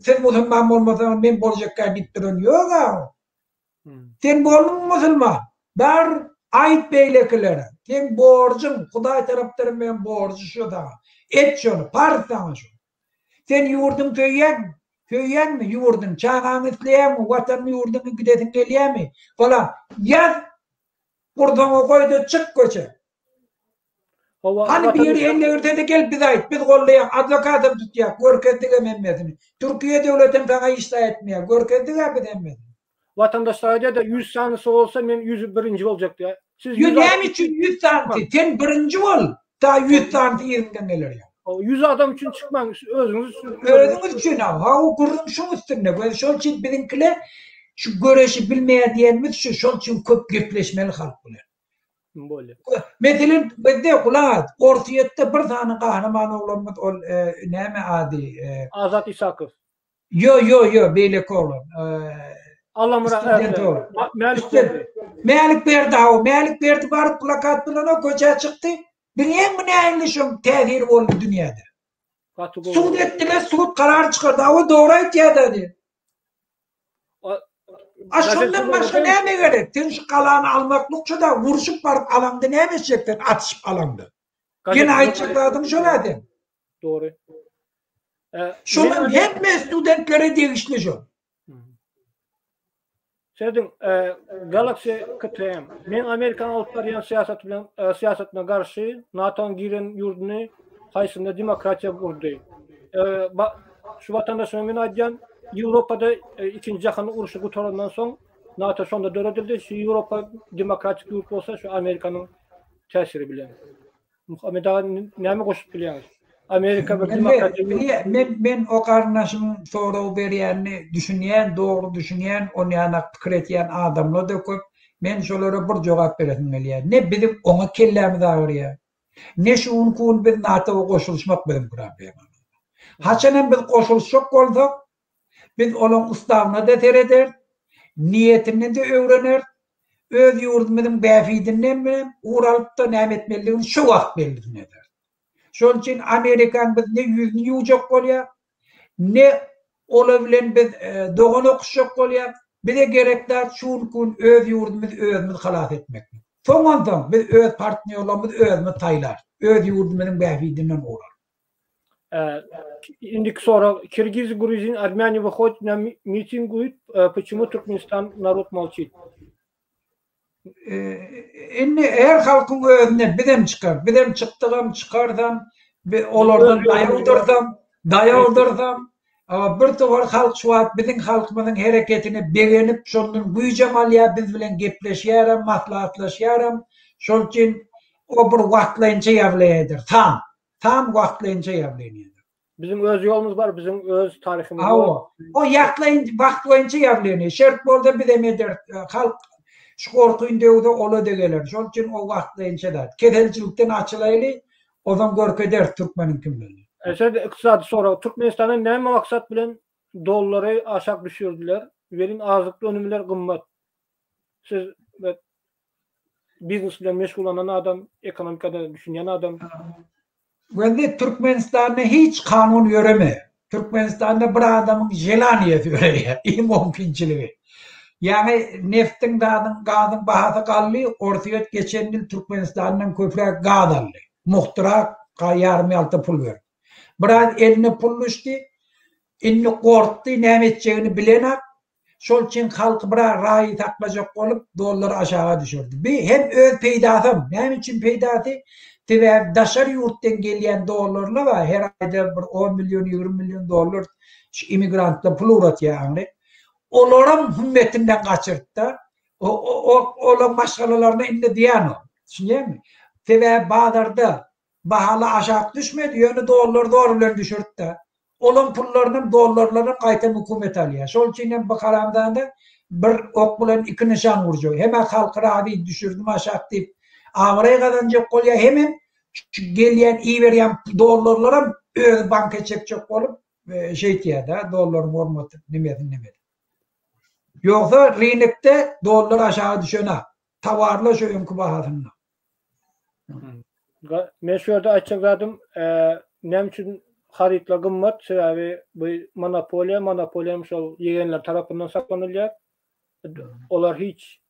siz musulman bolmasaňyz men boljakka diýip duran ýok-a. Sen bolduňmy musulman? Bar aýt beýlekilere. Seň borjuň, Hudaý tarapdan beren borjy şu saňa. Et şony, parz saňa şu. Sen ýurduňy söýýäňmi? Söýýäňmi ýurduňy? Çagaňy isleýäňmi? Watanyňy, ýurduňy gidesiň gelýämi? Falan. Ýaz! Gursagyňa goý-da çyk köçä. Hany biri eline girse-de gel bize aýt, biz goldaýas, adwokatam tutýas, görkezdigem hemmesini. Türkiýe döwletem saňa hiç zat etmeýär, görkezdig-ä biz hemmesini. Watandaşlar aýdýar-da 100 sanysy bolsa men 101-nji boljak diýýär. Siz 100 näme üçin 100 sanysy? Sen birinji bol, da 100 sanysy yzyňdan geler ýaly. 100 adam üçin çykmaň, özüňiz üçin. Özüňiz üçin ha, ha o gürrüň şuň üstünde. Göz şol üçin biziňkiler şu göreşi bilmeýär diýenimiz şu, şol üçin köp gepleşmeli halk bilen. Bolýar. Meselem, bizde gulak as, Orsýetde bir sany gahryman oglanymyz ol näme ady? Azat Isakow. Ýo ýo ýo beýleki oglan. Allamyrat Mälik Berdi. Mälik Berdi hawa Mälik Berdi baryp plakat bilen o köçä çykdy. Bilýäňmi nähili şoň täsiri boldy dünýäde. Gaty gowy. Sud etdiler, sud karar çykardy. Hawa dogry aýtýar-da diýip. A şondan başga näme gerek? Sen şu galany almaklyk şo-da urşup baryp alaňda näme etjek sen atyşyp alaňda? Ýene aýtjak zadyň şol-a seň. Dogry. Şonuň hemme studentlere degişli şo. Serediň, Galaxy KTM. Men Amerikanyň alyp barýan syýasaty bilen syýasatyna garşy NATO-nyň giren ýurduny haýsynda demokratiýa gurdy. Şu watandaşyma men aýdýan, Ýewropada ikinji jahan urşy gutarandan soň NATO şonda döredildi. Şu Ýewropa demokratik ýurt bolsa şu Amerikanyň täsiri bilen. Muhammet aga näme goşup bilýäňiz? Amerika bir demokratiýa ýurt. Men men o garyndaşymyň sorag berýänini düşünýän, dogry düşünýän, ony ýanak pikir etýän adamlar-da köp. Men şolara bir jogap beresim gelýär. Ne biziň oňa kellämiz agyrýar, ne şu günki gün biz NATO-a goşulyşmak biziň problemamyz. Haçanam biz goşulyşjak bolsak, Biz olaň ustawyna-da serederis, niýetini-de öwreneris, öz ýurdumyzyň bähbidinden hem ugur alyp-da näme etmelidigini şo wagt bellisini ederis. Şonuň üçin Amerikaň biz ne ýüzüni ýuwjak bolýas, ne olar bilen biz dogan okuşjak bolýas. Bize gerek zat şu günki gün öz ýurdumyzy özümiz halas etmeklik. Soň onsoň biz öz partnýorlarymyzy özümiz saýlarys, öz ýurdumyzyň bähbidinden ugur alyp. Indiki sorag, Kirgiz, Gruzin, Armyane wyhodit na mitinguýut, почему Türkmenistan narod molçit? Indi her halkyň özünden bizem çykar. Bizem çykdygam, çykarsam, olardan daýawdyrsam, daýawdyrsam, bir topar halk şu wagt biziň halkymyzyň hereketine begenip, şondan güýjem alýar, biz bilen gepleşýärem, maslahatlaşýaram. Şol üçin o bir wagtlaýynça ýaglaýadyr. San. Tam wagtlaýynça ýaglaýynýar. Biziň öz ýolumyz bar, biziň öz taryhymyz bar. Hawa. O ýaglaýyn wagtlaýynça ýaglaýynýar. Şert bolsa bizem ederis. Halk. Şu gorkyny döwse ola-da geler. Şol üçin o wagtlaýynça zat. Keselçilikden açylaýly, ozan görkederis türkmeniň kimligini. Şeýle ykdysady sorag. Türkmenistanda näme maksat bilen dollary aşak düşürdiler? Welin azyk önümler gymmat. Siz biznes bilen meşgullanan adam, ekonomikada düşünýän adam. Weli Türkmenistanda hiç kanun ýöremeýär. Türkmenistanda bir adamyň želaniýasy ýöreýär, iň mümkinçiligi. Ýaňy neftiň zadyň gazyň bahasy galdy, Orsýet geçen ýyl Türkmenistandan köpräk gaz aldy. Muhtyrak ýarym ýalta pul berdi. Biraz eline pul düşdi. Indi gorkdy, näme etjegini bilenak. Şol üçin halky biraz razy saklajak bolup dollary aşaga düşürdi. Bi hem öz peýdasam. Näme üçin peýdasy? Sebäbi daşary ýurtdan gelýän dollarlar bar, her aýda bir on million, 20 million dollar şu immigrantlar pul ugratýar aňry. Olaram hümmetinden gaçyrtda, olaň maşgalalaryna indi zyýan ol. Düşünýäňmi? Sebäbi bazarda Bahaly aşak düşmedi, ýöne dollar zor bilen düşürtdi. Olaň pullarynam, dollarlarynam gaýtam hökümet alýar. Şol üçin hem bu haramzada bir ok bilen iki nyşan urjak. Hem-ä halky razy düşürdim aşak diýip abraý gazanjak bolýar, hemem şu gelýän, iberýän dollarlaram özi banka çekjek bolup şeýtýär-de, dollaryň hormaty nemesini neme edip. Ýogsa rynokda dollar aşaga düşenak. Towarlar şu öňki bahasynda. Men şu ýerde aýtjak zadym, näme üçin harytlar gymmat? Sebäbi bu monopoliýa, monopoliýa hem şol ýegenler tarapyndan saklanylýar. Olar hiç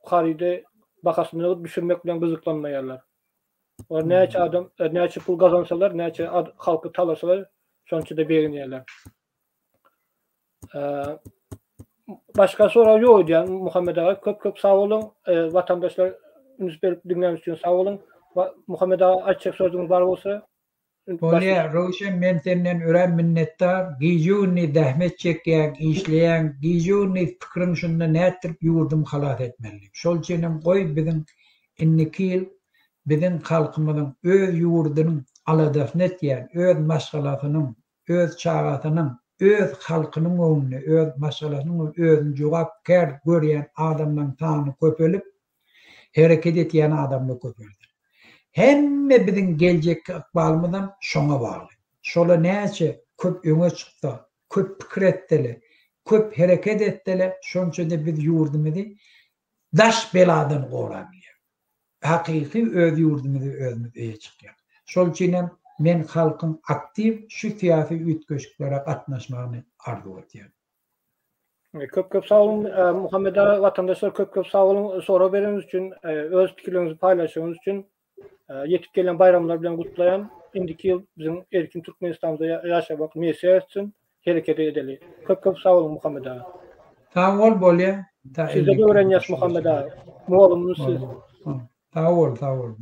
harydy bahasyny düşürmek bilen gyzyklanmaýarlar. Olar näçe adam, näçe pul gazansalar, näçe halky talasalar, şonça-da begenýärler. Başga sorag ýok öýdýän Muhammet aga köp köp sag boluň watandaşlar üns berip diňläniz üçin sag boluň Muhammet aga aýtjak sözüňiz bar bolsa Bolýa Röwşen men senden örän minnetdar gije gündiz zähmet çekýäň işleýäň gije gündiz pikiriň şunda nätdirip ýurdumy halas etmeli diýip şol üçinem goý biziň indiki ýyl biziň halkymyzyň öz ýurdunyň aladasyny etýän öz maşgalasynyň öz çagasynyň, öz halkynyň öňünde, öz maşgalasynyň öňünde özüni jogapkär görýän adamlaryň sany köpelip, hereket etýän adamlar köpelsin. Hemme biziň geljekki ykbalymyzam şoňa bagly. Şola näçe köp öňe çyksa, köp pikir etsele, köp hereket etsele, şonça-da biz ýurdumyzy daş beladan gorap bilýäris. Hakyky öz ýurdumyzy özümiz eýe çykýar. Şol üçin hem men halkyň aktiw şu syýasy üýtgeşiklere gatnaşmagyny arzuw edýän. Köp köp sag boluň Muhammet aga watandaşlar köp köp sag boluň sorag bereniňiz üçin öz pikirleriňizi paýlaşanyňyz üçin ýetip gelen baýramlar bilen gutlaýan indiki ýyl biziň erkin Türkmenistanymyzda ýaşamak miýesser etsin Herekete edeli. Köp köp sag boluň Muhammet aga. Sag bol bolýa. Sizden öwrenýäs Muhammet aga. Mugallymymyz siz. Sag bol sag bol.